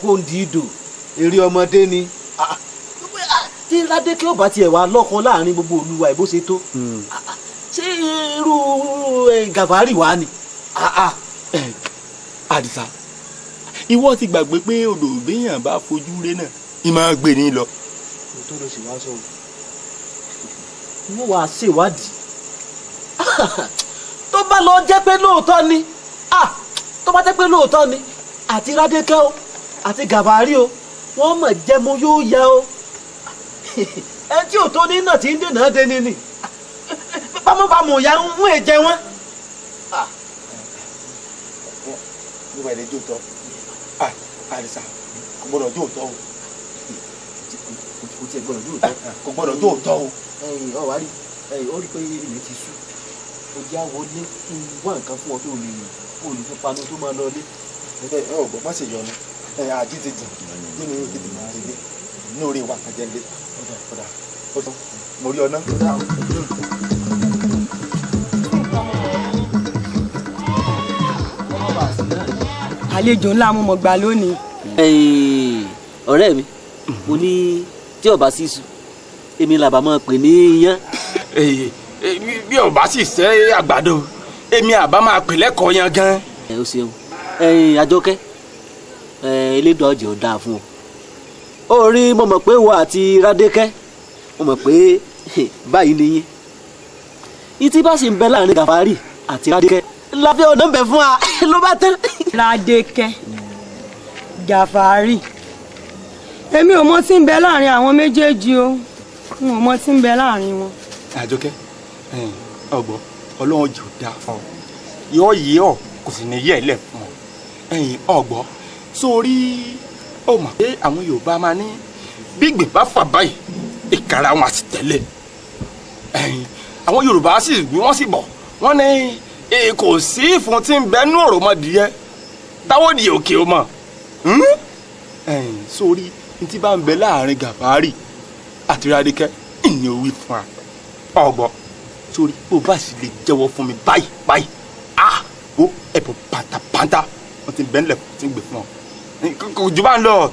kò ń di ìdò, eré ọmọdé ni. Tí Rádékẹ́ ò bá tiẹ̀ wá lọ́kọ láàrin gbogbo olúwa ìbó ṣe tó, ṣé irú Gàfárì wá ni? Àdìsá, ìwọ ti gbàgbé pé odò béèyàn bá fojú ré náà ìmọ̀ gbé ní lọ. Tó lọ sí wá sọ, wọ́n wàá ṣèwádìí. Tó bá lọ jẹ́ pé lóòótọ́ ni, tó bá jẹ́ pé lóòótọ́ ni, àti Rádékẹ́ o, àti Gàfárì o, wọ́n mọ̀ jẹ́ mo yóò yẹ o. Ẹ tí ò tó ní náà ti ń dènà dé ni ni. Bámúbámú ìyá ń mú ẹ̀jẹ̀ wọn. Mo bá ilé jó tọ́, Àdìsá, kò gbọ́dọ̀ jó tọ́ o. Kò tiẹ̀ gbọ́dọ̀ jó tọ́. Kò gbọ́dọ̀ jó tọ́ o. Ọ wá rí, ó rí pé ilẹ̀ ti ṣú. Ó já wọlé kí n wá nǹkan fún ọ tó lè fi panu tó máa lọ ilé. Ẹ ò gbọ́ má ṣe yọnu. Ẹ àjí ti jìn kí ni tètè máa rí lé ní orí wa kan jẹ́ lé. Ọ̀dà ọ̀dà mo rí ọ ná. Àlejò ńlá mo mọ̀ gbà lónìí. Ọ̀rẹ́ mi, mo ní tí ọba sí iṣu èmi làbà máa pè ní iyán. Bí ọba sì sẹ́ àgbàdo èmi àbá máa pè lẹ́kọ̀ọ́ yan gan. Ẹ o ṣeun. Àjọkẹ́, elédùn ọjọ́ ò dáa fún ọ. Ó rí, mo mọ̀ pé wo àti Rádékẹ́, mo mọ̀ pé báyìí ni yín. Ìtí bá sì ń bẹ láàrin Gàfárì àti Rádékẹ́ láfẹ́ ọ̀nà ń bẹ fún wa ló bá tán. Rádékẹ́, Gàfárì, èmi ò mọ̀ tí ń bẹ láàrin àwọn méjèèjì o, n ò mọ̀ tí ń bẹ láàrin wọn. Àjọkẹ́, ọgbọ Ọlọ́run jò dáa fún ọ, yóò yí ọ kò sì ní yẹ ẹ lẹ fún ọ. Ọgbọ sórí ó mọ̀ pé àwọn Yorùbá máa ní bí ìgbín bá fà báyìí ìkara wọn àti tẹ̀lé. Àwọn Yorùbá sì gbé wọn sì bọ̀ wọ́n ní kò sí ìfun tí ń bẹ nú òròmọdìyẹ táwọn òdì òkè ó mọ̀. Sórí ní tí bá ń bẹ láàrin Gàfárì àti Rádékẹ́ ìní orí fún wa. Ọgbọ sórí bó bá sì lè jẹ́wọ́ fún mi báyìí báyìí á wo ẹ̀bùn bàtàbàtà wọ́n ti bẹ́ńlẹ̀ tí ń gbé fún ọ kò jù bá ń lọ.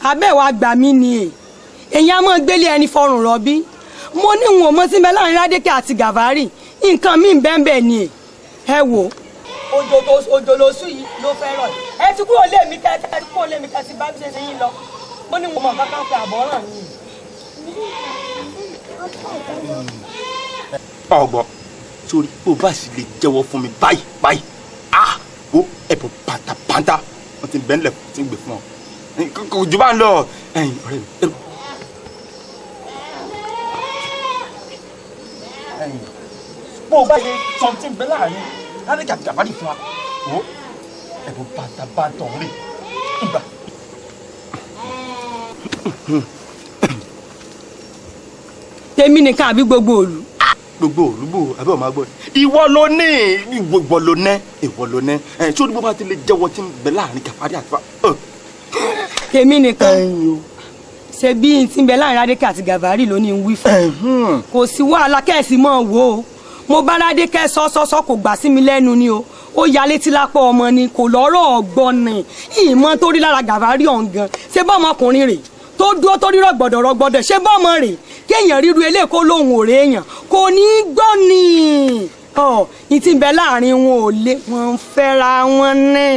Abẹ́ wa gbà mí ni èyí á mọ̀ gbélé ẹni fọrùn rọ̀bí. Mo ní n ò mọ̀ sí bẹ láàrin Rádékẹ́ àti Gàfárì, nǹkan míì bẹ́ẹ̀ ni ẹ wò. Òjò ló sùn yìí ló fẹ́ rọ̀ ẹ ti kúrò lé mi kẹ́ ẹ ti kúrò lé mi kẹ́ ti bá mi ṣe ṣe yín lọ. Mo ní n ò mọ̀ kankan pé àbọ̀ràn ni. Ọgbọ sórí bó bá sì lè jẹ́wọ́ fún mi báyìí báyìí á wo ẹ̀bùn bàtàbàtà wọ́n ti bẹ́ńlẹ̀ tí ń gbé fún ọ kò jù bá ń lọ. Ọ̀rẹ́ mi. Bó o bá lè sọ tí ń bẹ láàrin Rádékẹ́ àti Gàfárì fún wa, wo ẹ̀bùn bàtàbàtà ọ̀hún rè é gbà. Tèmi nìkan àbí gbogbo òlu? Gbogbo òlúgbò àbí ọmọ agbọ́ ìwọ ló ní, ìwọ ló ní, ìwọ ló ní. Ẹ ṣé olùgbò bá ti lè jẹ́wọ́ tí ń bẹ láàrin Gàfárì àti. Tèmi nìkan ṣe bí n ti ń bẹ láàrin Rádékẹ́ àti Gàfárì ló ní ń wí fún. Kò sí wàhálà kẹ́ẹ̀sì mọ́ wò ó. Mo bá Rádékẹ́ sọ́sọ́sọ́ kò gbà sí mi lẹ́nu ni o, ó ya létí lápá ọmọ ni kò lọ́rọ̀ ọ̀gbọ́n ni ìmọ̀ tó rí lára Gàfárì ọ̀hún gan. Ṣé bá ọmọkùnrin rè tó dúró tó rí rọ̀gbọ̀dọ̀ rọ̀gbọ̀dọ̀, ṣé bá ọmọ rè kéèyàn ríru eléyìí kó lóhùn òré èèyàn kò ní í gbọ́ ni. Ọ̀ ìtì ń bẹ láàrin wọn ò lé, wọ́n ń fẹ́ra wọn ní,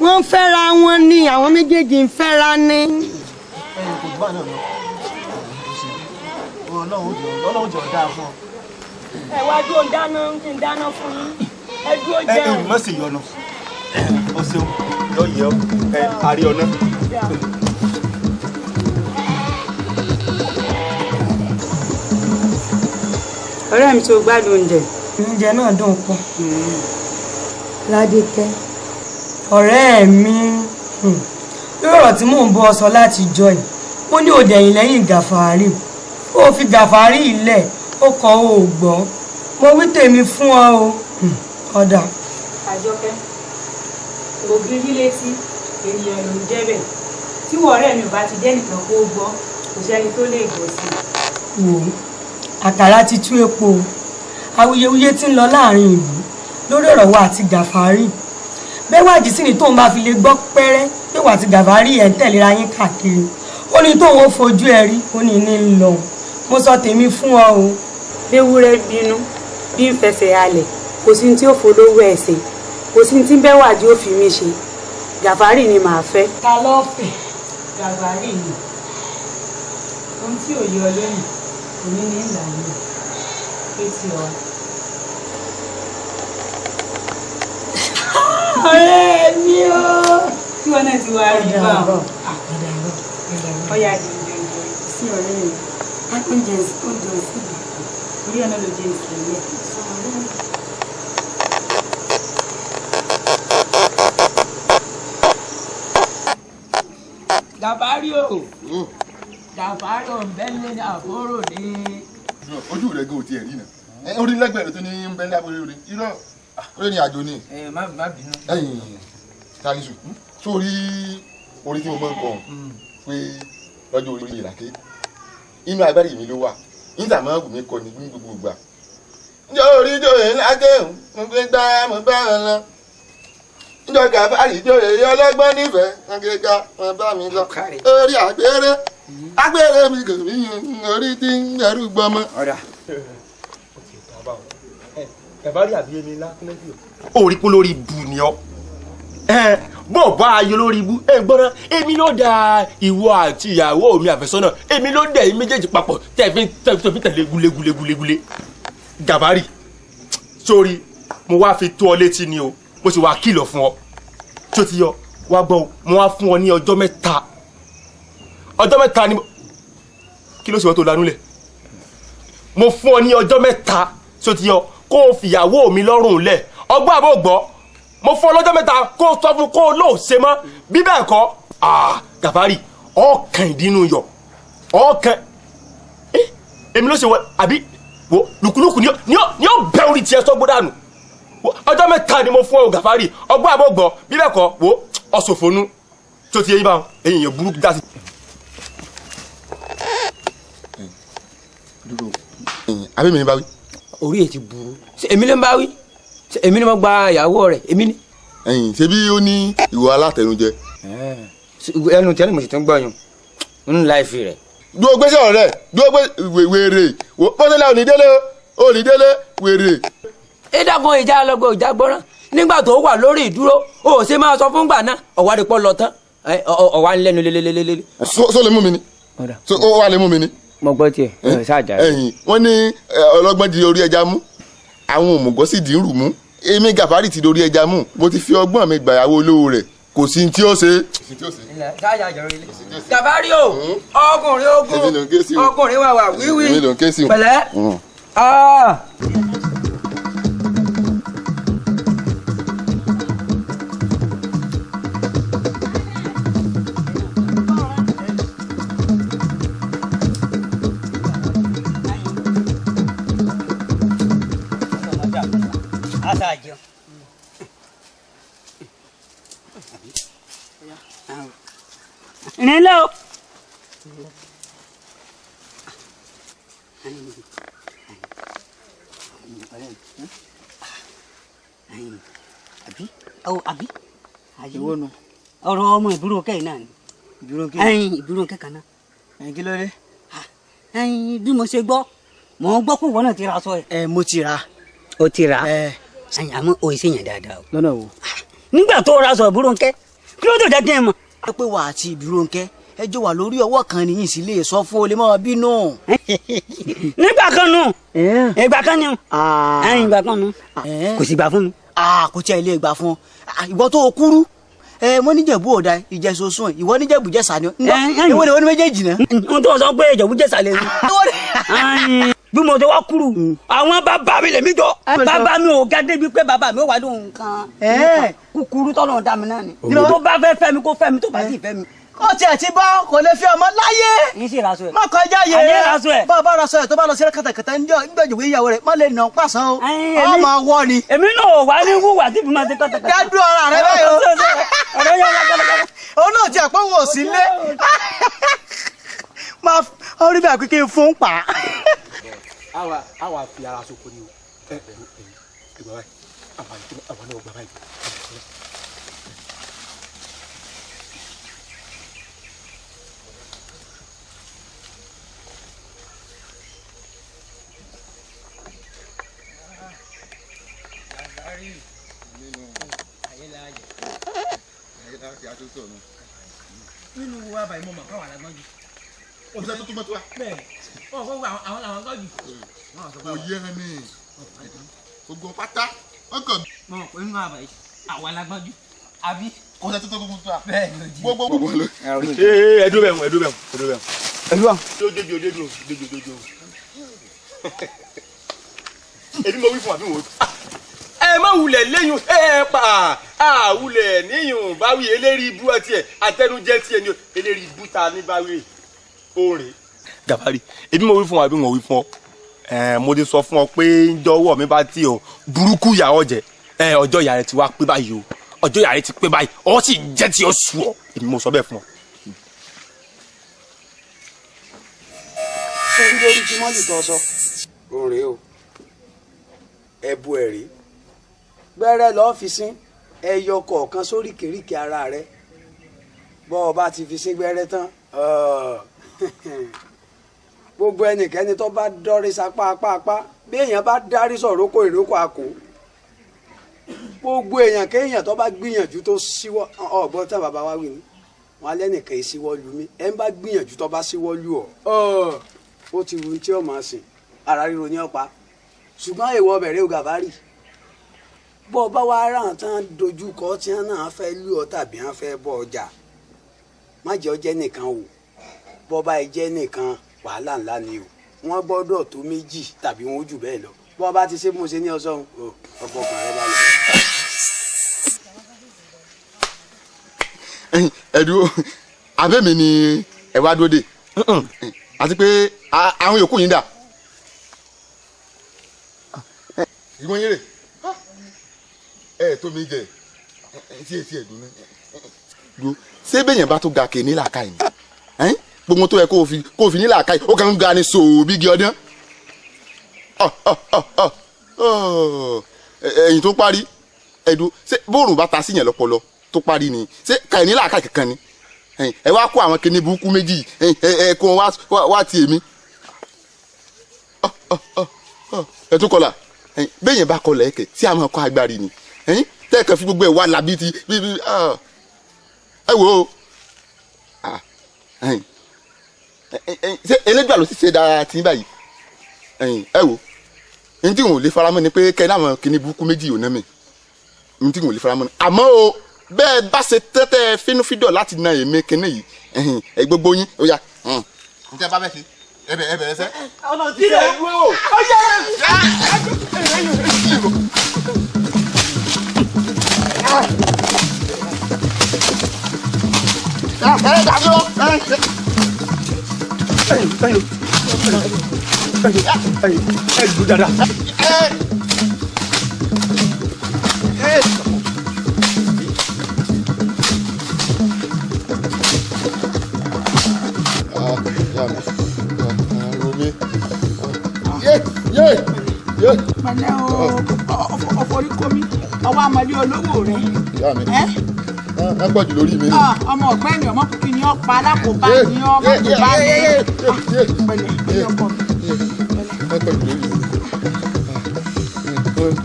wọ́n ń fẹ́ra wọn ní, àwọn méjèèjì ń fẹ́ra ní. Kò jù bá náà lọ, Ọlọ́run jọ dáa fún ọ. Ẹ wá dúró ń dáná, kí n dáná fún yín, ẹ dúró jẹun. Ẹ má sì yọnu, o ṣeun, yọ yẹ ọ, ẹ àrí ọ náà. Ọ̀rẹ́ mi tó gbádùn oúnjẹ. Oúnjẹ náà dùn pọ̀. Ládékẹ́, ọ̀rẹ́ mi, lórí ọ̀rọ̀ tí mò ń bọ́ ọ sọ láti jọ yìí, mo ní òde ẹ̀yìn lẹ́yìn Gàfárì, ó fi Gàfárì ilẹ̀, ó kọ́ ó gbọ́, mo wí tèmi fún ọ o, ọ̀dà. Àjọkẹ́, ògiri létí ènìyàn ló ń jẹ́ bẹ́ẹ̀, tí wọ́n ọ̀rẹ́ mi ò bá ti jẹ́ nìkan kó gbọ́, kò sẹ́ni tó lè gbọ́ sí i. Wò ó, àkàrà ti tú epo, awuyewuye tí ń lọ láàrin ìlú lórí ọ̀rọ̀ wa àti Gàfárì. Bẹ́wàjì sì ni tóun bá fi lè gbọ́ pẹ́rẹ́ pé wà àti Gàfárì ẹ̀ ń tẹ̀léra yín káàkiri, ó ní tóun ó fojú ẹ rí, ó ní ní lọ. Mo sọ tèmi fún ọ o. Ewúrẹ́ bínú bí ń fẹsẹ̀ halẹ̀, kò sí ní tí ó folówó ẹ̀ ṣe, kò sí ní tí Bẹ́wàjì ó fi mí ṣe, Gàfárì ni màá fẹ́. Ta ló fẹ́? Gàfárì ni. Ohun tí ò yé ọ lónìí òní ní ìlànà etí ọ. Ọ̀rẹ́ mi o. Tí wọn náà ti wá rí bá ọ. Ọ̀yà jẹun sí ọ̀rẹ́ mi. Oúnjẹ oúnjẹ sí mi. Orí ẹ̀ náà ló jẹ ìsìlẹ̀. Gàfárì o, Gàfárì ò ń bẹ́lẹ̀ ní àbúrò ní. Ojú rẹ gan ò tiẹ̀ rí náà, orí lẹ́gbẹ̀ẹ́ rẹ tó ní ń bẹ́lẹ̀ àbúrò rẹ, irọ́ orí ni àjò ni. Ẹ má bínú. Ẹ̀yin Talisu, Sórí orí tí mo máa ń kọ pé lọ́jọ́ orí ìlàkè inú agbárí mi ló wà níta máa wù mí kọ ní gbogbo ìgbà. Njọ́ orí jòyè lákè mo gbé gbá mo bá wọn lọ. Njọ́ Gàfárì jòyè ọlọ́gbọ́n nífẹ̀ẹ́ wọn gbé gbá wọn bá mi lọ. Orí àgbèrè àgbèrè mi kò mí orí tí ń dẹrù gbọmọ. Gàfárì àbí èmi ńlá kúnlẹ́bí o. Ó rí pé lórí ibu ni ọ. Bó bá ayọ̀ lórí ibú ẹ gbọ́dọ̀ èmi ló da ìwọ àti ìyàwó mi àfẹ́sọ́nà èmi ló dẹ̀ yín méjèèjì papọ̀ tẹ̀ fi tẹ̀lé gulegule. Gàfárì sórí mo wá fi tó ọ létí ni o mo sì wá kìlọ̀ fún ọ tí o ti yọ wá gbọ́ o mo wá fún ọ ní ọjọ́ mẹ́ta ọjọ́ mẹ́ta ni kí ló sì wọ́n tó lanú lẹ̀ mo fún ọ ní ọjọ́ mẹ́ta tí o ti yọ kó o fìyàwó mi lọ́rùn lẹ̀ ọgbọ́n àbò gbọ́ mo fún ọ lọ́jọ́ mẹ́ta kó o sọ fún kó o lóò ṣe mọ́ bí bẹ́ẹ̀ kọ́ Gàfárì ọkàn ìdínú yọ ọkàn èmi ló ṣe wọ àbí wo lùkúlùkù ni ó bẹ orí tiẹ̀ sọ́gbó dànù ọjọ́ mẹ́ta ni mo fún ọ Gàfárì ọgbọ́n àbọ̀ gbọ́ bí bẹ́ẹ̀ kọ́ wo ọ̀ṣọ̀fọ̀nù tó ti yé yín báwọn èyí yẹn burúkú dá sí. Àbí mi ni bá wí. Orí ẹ ti burú èmi ló ń bá wí èmi ni mo gba ìyàwó rẹ èmi ni. Ẹ̀yin ṣebí ó ní ìwà alátẹnujẹ. Ẹnu tẹ́lẹ̀ mo sì tún gbọ́ yun ń la ìfi rẹ̀. Dúró gbé sọ̀rọ̀ rẹ̀ dúró gbé wèrè bọ́sẹ̀lá ò ní délé ò ní délé wèrè. Ìdàgbọ́n ìjà lọ́gbọ̀n ìjà gbọ́rán nígbà tó wà lórí ìdúró o ò ṣe máa sọ fún gbà náà ọ̀wá rí pọ́ lọ tán ọ̀wá ń lẹ́nu lélelélele. So lè mú mi ni so ó wà lè mú mi ni. Mo gbọ́ tiẹ̀ ṣáàjà. Ẹ̀yin wọ́n ní ọlọ́gbọ́n di orí ẹja mú àwọn òmùgọ̀ sì dín rù mú èmi Gàfárì ti dorí ẹja mú mo ti fi ọgbọ́n mi gbàyàwó olówó rẹ̀ kò sí tí ó ṣe. Gàfárì o ọkùnrin ogun ọkùnrin wà wà wíwí pẹ̀lẹ́. Nílẹ̀ o. Àbí àbí. Ìwọ nu. Ọ̀rọ̀ ọmọ ìbúrò kẹ́yìn náà ni. Ìbúrò kẹ́yìn. Ẹyin ìbúrò kẹ́kàn náà. Ẹyin kí ló dé? Ẹyin bí mo ṣe gbọ́, mò ń gbọ́ kó wọ́n náà ti ra aṣọ ẹ̀. Ẹ mo ti ra. O ti ra. Àmọ́ o ì ṣèyàn dáadáa o. Lọ́nà wo? Nígbà tó ra aṣọ ìbúrò kẹ́, kí ló tó jẹ́ kí n mọ̀? Ẹ pé wà àti Ìbírónkẹ́ ẹ jọ wà lórí ọwọ́ kan nìyí sí lè sọ fún olè mọ́ bínú. Nígbà kan nù ìgbà kan nù ìgbà kan nù kò sì gbà fún mi. Kò tí ẹ lè gbà fún ọ ìwọ tó o kúrú mo níjẹ̀bú ọ̀dà ìjẹ̀sọ̀sùn ìwọ níjẹ̀bú jẹ̀sà ni ìwọ ni wọ́n ní méjèèjì náà. N tó sọ pé ìjẹ̀bú jẹ̀sà lè ní. Bí mo ti wá kúrú àwọn bàbá mi lèmi jọ bàbá mi ò ga débi pé bàbá mi ò wá lóhun kan kúkúrú tọ́lọ̀ dá mi náà ni tó bá fẹ́ fẹ́ mi kó fẹ́ mi tó bá sì fẹ́ mi. Ó tiẹ̀ ti bọ́ kò lè fi ọmọ láyé. Má kọjá yẹ bá a bá raṣọ ẹ̀ tó bá lọ sí kàtàkàtà níjọ́ ìwé ìyàwó rẹ̀ má lè nà pàṣán o ọmọ wọ ni. Èmi náà ò wá ní wúwà tí bímọ ti kàtàkàtà. Dádú ara rẹ báyìí o. Òun náà ti àpọ̀ wò sí lé. Máa orí bí àpé kí n fún pa. Àwa fi ara soko ni o. Ẹ ẹ ẹ gbà báyìí àwọn náà gbà báyìí. Nínú wo àbàyè mo mọ̀ káwọn alágbọ́n jù. Òṣìṣẹ́ tó túmọ̀ tó wa. Bẹ́ẹ̀ ọ̀ kó àwọn làwọn gbọ́n jù. Kò yé ẹ ní gbogbo pátá ọkàn. Mo mọ̀ pé nínú àbàyè àwọn alágbọ́n jù àbí. Kò sẹ́ tó tó gbogbo tó wa. Bẹ́ẹ̀ ni o jí. Gbogbo gbogbo lọ. Ee ẹdúró bẹ̀ wọ̀n ẹdúró bẹ̀ wọ̀n ẹdúró bẹ̀ wọ̀n. Ẹdúró. Débi o débi o débi o débi o. Èmi mo wí fún àbí mo wí fún. Ẹ má wulẹ̀ léyìn ẹ pa àwulẹ̀ níyùn báwí eléri ibú ọtí ẹ àtẹnujẹ tiẹ ni eléri ibú ta ní báwí orin. Gàfárì èmi mo wí fún wa àbí mo wí fún ọ mo ti sọ fún ọ pé njọwọ́ mi bá tí o burúkú ìyá ọjẹ ọjọ́ ìyá rẹ ti wá pé báyìí o Ọjọ́ ìyá rẹ ti pé báyìí, ọ sì jẹ́ tí ó sù ọ́, èmi mo sọ bẹ́ẹ̀ fún ọ. Sórí lórí tí mọ́lì tó sọ òun rèé o, ẹ̀bù ẹ̀rí gbẹ́rẹ́ lọ́ọ́ fi sín ẹyọ kọ̀ọ̀kan sórí kèríkè ara rẹ. Bọ́ ọ bá ti fi sín gbẹ́rẹ́ tán, gbogbo ẹnikẹ́ni tó bá dọ́rí sapá apá apá, bí èèyàn bá dárí sọ̀rọ̀ kó ìrókò àkó, gbogbo èèyàn kéèyàn tó bá gbìyànjú tó síwọ́ ọ̀gbọ́n tán bàbá wa wí ni wọn alẹ́ nìkan ìsíwọ́ lu mí, ẹ̀ ń bá gbìyànjú tó bá síwọ́ lu ọ̀ ó ti wù tí ó máa sìn ara ríro ní ọ̀pá. Ṣùgbọ́n èèwọ̀ bẹ̀rẹ̀ o Gàbárì, bọ́ ọ bá wá rà tán dojú kọ tí wọn náà fẹ́ lù ọ tàbí wọn fẹ́ bọ́ ọjà, má jẹ́ ọ jẹ́ nìkan o. Bọ́ bá ẹ jẹ́ nìkan wàhálà ńlá ni o, wọ́n gbọ́dọ̀ tó méjì tàbí wọn ó jù bẹ́ẹ̀ lọ. Bọ́ bá ti ṣe bí mo ṣe ní ọsàn o, ọ̀pọ̀ ọkàn rẹ balẹ̀. Ẹ̀dùn abẹ́mi ni ẹ wá dúró dè, àti pé àwọn yòókù yín dà. Ìwọ̀n yín rè ẹ tó mi jẹ ẹ tí ẹ dùn náà. Ṣé bẹ́yẹn bá tó ga kè ní làákàyè ni gbogbo tó yẹ kó o fi ní làákàyè ó kàn ń ga ni sòó bí igi ọdún. Ẹ̀yìn tó parí ẹ̀dùn ṣé bóòrùn bá ta sí yẹn lọ́pọlọ tó parí ni ṣé kàì ní làákàyè kankan ni? Ẹ wá kó àwọn kinní burúkú méjì ẹ kó wá ti èmi. Ẹ tún kọlà bẹ́yẹn bá kọlà ẹ̀kẹ́ tí a máa kọ́ agbárí ni tẹ́ẹ̀kan fi gbogbo ẹ̀ wá làbí ti ẹ wò ó. Ṣé elédùà ló sì ṣe dára tí báyìí? Ẹ wò n tí n ò lè faramọ́ ni pé kẹ́ ẹ láwọn kinní burúkú méjì ò ná mi, n tí n ò lè faramọ́ ni. Àmọ́ o bẹ́ẹ̀ bá ṣe tẹ́tẹ́ fínúfíndọ̀ láti na èmi kinní yìí ẹ gbogbo yín ó yá. N tẹ́ bá bẹ́ẹ̀ ṣe ẹ bẹ̀ ẹ bẹ̀rẹ̀ sẹ́. Ẹ lù dada. Pẹ̀lẹ́ o, ọ̀fọ̀rí komi, ọwọ́ amọ̀lé olówó rẹ̀. Ẹ pọ̀ jù lórí mi. Ọmọ ọ̀gbẹ́ni ọmọ kìkì ni ọ̀pá alákòóbá ni ọmọ tó bá ní. Pẹ̀lẹ́ pẹ̀lẹ́ ọkọ mi. Ẹ pọ̀ jù lórí mi.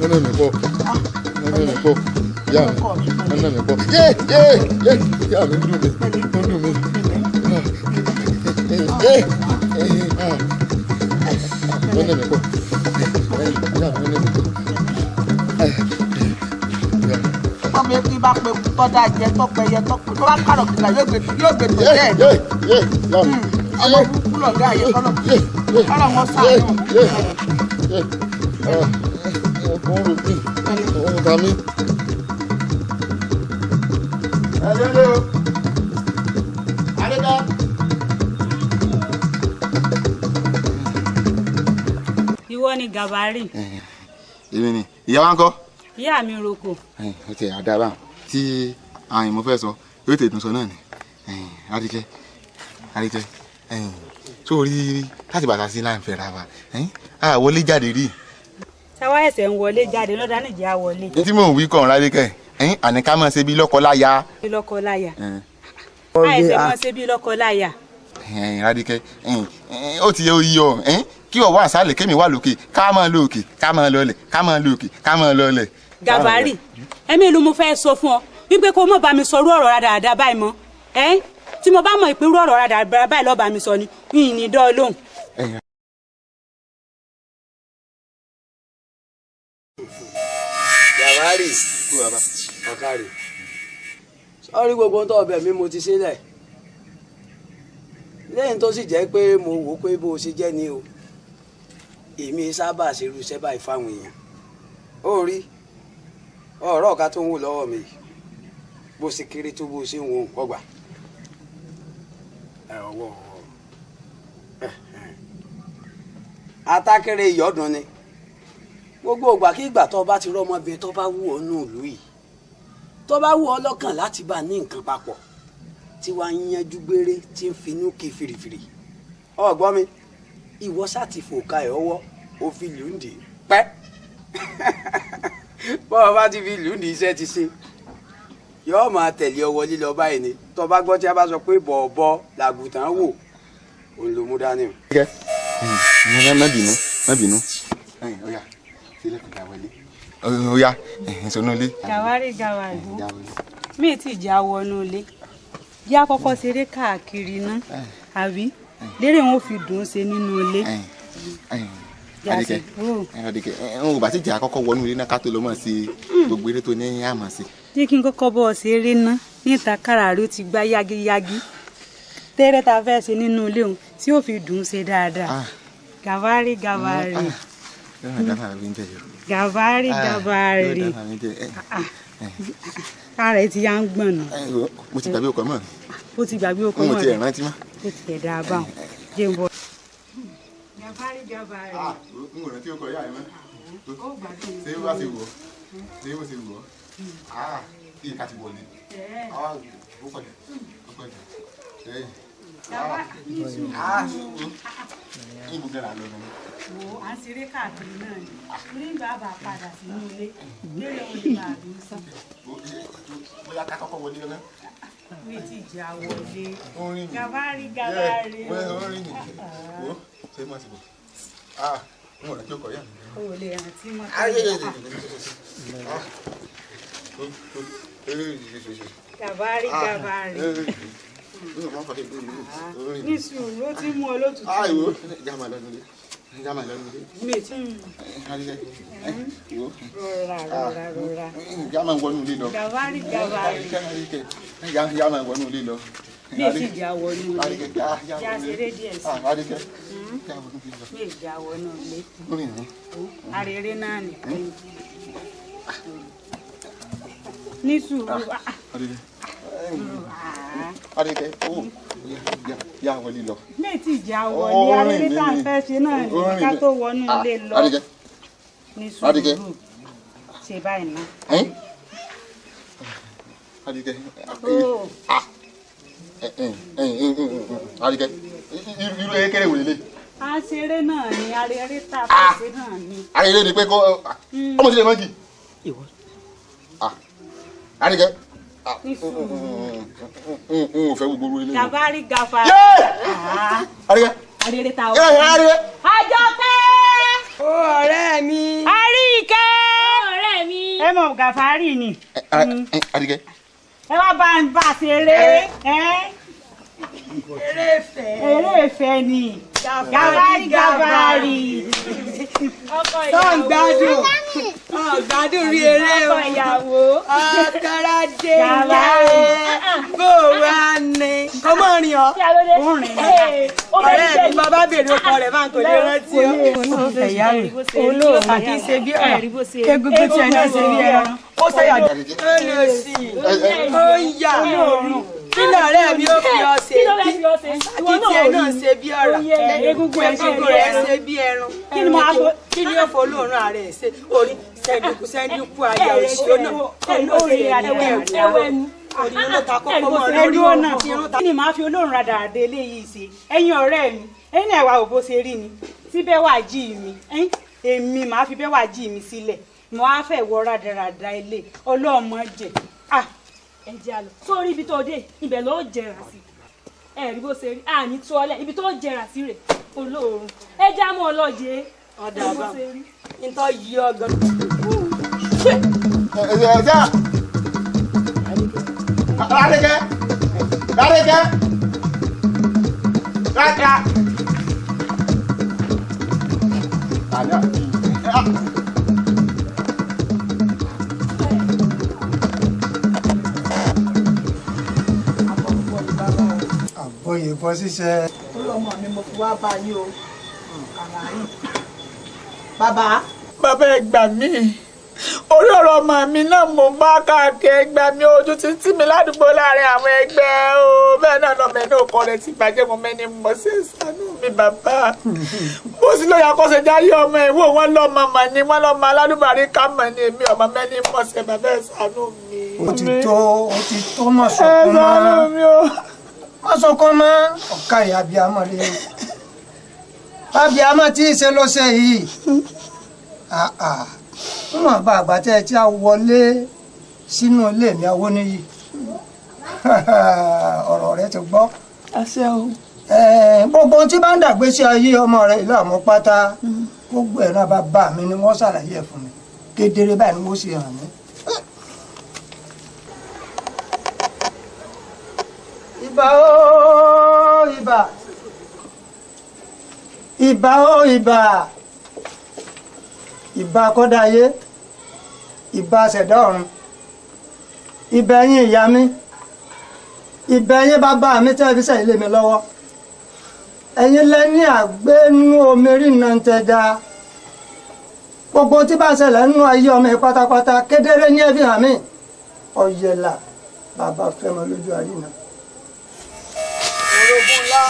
Ọ̀nà mi pọ̀. Ọ̀nà mi pọ̀. Ìyá mi. Ọ̀nà mi pọ̀. Yé yé yé. Ìyá mi ń dùn mí. Ó ń dùn mí. Yé. Ọ̀nà mi pọ̀. Ìyá mi ọ̀nà mi pọ̀. Ọmọ ekú bá pe tọ́da jẹ tọ́pẹyẹ tọ́pẹ tó bá kàrọ̀ kìlà yóò gbé tó jẹ́ ẹ̀. Ọmọ burúkú lọ̀gá ayé kọ́lọ̀ kọ́lọ̀ wọn sàánú. Ìwọ ni Gàbárì. Èmi ni ìyá wa ń kọ́. Ìyá mi roko. Ó ti àdá báwọn tí àyìn mo fẹ́ sọ yóò tètè sọ náà ni. Àríkẹ́ Àríkẹ́ tó rí láti bàtà sí láì fẹ́ ra wa a wọlé jáde rí. Sáwá ẹsẹ̀ ń wọlé jáde lọ́dà níjẹ́ á wọlé. Ní tí mò ń wí kàn Àríkẹ́ àní ká máa ṣe bí lọ́kọ-láya. Bí lọ́kọ-láya. Àìsè máa ṣe bí lọ́kọ-láya. Àríkẹ́ ó ti yẹ oyè ọ kí ọwọ́ àṣálẹ̀ kémi wà lókè ká máa lọ òkè ká máa lọlẹ̀ ká máa lọ òkè ká máa lọlẹ̀. Gàbárì ẹ̀mí ló mo fẹ́ sọ fún ọ wípé kó má bá mi sọ irú ọ̀rọ̀ dáadáa báyìí mọ́ ẹ́ tí mo bá mọ̀ ìpín irú ọ̀rọ̀ dáadáa báyìí lọ́ọ́ bá mi sọ ni yìnyín ní dán lóhùn. Gàbárì ọ̀kàrì sọ́rí gbogbo tó ọbẹ̀ mi mo ti sílẹ̀ lẹ́yìn tó sì jẹ́ pé mo wò ó pé bó o ṣe jẹ́ ni o, èmi sábà ṣerú iṣẹ́ báyìí fáwọn èèyàn. Ó rí ọ̀rọ̀ ọ̀ka tó ń wò lọ́wọ́ mi bó ṣe kéré tó bó ṣe ń wo nǹkan gbà ọwọ́ atákéré ìyọ́dún ni gbogbo ìgbà kí ìgbà tó bá ti rọ́mọbìnrin tó bá wù ọ́ nù ìlú yìí Tó bá wù ọ́ lọ́kàn láti bá ní nǹkan papọ̀ tí wàá yanjú gbére tí ń finú kí firifiri. Ọ̀gbọ́n mi, ìwọ sá ti fòkà ẹ̀ ọwọ́ ó fi lùndì pẹ́. Bọ́ọ̀ bá ti fi lùndì iṣẹ́ ti ṣe, yóò máa tẹ̀lé ọ wọlé lọ báyìí ni. Tó bá gbọ́ tí a bá sọ pé bọ̀ọ̀bọ làgùtàn wò, òun ló mú dání o. Má bínú, má bínú. Ọ̀yá, sílẹ̀ kò já wọlé. Ọ̀yá, sọnù ilé. Gàwárí gàwárí. Mi ti já wọnú ilé. Yá kọ́kọ́ ṣeré káàkiri ná, àbí? Lérè wọn ò fi dùn ṣe nínú ilé. Adékẹ́, Adékẹ́, n ò bá sì jẹ́ àkọ́kọ́ wọnú ilé náà ká tó lọ mọ̀ sí gbogbo eré tó ní àmọ̀ sí. Jẹ́ kí n kọ́kọ́ bọ́ ọ ṣeré ná, níta kára rẹ ó ti gbá yágíyágí. Tẹ́rẹ́ ta fẹ́ ṣe nínú ilé òun tí ó fi dùn ṣe dáadáa. Gàwárí gàwárí. Gàwárí gàwárí. Kára ẹ ti yá ń gbọ̀n nù. Mo ti gbàgbé ọkọ̀ mọ́. Ó ti gbàgbé ọkọ̀ mọ́. Mo ti ẹ̀ rántí mọ́. Ó ti ẹ̀ dáa báwọn. Jẹ́ n bọ̀. Gàwárí gàwárí. N ò rántí ọkọ̀ yá ẹ mọ́. Ṣé bó ṣe wù ọ́? Ṣé bó ṣe wù ọ́? Kí ká ti wọlé. Ó pọ̀ jù. Ó pọ̀ jù. Wo à ń ṣeré káàkiri náà ni nígbà bá padà sínú ilé lérè òun ní bàbá sàn. Bóyá ká kọ́kọ́ wọlé lọ́nà. Mi ti jà wọlé. Gàbárí gàbárí. Orin mi. Wo ṣé mo ti bọ̀? N ò rántí ọkọ̀ yá mi. O ò lè rántí mọ́. Gàbárí gàbárí. Ní sùúrù ó ti mú ọ lótùtù. Àìwò jáma lọ́nu ilé. Jáma lọ́nu ilé. Mi ti. Rọra rọra rọra. Jáma wọnú ilé lọ. Gàbárí gàbárí. Jáma wọnú ilé lọ. Mi ti jà wọnú ilé. Já ṣeré díẹ̀ sí. Mi jà wọnú ilé. Arére náà ni. Ní sùúrù. Adékẹ́, ó yá wọlé lọ. Mi ti jà wọlé, arére tá à ń fẹ́ ṣe náà ni ká tó wọnú ilé lọ. Ní sùúrù. Ṣe báyìí ná. Adékẹ́, Adékẹ́, irú ekele wò lélẹ̀? À ń ṣeré náà ni, arére tá a fẹ́ ṣe náà ni. Arére ni pé kọ́ ọmọ sílẹ̀ mọ́jì. Adékẹ́. N ò fẹ́ gbogbo ilé. Gàbárí gàfà. Adékẹ́. Arére ta o. Àjọkẹ́. Ó ọ̀rẹ́ mi. Àríkẹ́. Ó ọ̀rẹ́ mi. Ẹ mọ̀ gàfárì ni. Adékẹ́. Ẹ wá bá ń bá ṣeré. Eré ìfẹ́. Eré ìfẹ́ ni. Gàbárí gàbárí. Tó ń gbádùn. Ọ̀ gbádùn rí eré o. Ọkọ ìyàwó. Ọ̀kọ́rọ̀dé ìyá bó wá ní. Kò mọ̀ rìn ọ́. Ọ̀rẹ́ mi bàbá bèrè ọkọ rẹ̀ máa ń kò lè rántí o. Olóòrùn kì í ṣe bí ọ̀rọ̀. Egungun tiẹ̀ náà ṣe bí ẹran. Ó ṣàyà ó lè sí i. Ó ń yà. Kí lọ̀rẹ́ mi ó fi ọ ṣe? Kí tiẹ̀ náà ṣe bí ọ̀rọ̀. Egungun rẹ̀ ṣe bí ẹran. Kí ni ó fọ olóòórùn ààrẹ ṣe? Orí sẹ́ndùkú sẹ́ndùkú ayé òṣìṣẹ́ náà. Orí ló ta kókó mọ́ lórí ọ̀nà. Kí ni màá fi olóòórùn radàradà eléyìí ṣe? Ẹ̀yin ọ̀rẹ́ mi, ẹ̀yin náà wà ò bó ṣe rí ni. Tí bẹ́ẹ̀ wà jí mi, èmi màá fi bẹ́ẹ̀ wà jí mi sílẹ̀. Mo á fẹ́ wọ radàradà ilé ọlọ́mọ jẹ. Ẹ jẹ́ àlọ́ sórí ibi tó dé ibẹ̀ ló jẹrà sí. Ẹ rí bó ṣe rí, àní tó ọlẹ̀ ibi tó jẹrà sí rè olóòórùn. Ẹ já mọ́ ọlọ́jẹ́. Ọ̀dà àbá ntọ́ yí ọ gan. Adékẹ́, Adékẹ́, Adékẹ́. Àbọ̀yè fọ́ ṣíṣe. Torí ọmọ mi mo fi wá bá yín o. Kàràyìn. Bàbá. Bàbá ẹ gbà mí. Orí ọ̀rọ̀ ọmọ mi náà mo bá káàkiri ẹ gbà mí ojú ti tì mí ládùúgbò láàrin àwọn ẹgbẹ́ o. Bẹ́ẹ̀ náà lọ́mọ ẹni òkọ rẹ̀ ti gbàjẹ́ mo mẹ́ni mọ̀ sí ìsànú mi bàbá. Bó sì lóye akọ́ṣẹ́jáyé ọmọ ẹ̀ wò wọ́n lọ́mọ mà ní wọ́n lọ́mọ alálùbárí ká mọ̀ ní èmi ọmọ mẹ́ni mọ̀ sí bàbá ẹ̀ ṣàánú mi. Ó ti tó, ó ti tó, má sọkún mọ́, má sọkún mọ́. Ọ̀ka ìyá abiyamọ rẹ, abiyamọ tí ì ṣe ló ṣe yìí. Níwọ̀n bá àgbà tẹ́ ẹ tí a wọlé sínú ilé mi Awóníyì, ọ̀rọ̀ rẹ ti gbọ́. Àṣẹ o. Gbogbo ohun tí bá ń dàgbé sí ayé ọmọ rẹ ìlú àmọ́ pátá, gbogbo ẹ̀ náà bàbá mi ni wọ́n ṣàlàyé ẹ̀ fún mi kedere báyìí ni wọ́n ṣe hàn mí. Ìbà o ìbà, ìbà o ìbà, ìbà kọ́dáyé, ìbà ṣẹ̀dá ọ̀run, ìbà ẹ̀yin ìyá mi, ìbà ẹ̀yin bàbá mi tẹ́ fi sẹ́yìn lé mi lọ́wọ́. Ẹ̀yin lẹ́ni àgbénú omi rìnnà ń tẹ́ da. Gbogbo tí bá ń ṣẹlẹ̀ nínú ayé ọmọ yìí pátápátá kedere ní ẹbí hàn mí. Ọ̀yẹ̀là bàbá fẹ́mọ lójú àríná. Orogún ńlá,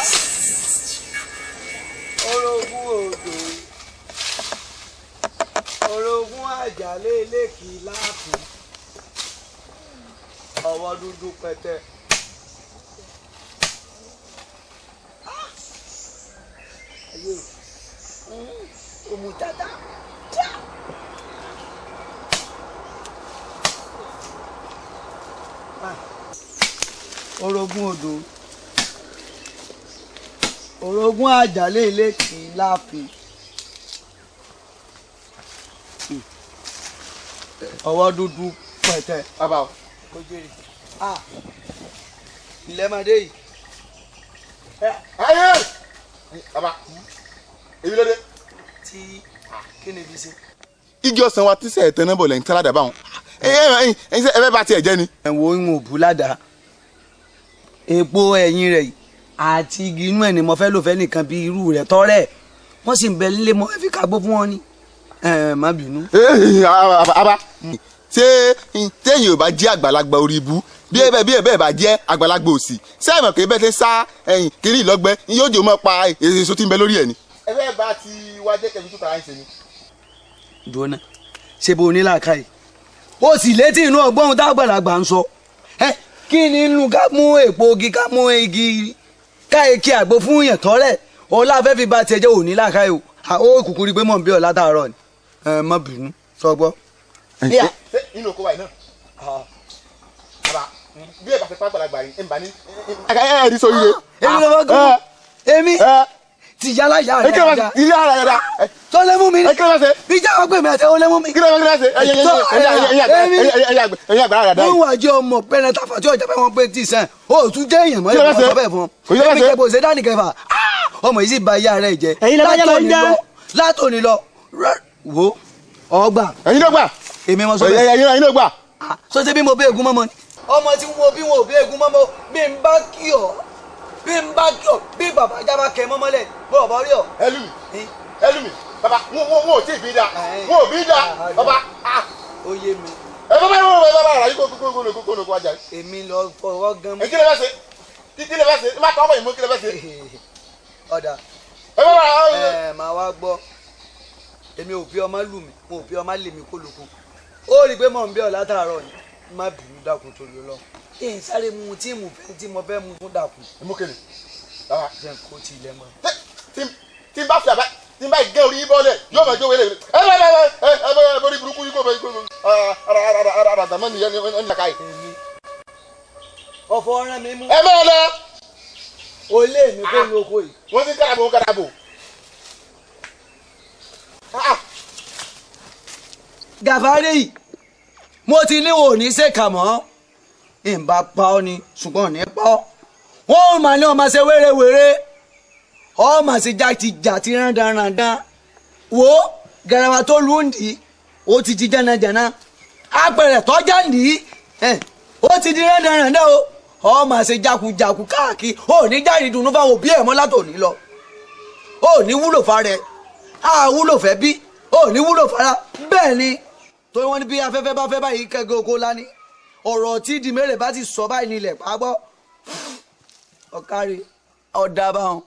orogún odò, orogún àjàlé lẹ́kì láàfin, ọwọ́ dúdú pẹ̀tẹ́. Ayé òmù tata. Orogún odò, orogún àjàlé lẹ́kì láàfin, ọwọ́ dúdú pẹ̀tẹ́. Bàbá o. Kò jèrè. Ah, ilẹ̀ máa dé yìí. Ayé! Bàbá, èmi ló dé. Tí kí ni fi ṣe? Igi ọsàn wa tí sẹ̀ tẹ́ náà bọ̀ lẹ́yìn tí aládàá bá wọn. Ẹ fẹ́ bá tiẹ̀ jẹ́ ni. Ẹ wo ìwọ̀n òbú ládàá. Epo ẹ̀yìn rẹ̀ àti igi inú ẹ̀ ni mo fẹ́ lò fẹ́ nìkan bí irú rẹ̀ tọ́rẹ̀. Wọ́n sì ń bẹ nílé, mo fẹ́ fi kàgbó fún wọn ni. Ẹ má bínú. Bàbá, ṣé téèyàn ò bá jẹ́ àgbàlagbà orí ibú, bí ẹ bẹ́ẹ̀ bá jẹ́ àgbàlagbà òsì, ṣé ẹ mọ̀ pé bẹ́ẹ̀ ṣe sá ẹ̀yìn kiri ìlọ́gbẹ́ yóò jò mọ́ pa èso tí ń bẹ lórí ẹ̀ ni. Ẹ fẹ́ bá ti wá jẹ́ kẹ́mi tó tara ń ṣe ni. Dùnà ṣe bó ní làákàyè, ó sì létí inú ọgbọ́n tágbàlagbà ń sọ. Ẹ kí ni inú ká mú èpo igi, ká mú igi ká èkì àgbo fún yẹn tọ́lẹ̀ ọlá fẹ́ fi ba tiẹ̀ jẹ́ òní làákàyè o. Ó kúkú rí i pé mò ń bí ọ látàárọ̀ ni. Ẹ má bínú sọgbọ́. Ṣé inú oko wa yìí náà? Bàbá, bí ẹ bá fẹ́ pàgbàlagbà yìí, ẹ ń bá ní. Ẹ ẹ ní sọ yìí. Èmi ló fọ́ kú. Èmi ti yálà yà rẹ̀ dáadáa. Ilé ara rẹ̀ dáa. Tó lé mú mi ní. Ẹ kí ló ṣe? Bí jáwọ́ pè mí àti ó lé mú mi. Kí ló ṣe? Ẹ̀yin àgbàrá rẹ̀ dáa. Níwọ̀n àjẹ́ ọmọ pẹ́rẹ́ tàfà tí ọjà bẹ́ẹ̀ wọ́n pé tí sàn. O tún jẹ́ èèyàn mọ́ Kí ló ẹ̀rọ ṣe? sọ bẹ́ẹ̀ fún ọ. Kò yẹ Èmi ṣe. jẹ́ bó ṣe dání kẹfà. Ọmọ yìí sì ba ìyá rẹ̀ jẹ́. Ẹ̀yin lẹ bá yá lọ ń jẹ́. Látòní lọ, wo ọgbà. Ẹ̀yin ló gbà. Èmi wọn sọ bẹ́ẹ̀. Ẹ̀yin ló gbà. Sọ ṣe bí mo bẹ́ egun mọ́mọ́ ni. Ọmọ tí wo bí wọn ò bẹ́ egun mọ́mọ́, bí n bá kí ọ, bí n bá kí ọ, bí bàbá ajá bá kẹ mọ́mọ́lẹ̀, bó ọ̀bọ rí ọ. Ẹ lù mí, ẹ lù mí, bàbá, wọn ò tí ì bí da, wọn ò bí da, bàbá. Ó yé mi. Ẹ bàbá yìí wọ́n bàbá rà yìí kó kó kó kó kó kó ajá yìí. Èmi lọ fọwọ́ gan mú. Ẹ kí lè fẹ́ ṣe? Kí lè fẹ́ ṣe? Má tọ́ ọmọ yìí mú, kí lè fẹ́ ṣe? Ọ̀dà. Ẹ bàbá rà ó. Ẹ máa wá gbọ́, èmi ò bí ọmọ lù mí, mo ò bí ọmọ lè mí kó lóko. Ó rí i pé mò ń bí ọ látàárọ̀ ni, má bínú dákun torí Ọlọ́run. Kí n sáré mu tí mo fẹ́ tí mo fẹ́ mu fún dákun. Mú kele. Bàbá. Jẹ́ n kó ti ilẹ̀ mọ́. Tí n bá fi àbá tí n bá gé orí yín bọ́lẹ̀ yóò máa jó wẹlé. Ẹ bá ẹ ẹ ẹ ẹ borí burúkú yín kó bẹ kó ara ara ara ara dàmọ́ nìyẹn ní ní làkàyè. Ọ̀fọ̀ ọ̀ràn mi mú. Ẹ máa lọ. O lé mi kó lu oko yìí. Wọ́n ti kárabò kárabò. Gàfárì yìí, mo ti ní wo ní ṣèkà mọ́, ìbá pa ọ́ ni ṣùgbọ́n ò ní pa ọ́. Wọ́n ò mà ní ọmọ ṣe wérewère, ọmọ ṣe jàtijàti rándanrandan. Wo garawa tó lù ń dì í, ó ti di jànàjànà. Apẹ̀rẹ̀ tọ́jà ń dì í, ó ti di rándanrandan o. Ọmọ ṣe jákujàku káàkiri, ó ní jáde dùnú fáwọn òbí ẹ̀ mọ́ látòní lọ. Ó ní wúlò fara ẹ̀, á wúlò fẹ́ bí, ó ní wúlò fara. Bẹ́ẹ̀ ni torí wọ́n ní bí afẹ́fẹ́ bá fẹ́ báyìí kẹ́gẹ́ oko lání, ọ̀rọ̀ tí dìmẹ́rẹ̀ bá ti sọ báyìí nílẹ̀ pàgbọ́. Ọ̀kárí ọ̀dà báwọn.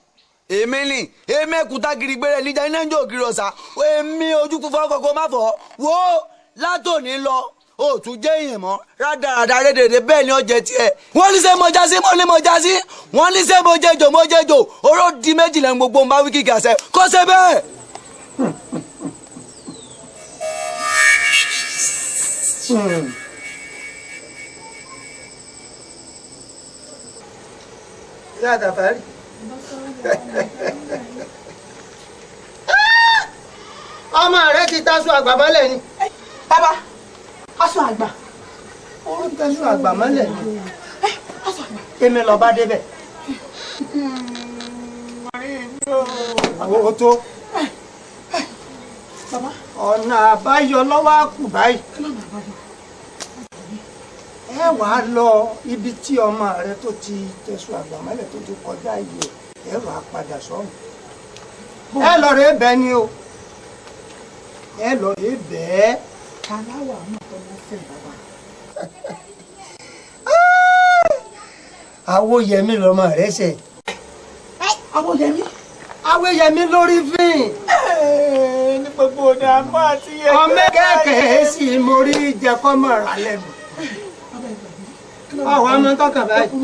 Èmi ni èmi ẹ̀kúta gírígbé rẹ̀ níjà iná ń jó ògiri ọ̀sà, èmi ojú kún fún ọkọ̀ má fọ̀ wo látòní lọ. O tún jẹ́ èèyàn mọ́ rádaràdà rédèrèdè bẹ́ẹ̀ ni ó jẹ tiẹ̀. Wọ́n ní sẹ́ mo já sí, mo ní mo já sí. Wọ́n ní sẹ́ mo jẹjò, mo jẹjò. Oró di méjì lẹ́nu gbogbo ń bá wí kíkà sẹ́ kó ṣe bẹ́ẹ̀. Ìyá Gàfárì. Ọmọ rẹ ti taṣọ àgbà mọ́lẹ̀ ni. Bàbá, aṣọ àgbà. Ó taṣọ àgbà mọ́lẹ̀ ni. Èmi lọ bá débẹ̀. Ó tó. Ọ̀nà àbáyọ lọ́wọ́ á kù báyìí. Ẹ wàá lọ ibi tí ọmọ rẹ tó ti tẹ̀sù àgbà mọ́lẹ̀ tó ti kọjá yìí, ẹ wàá padà sọ́hùn. Ẹ lọ rẹ bẹ́ẹ̀ ni o. Ẹ lọ rẹ bẹ́ẹ̀. Aláwọ̀ àmọ́ tọmọ fẹ́ bàbá. Awóyẹmí lọmọ rẹ ṣe. Awóyẹmí. Awóyẹmí lórí fín. Ní gbogbo ọ̀nà àmọ́ àti ẹgbẹ́. Ọmọ kẹ̀kẹ́ sì mo rí jẹkọ́mọ̀ rà lẹ́nu. Àwọn ọmọ tọkàn báyìí.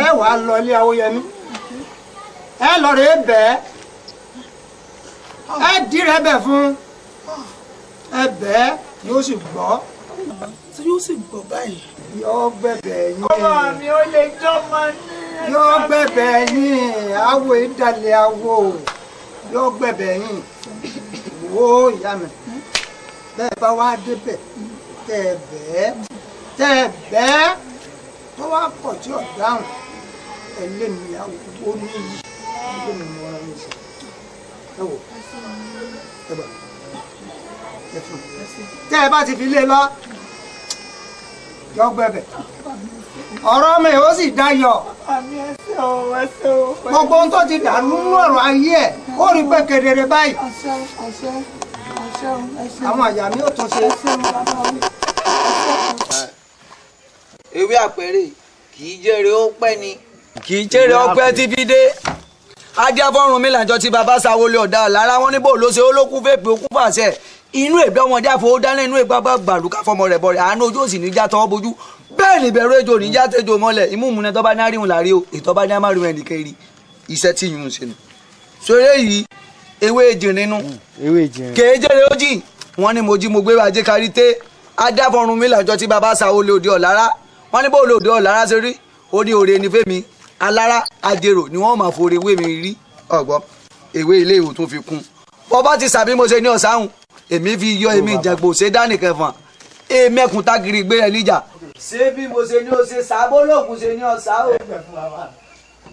Ẹ wàá lọ ilé Awóyẹmí. Ẹ lọ rèé bẹ́ẹ̀. Ẹ dìrẹ́ bẹ̀ fún. Ẹ bẹ́ẹ̀ yóò sì gbọ́. Tí yóò sì gbọ́ báyìí. Yóò gbẹ̀bẹ̀ yín. Ọmọ mi ò lè jọmọ ní. Yóò gbẹ̀bẹ̀ yín. Awo ìdálẹ̀ awo. Yóò gbẹ̀bẹ̀ yín. Wo ìyá mi. Bẹ́ẹ̀ bá wá débẹ̀ tẹ́ ẹ bẹ́ẹ̀ tẹ́ ẹ bẹ́ẹ̀ tó wá pọ̀ tí ò dáhùn. Ẹ lé mi awo níyì. Ẹ lé mi mọ́ra mi sí. Ẹ wò. Ẹ gbà. Ẹ fún. Tẹ́ ẹ bá ti fi lé lọ. Yọ gbẹ̀bẹ̀. Ọ̀rọ̀ mi ò sì dayọ̀. Gbogbo ohun tó ti dàrú nínú ọ̀rọ̀ ayé ẹ̀ ó rí pé kedere báyìí. Àwọn àyà mi ò tún ṣe. Ewé àpẹẹrẹ kì í jèrè ó pẹ́ ni. Kì í jèrè ọpẹ́ tí fi dé. Adíáfọ́run mi làjọ tí bàbá sáwọlé ọ̀dà lára wọn níbo ló ṣe ó ló kún fèpè ó kún fàṣẹ. Inú ìbí ọmọdé àfọwọ́ dáná inú ìgbà bá gbàlúkà fọmọ rẹ̀ bọ̀ rẹ̀ àánú ojú òsì níjà tọwọ́ bojú bẹ́ẹ̀ ni ìbẹ̀rù ejò níjà tẹjọ mọ́lẹ̀ imú múnẹ tọ́ba ní àríwọ̀n láàrí o ìtọ́ba ní àmàríwọ̀n ẹnìkan rí iṣẹ́ tí yìí ń ṣe nù. Sọ̀rọ̀ yìí ewé ejìnrìn nù kèé jẹ́rẹ́ ó jìn wọ́n ní mo jí mo gbé ajé kárí té adáfọ̀run mi làjọ tí bàbá sáwó lé òde ọ̀lára wọ́n ní bó lè òde ọ̀lára ṣe rí ó ní òre ní fẹ́mi alára ajérò ni wọ́n máa forí ewé mi rí ọ̀gbọ́n ewé ilé ìwò tó fi kún bọ́ bá ti sàbí mo ṣe ní ọ̀sáhùn èmi fi yọ èmi ìjàgbò ṣe dánìkan fún èmi ẹkùn tágìrì gbé rẹ níjà. Ṣé bí mo ṣe ní o ṣe sábó lóògùn ṣe ní ọ̀sá o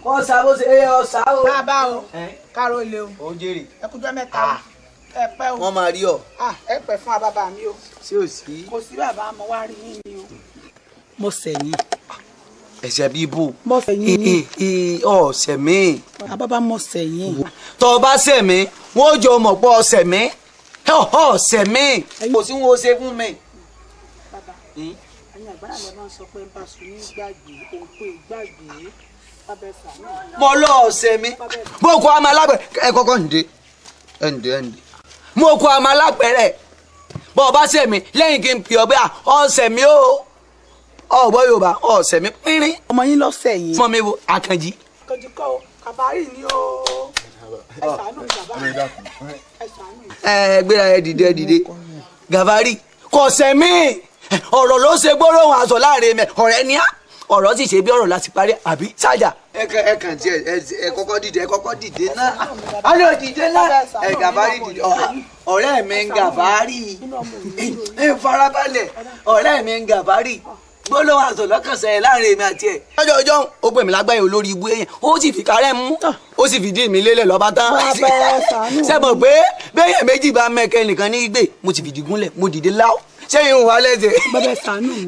kọ́ sábó ṣe é ọ̀sá o. Bàbá o, káró lé o. Ó jèrè. Ẹ kújọ́ mẹ́ta o. Ẹ pẹ́ o. Wọ́n máa rí ọ. Ẹ pẹ́ fún wa bàbá mi o. Ṣé o sí. Kò sí bàbá, mo wá rí yín ni o. Mo sẹ̀yìn. Ẹ̀ṣẹ̀ bíi bò. Mo sẹ̀yìn ni. Ọ̀sẹ̀ mi. Bàbá mo sẹ̀yìn. Tọ́ ọ bá sẹ̀ mí, wọ́n jọ mọ̀ pé ọ̀sẹ̀ mi. Ọ̀sẹ̀ mi. Kò sí wọn ó ṣe fún mi. Bàbá, ẹ̀yin àgbàlá lè máa ń sọ pé ń bá sùn ní gbàgbé, òǹkó ìgbàgbé. Mo lọ ọ̀sẹ̀ mi. Mo kọ àmà lápẹ̀rẹ̀ ẹ kọ́kọ́ ǹdẹ ǹdẹ ǹdẹ. Mo kọ àmà lápẹ̀rẹ̀ bọ́ ọ bá sẹ̀ mí lẹ́yìn kí n pè ọ́ pé ọ̀sẹ̀ mi o. Ọ̀gbọ́n Yorùbá ọ̀sẹ̀ mi pínrín. Ọmọ yín lọ sẹ̀yìn. Fún mi wo Àkànjí. Àkànjí kọ́ o, Kàbárì ni o. Ẹ ṣàánú mi bàbá. Ẹ ṣàánú mi. Ẹ gbéra ẹ dìde ẹ dìde. Gàbárì kò sẹ̀ mí. Ọ̀rọ̀ ló ṣe gbólóhùn aṣọ láàrin mi ọ̀rẹ́ ni á. Ọ̀rọ̀ sì ṣe bí ọ̀rọ̀ láti parí àbí sájà. Ẹ kàn tí ẹ kọ́kọ́ dìde ẹ kọ́kọ́ dìde náà. A lè dìde náà. Ẹ Gàbárì dìde ọ̀rẹ́ mi ń Gàbárì. Ẹ farabalẹ̀ ọ̀rẹ́ mi ń Gàbárì. Gbólóhùn aṣọ lọ́kànṣẹ́ láàrin èmi àti ẹ̀. Lọ́jọ́ ọjọ́ ó pè mí lágbáyé olórí ibú èèyàn ó sì fi kárẹ́ mú ó sì fìdí mi lélẹ̀ lọ́ba tán. Ṣé mọ̀ pé béèyàn méjì bá mẹ́kẹ́ nìkan ní gbé mo sì fìdí gúnlẹ̀ mo dìde láò. Ṣé irun wa lẹ́sẹ̀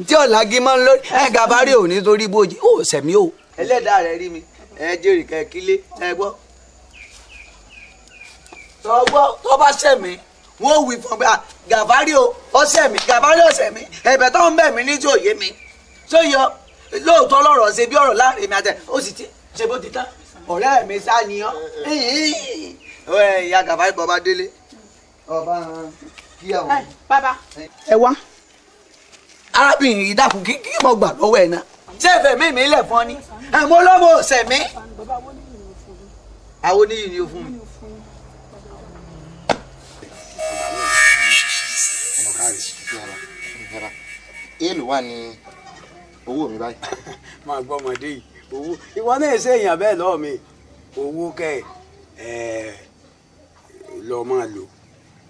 tí ọ̀làgí máa ń lórí ẹ Gàbárì ò ní torí bójì ó sẹ̀mí o. Ẹlẹ́dàá rẹ̀ rí mi ẹ jèrè kẹ́ kílé ẹ gbọ́. Tọ́gbọ́ tó bá sẹ̀mí wọ́n wí fún mi Gàbárì o ó sẹ̀mí Gàbárì ó sẹ̀mí ẹ̀bẹ̀ tó ń bẹ̀ mí ní tí ò yé mi tó yọ lóòótọ́ lọ́rọ̀ ṣe bí ọ̀rọ̀ láàrin mi àtẹ ó sì ti ṣe bó ti tán ọ̀rẹ́ mi sá ni ọ́ ìyá Gàbárì bọ́ bá délé ọba kíyàwó. Bàbá ẹ wá Arábìnrin yìí dákun kí mo gbà lọ́wọ́ ẹ̀ náà. Ṣé ìfẹ́ mi mi lẹ̀ fún ọ ni? Mo lọ́mọ ọ̀sẹ̀ mi. Àwọn oníyì ni o fún mi. Èèlò wà ní owó mi báyìí. Máa gbọ́ ọmọdé yìí owó ìwọ náà ṣe èèyàn bẹ́ẹ̀ lọ́ọ̀ mi owó kẹ́ ẹ̀ lọ́ọ́ máa lò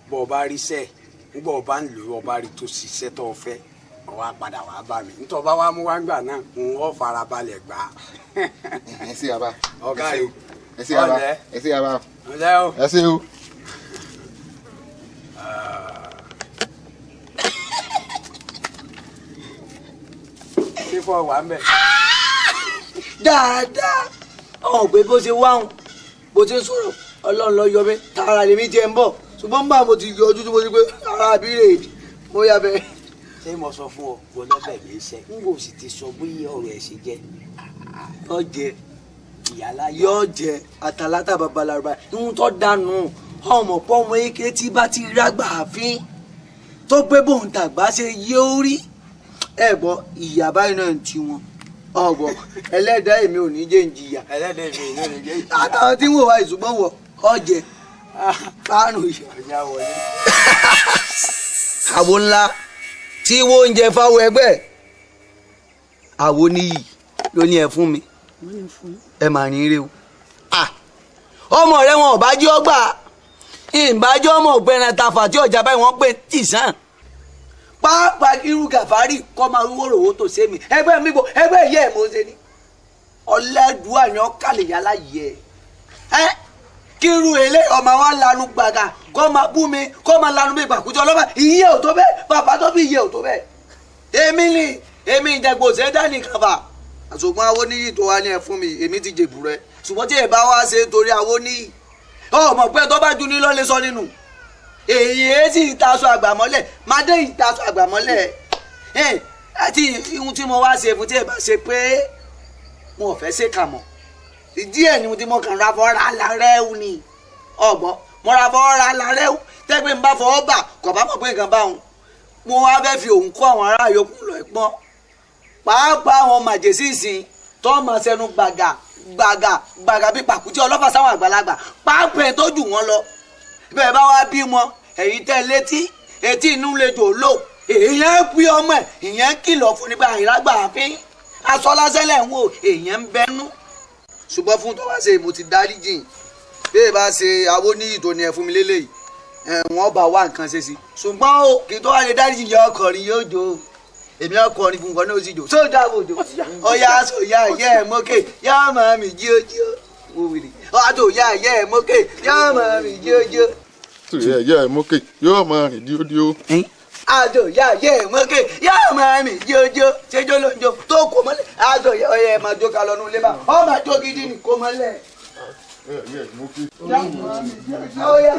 bọ́ ọ bá rí sẹ́ẹ̀ nígbà ọba ń lò ọba rí tó ṣiṣẹ́ tó o fẹ́ ọ wá padà wá bá mi nítorí ọba wa mú wá ń gbà náà n ó farabalẹ̀ gbà á. Ẹ ṣé bàbá. Ọ̀gá rẹ̀ ẹ ṣé bàbá ẹ ṣé bàbá ẹ ṣé o. Fífọ́ wà ń bẹ̀. Dáadáa ọ̀hún pé bó ṣe wáhùn bó ti ń sọ̀rọ̀ Ọlọ́run ló yọ mí tààrà lèmi jẹ́ ń bọ̀ ṣùgbọ́n bá mo ti yọ ojú tí mo ti pé ara àbí rè mo yà bẹ́ẹ̀. Ṣé mo sọ fún ọ wọ lọ́bẹ̀ mi ṣe n kò sì ti sọ bí ọ̀rọ̀ ẹ̀ ṣe jẹ́. Yọ jẹ yọ jẹ àtàlátà babalára ń tọ́ dànù ọmọ pọ́ ọmọ eke tí bá ti rágbà àfin tó pé bóun tàgbà ṣe yé orí ẹ gbọ́ ìyá báyìí náà ti wọn ọgbọ ẹlẹ́dàá èmi ò ní jẹ́ ń jìyà. Ẹlẹ́dàá èmi ò ní jẹ́ ń jìyà. Àtàwọn tí ń wò wá ìṣùgbọ́n wọ ọjẹ fáànù yìí. Àwo ńlá tí wo oúnjẹ fáwọn ẹgbẹ́ àwo níyì ló ní ẹ fún mi ẹ mà ní ire o. Ọmọ rẹ wọn ò bá jí ọgbà ìbájọ́ ọmọ ògbẹ́ran tafà tí ọjà báyìí wọ́n pè tìsán pàápàá irú Gàfárì kọ́ máa wúwo tó ṣe mí ẹgbẹ́ mi bò ẹgbẹ́ ìyá ẹ̀ mo ṣe ni ọ̀lẹ́dùá ni ọ̀kàlẹ̀ yálà yẹ ẹ́ kírú ilé ọmọ wa lanu gbàgà kọ́ máa bú mi kọ́ máa lanu mi gbàkújọ ọlọ́mọ ìyẹ́ ò tó bẹ́ẹ̀ bàbá tó bí ìyẹ́ ò tó bẹ́ẹ̀ èmi ni èmi ìjẹgbòsè dání kan fà ṣùgbọ́n Awóníyì tó wá ní ẹ fún mi èmi ti jèbù rẹ ṣùgbọ́n tí ẹ bá wá ṣe torí Awóníyì ọmọ pé tó bá ju ní lọ́lẹ́ sọ nínú èyí ẹ sì taṣọ àgbàmọ́lẹ̀ madé yìí taṣọ àgbàmọ́lẹ̀ ẹ àti ihun tí mo wá ṣe fún tí ẹ bá ṣe pé mo ò fẹ́ ṣe kà mọ́ ìdí ẹ̀ ni mo ti mọ kàn ra fọ́ ra lárẹ́wù ni ọ̀gbọ́n mo ra fọ́ ra lárẹ́wù tẹ́gbẹ́ ń bá fọwọ́ bà kò bá mọ̀ pé nǹkan bá òun mo wá fẹ́ fi òun kó àwọn ará yòókù lọ ẹ̀pọ́n pàápàá àwọn màjèsí ìsìn tó máa ṣẹnu gbàgà gbàgà gbàgà bíi pàkúté ọlọ́fà sáwọn àgbàlagbà pàápàá tó jù wọ́n lọ bẹ́ẹ̀ bá wá bí wọn èyí tẹ́ létí etí inú lè jò lò èèyàn pí ọmọ ẹ̀ ìyẹn kìlọ̀ fún nípa àyìnlágbà àfin aṣọ lásẹ̀lẹ̀ ń wò èèyàn ń bẹnu. Ṣùgbọ́n fún tó bá ṣe mo ti dárí jìn bí ẹ bá ṣe Awóníyì tó ní ẹ fún mi lélẹ́yìí wọ́n bá wá nǹkan ṣe sí ṣùgbọ́n o kì í tó wá lè dárí jìn yọ ọkọrin yóò jó èmi ọkọrin fún nǹkan náà ó sì jò sójà òjò ọyá sóyá yẹ ẹ mókè yá máa mi jí ó jí ó wò wìrì ọ̀tò yá yẹ ẹ mókè yá máa mi jí ó jí ó. Yẹ yẹ mókè yóò máa rìn díódíó. Àjò yá yẹ mókè yá máa mi jí ó jí ó ṣéjó ló ń jó tó kò mọ́lẹ̀ àjò yẹ ọyẹ máa jó ká lọ́nu ilé bá ọ máa jó gidi ní kò mọ́lẹ̀. Yẹ yẹ mókè. Ó yá.